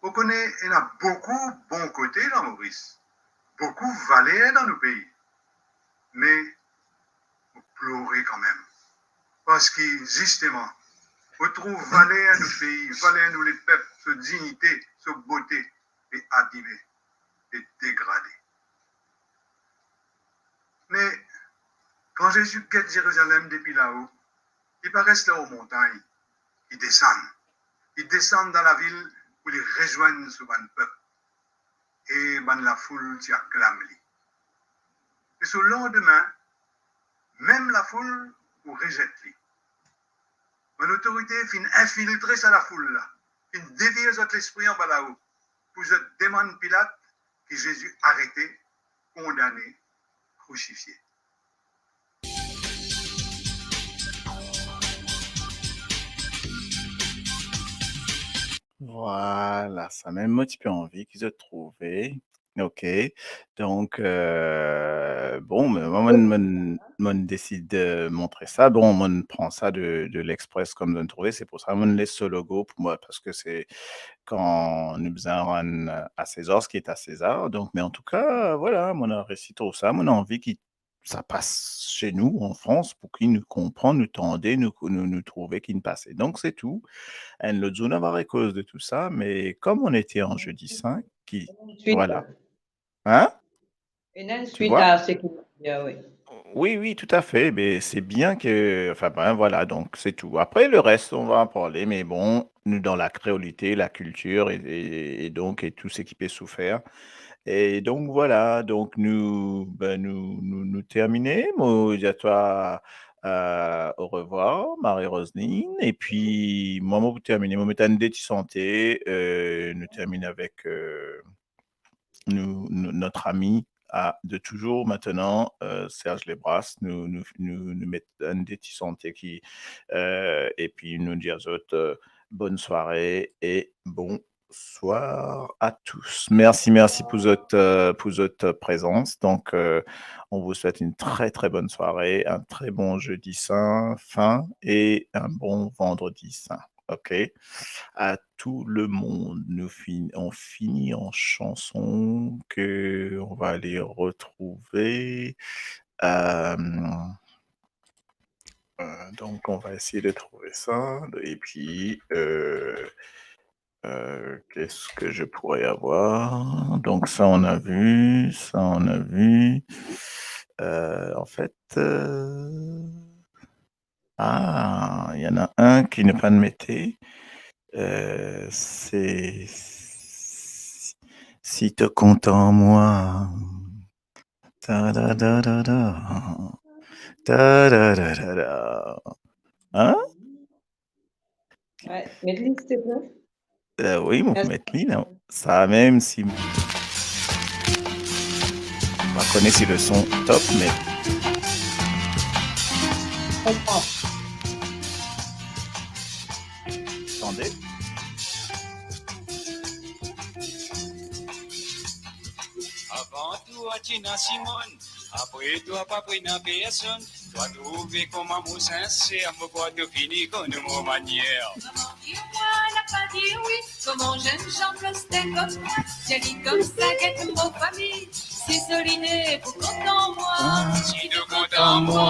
Mo kone ena boukou bon kote dan Moris, boukou valer dan nou pei, me mo plore kanmem. Parski, zisteman, mo trouv valer nou pei, valer nou lepep, so dignite, so bote, pe abime, pe degrade. Me, kan Zezi get Zerizalem depi lao, li pa res lor montagn, li desann. Li desann dan lavil pou li rezwenn so bann pep. E bann lafoul ti aklam li. E so landime, mem lafoul pou rezet li. Bann otorite finn infiltre sa lafoul la, finn devir zot lespri anba lao, pou zot demann Pilat ki Zezi arete, kondane, krousifie. Vwala, samem mo ti pe anvi ki zot trouve. Ok. Donk, euh, bon, me mwa, mo, mo, mo desid, euh, montre sa. Bon, mo pran sa de, de L'Express, kouma zot trouve. Se pou sa mo les so logo pou mwa, parski se kan nou bizin rann à César ce qui est à César. Donk, me antouka, vwala, mo resi trouv sa. Mo anvi ki sa pas chez nous, en France, pou ki nou konpran, nou tande, nou, nou, nou trouve ki'nn pase. Donk, se tou. Enn lot zour, nou va rekoz de tou sa, me kouma nou ti an Jeudi Saint, ki, vwala. Hein ? Ena enn swit a seki mo dir, wi. Wi, wi, toutafe. Me se bien ke, anfin, ben, vwala, donk, se tou. Apre, leres, nou va parle, me bon, nou dan lakreolite, lakiltir, e, e, e donk, e tou seki pe soufer. E donk, vwala, donk, nou, ben, nou, nou, nou termine. Mo dir twa, euh, orevwar, Marie-Roseline. Epi, mwa, mo pou termine, mo met enn de ti sante, euh, nou termine avek, euh, nou, nou, notre ami à, de toujours maintenant, euh, Serge Lebras, nou, nou, nou, nou met enn de ti sante ki, euh, epi nou dir zot, euh, bonne soirée et bonsoir à tous. Merci, merci pour votre, euh, pour votre présence. Donc, euh, on vous souhaite une très, très bonne soirée, un très bon jeudi saint fin et un bon vendredi saint. Ok. À tout le monde. Nous fin-, on finit en chanson que on va aller retrouver. Euh, euh, donc, on va essayer de trouver ça. Et puis, euh, euh, qu'est-ce que je pourrais avoir ? Donc, ça, on a vu. Ça, on a vu. Euh, en fait, euh, Ah, il y en a un qui n'est pas metté. Euh, c'est Si te kontan mwa. Ta da da da da. Ta da da da da. Hein ? Ouais, met li, s'il te plaît. Euh, wi, mo pou met li, non ? Sa mem si mo pa kone si le son top, me... Konpran. Tande. Avan twa ti ena Simone, apre twa pa pe ena personn. Twa trouve kouma mo sinser, mo krwar to fini konn mo manier. Maman dir mwa, napa dir wi, kouma enn zennzam plastik kouma mwa, zoli koumsa, get mo fami, si zoli ne pou kontan mwa. Ah. Si to kontan mwa,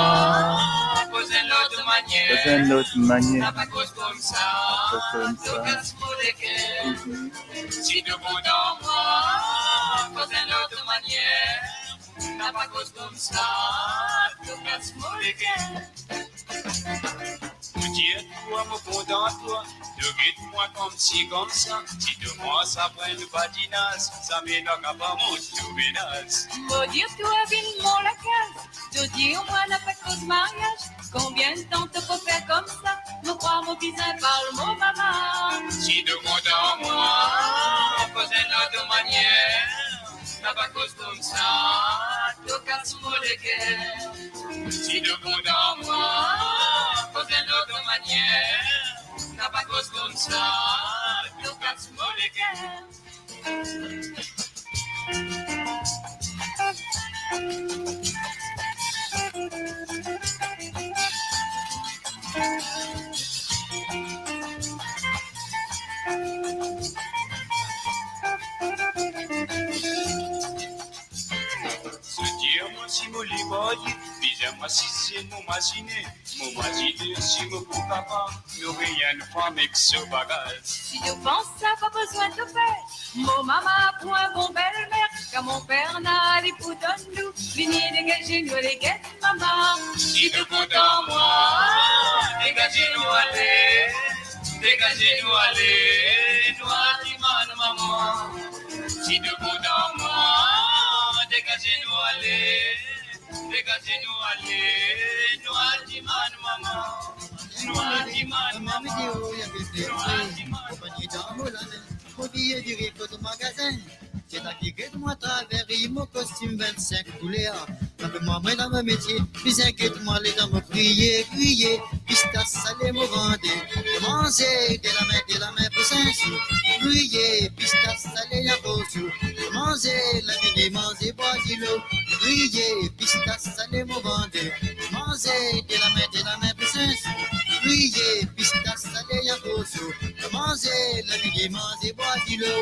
koz enn lot manier. Koz enn lot manier. Napa koz koumsa, koz koumsa. To kas mo leker. Mhm. Si to kontan mwa, koz enn lot manier. Napa koz koumsa, to kas mo leker. Mo dir twa mo kontan twa, to get mwa koumsi koumsa. Si to mars apre nou badinaz, zame nou kapav mont nou menaz. Mo dir twa vinn mo lakaz, to dir mwa napa koz maryaz. Konbien tan to pou fer koumsa? Mo krwar mo bizin parl mo mama. Si to kontan mwa, koz enn lot manier. Napa koz koumsa, to kas mo leker. Si to kontan mwa, koz enn lot manier. Napa koz koumsa, to kas mo leker. Zot dir mwa si mo libar, bizin mwa si se mo mazine. Mo mazine si mo pou kapav nouri enn fam ek so bagaz. Si to pans sa pa bizin to fer, mo mama pou enn bon belmer, kan mo per nanye pou donn nou, vini degaze nou ale get mama. Si to kontan mwa, degaze nou ale, degaze nou ale, nou al dimann mama. Si to kontan mwa, degaze nou ale, degaze nou ale, nou al dimann mama, nou al dimann mama, nou al dimann mama. Konpagni dan mo lame, mo biye diri kot magazin. Se la ki get mwa traver mo kostim vinn-sink kouler. Apre mwa, mwa dan mo metie, bizin get mwa letan mo kriye, kriye. Pistas sale mo vande, manze de lame, de lame pou sink sou. Kriye, pistas sale ya pou sou. Manze, lavini manze, bwar dilo. Kriye, pistas sale mo vande, manze de lame, de lame pou sink sou. Kriye, pistas sale ya pou sou. Manze, lavini manze, bwar dilo.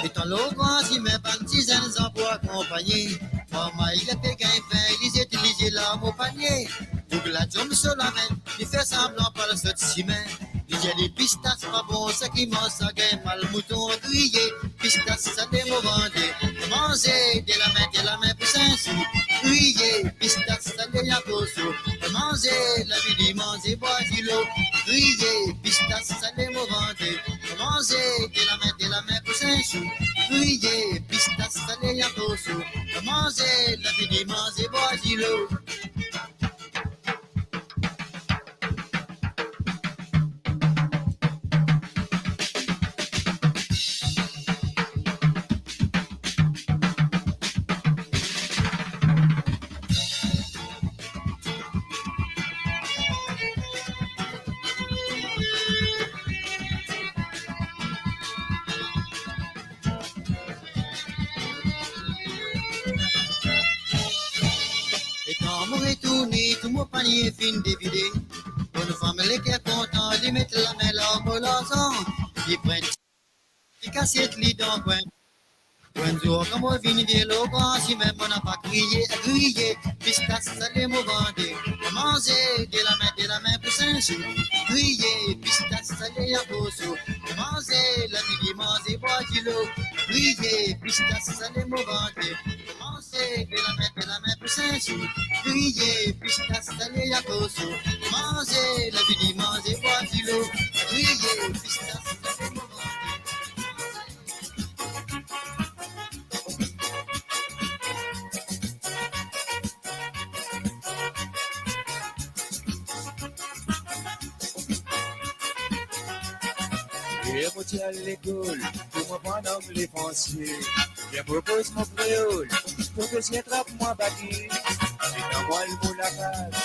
Letan lor gran simin bann ti zenn zanfan pou akonpagne. Mama, li pe gagn fin, li zet, li zet larm o panie. Boug la tom so lame, li fer sanblan pa al sot simin. Li dir li pistas pa bon, sa ki manz sa gagn mal, mouton kriye, pistas sale mo vande. Manze de lame, de lame pou sink sou. Kriye, pistas sale ya pou sou. Manze, lavini manze, bwar dilo. Kriye, pistas sale mo vande. Manze, de lame, de lame pou sink sou. Kriye, pistas sale ya pou sou. Manze, lavini manze, bwar dilo. E kan mo retourne, tou mo panie finn devide. Bonn fam leker kontan, li met lame lor mo larzan. Li pran ti kasiet li dan kwin. Enn zour kan mo vinn de lor gran simin, mo napa kriye, kriye, pistas sale mo vande. Manze de lame, de lame pou sink sou. Kriye, pistas sale ya pou sou. Manze, lavini manze, bwar dilo. Kriye, pistas sale mo vande. Manze de lame, de lame pou sink sou. Kriye, pistas sale ya pou sou. Manze, lavini manze, bwar dilo. Kriye, pistas sale mo vande. Ler mo ti al lekol, pou mo pran nom lefanse. Bien mo koz mo kreol, profeser trap mwa bagi. Letan mo al mo lakaz,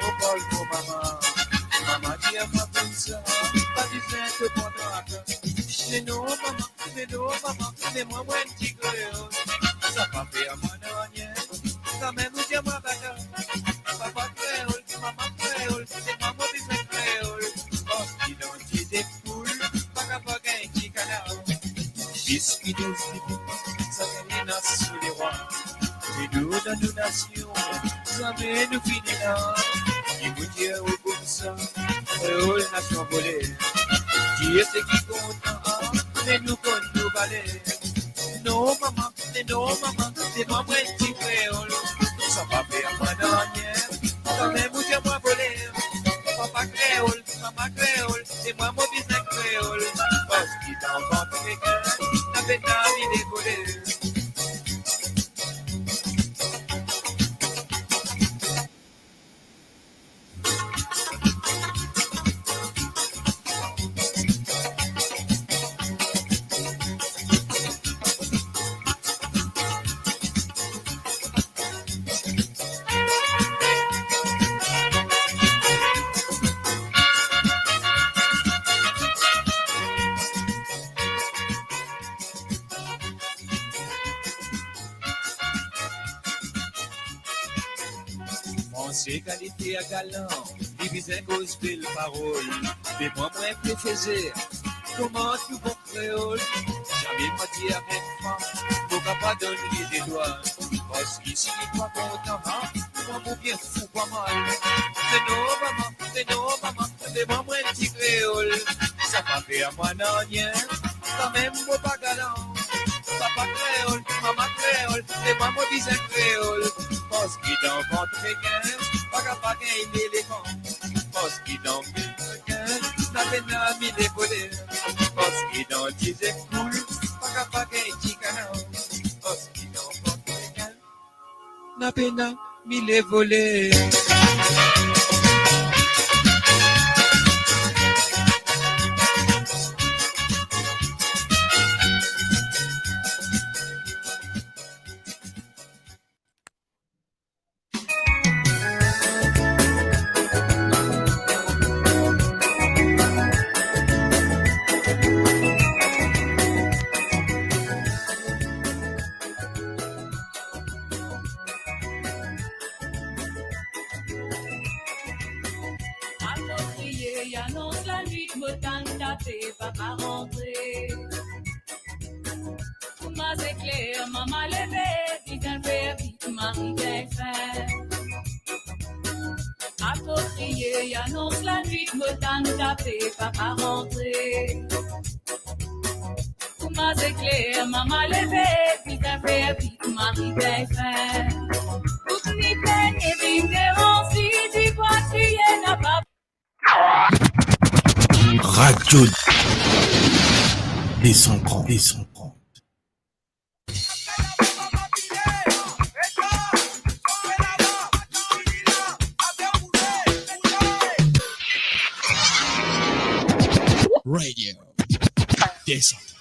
mo parl mo mama. Mama dir mwa koumsa, pa bizin to pran trakaz. Me non mama, me non mama, me mwa mo enn ti kreol. Sa pa fer mwa nanye, kanmem ou dir mwa bata. Papa kreol, mama kreol, se mwa mo bizin kreol. Kom idantite poul, pa kapav gagn ti kanar. Biski douz dibi, sa gagn ena sou lerwa. Li dou dan nou nasion, zame nou fini la. Ki pou dir ou koumsa, kreol nasion vole. Dir seki kontan, me nou konn nou valer. Non mama, me non mama, de mwa mwa enn ti kreol. Sa pa fer mwa nanye, kanmem ou dir mwa voler. Papa kreol, mama kreol, de mwa mo bizin kreol. Parski dan vant kikenn, napena mi le voler. Franse kalite a galan, li bizin koz bel parol. Me mwa, mwa prefere kouma tou bon kreol. Zame mwa dir enn fam, mo kapav donn li de dwa. Parski si li pa kontan, ha, mwa mo bien fou pa mal. Me non mama, me non mama, de mwa mwa enn ti kreol. Sa pa fer mwa nanye, kanmem mo pa galan. Papa kreol, mama kreol, de mwa mo bizin kreol. Parski dan vant kikenn, pa kapav gagn lelefan. Parski dan vant kikenn, napena mi le voler. Parski dan dizyem poul, pa kapav gagn ti kanan. Parski dan vant kikenn, napena mi le voler. Apropriye, anons lanwit, mo tann tape, papa rantre. Kouma zekler, mama leve, bizin fer vit, mari gagn fin. Apropriye, anons lanwit, mo tann tape, papa rantre. Kouma zekler, mama leve, bizin fer vit, mari gagn fin. Kout ni penie vinn deranz li, ti krwar kriye napa. Radio deux cent trente, deux cent trente. Radio deux cent trente.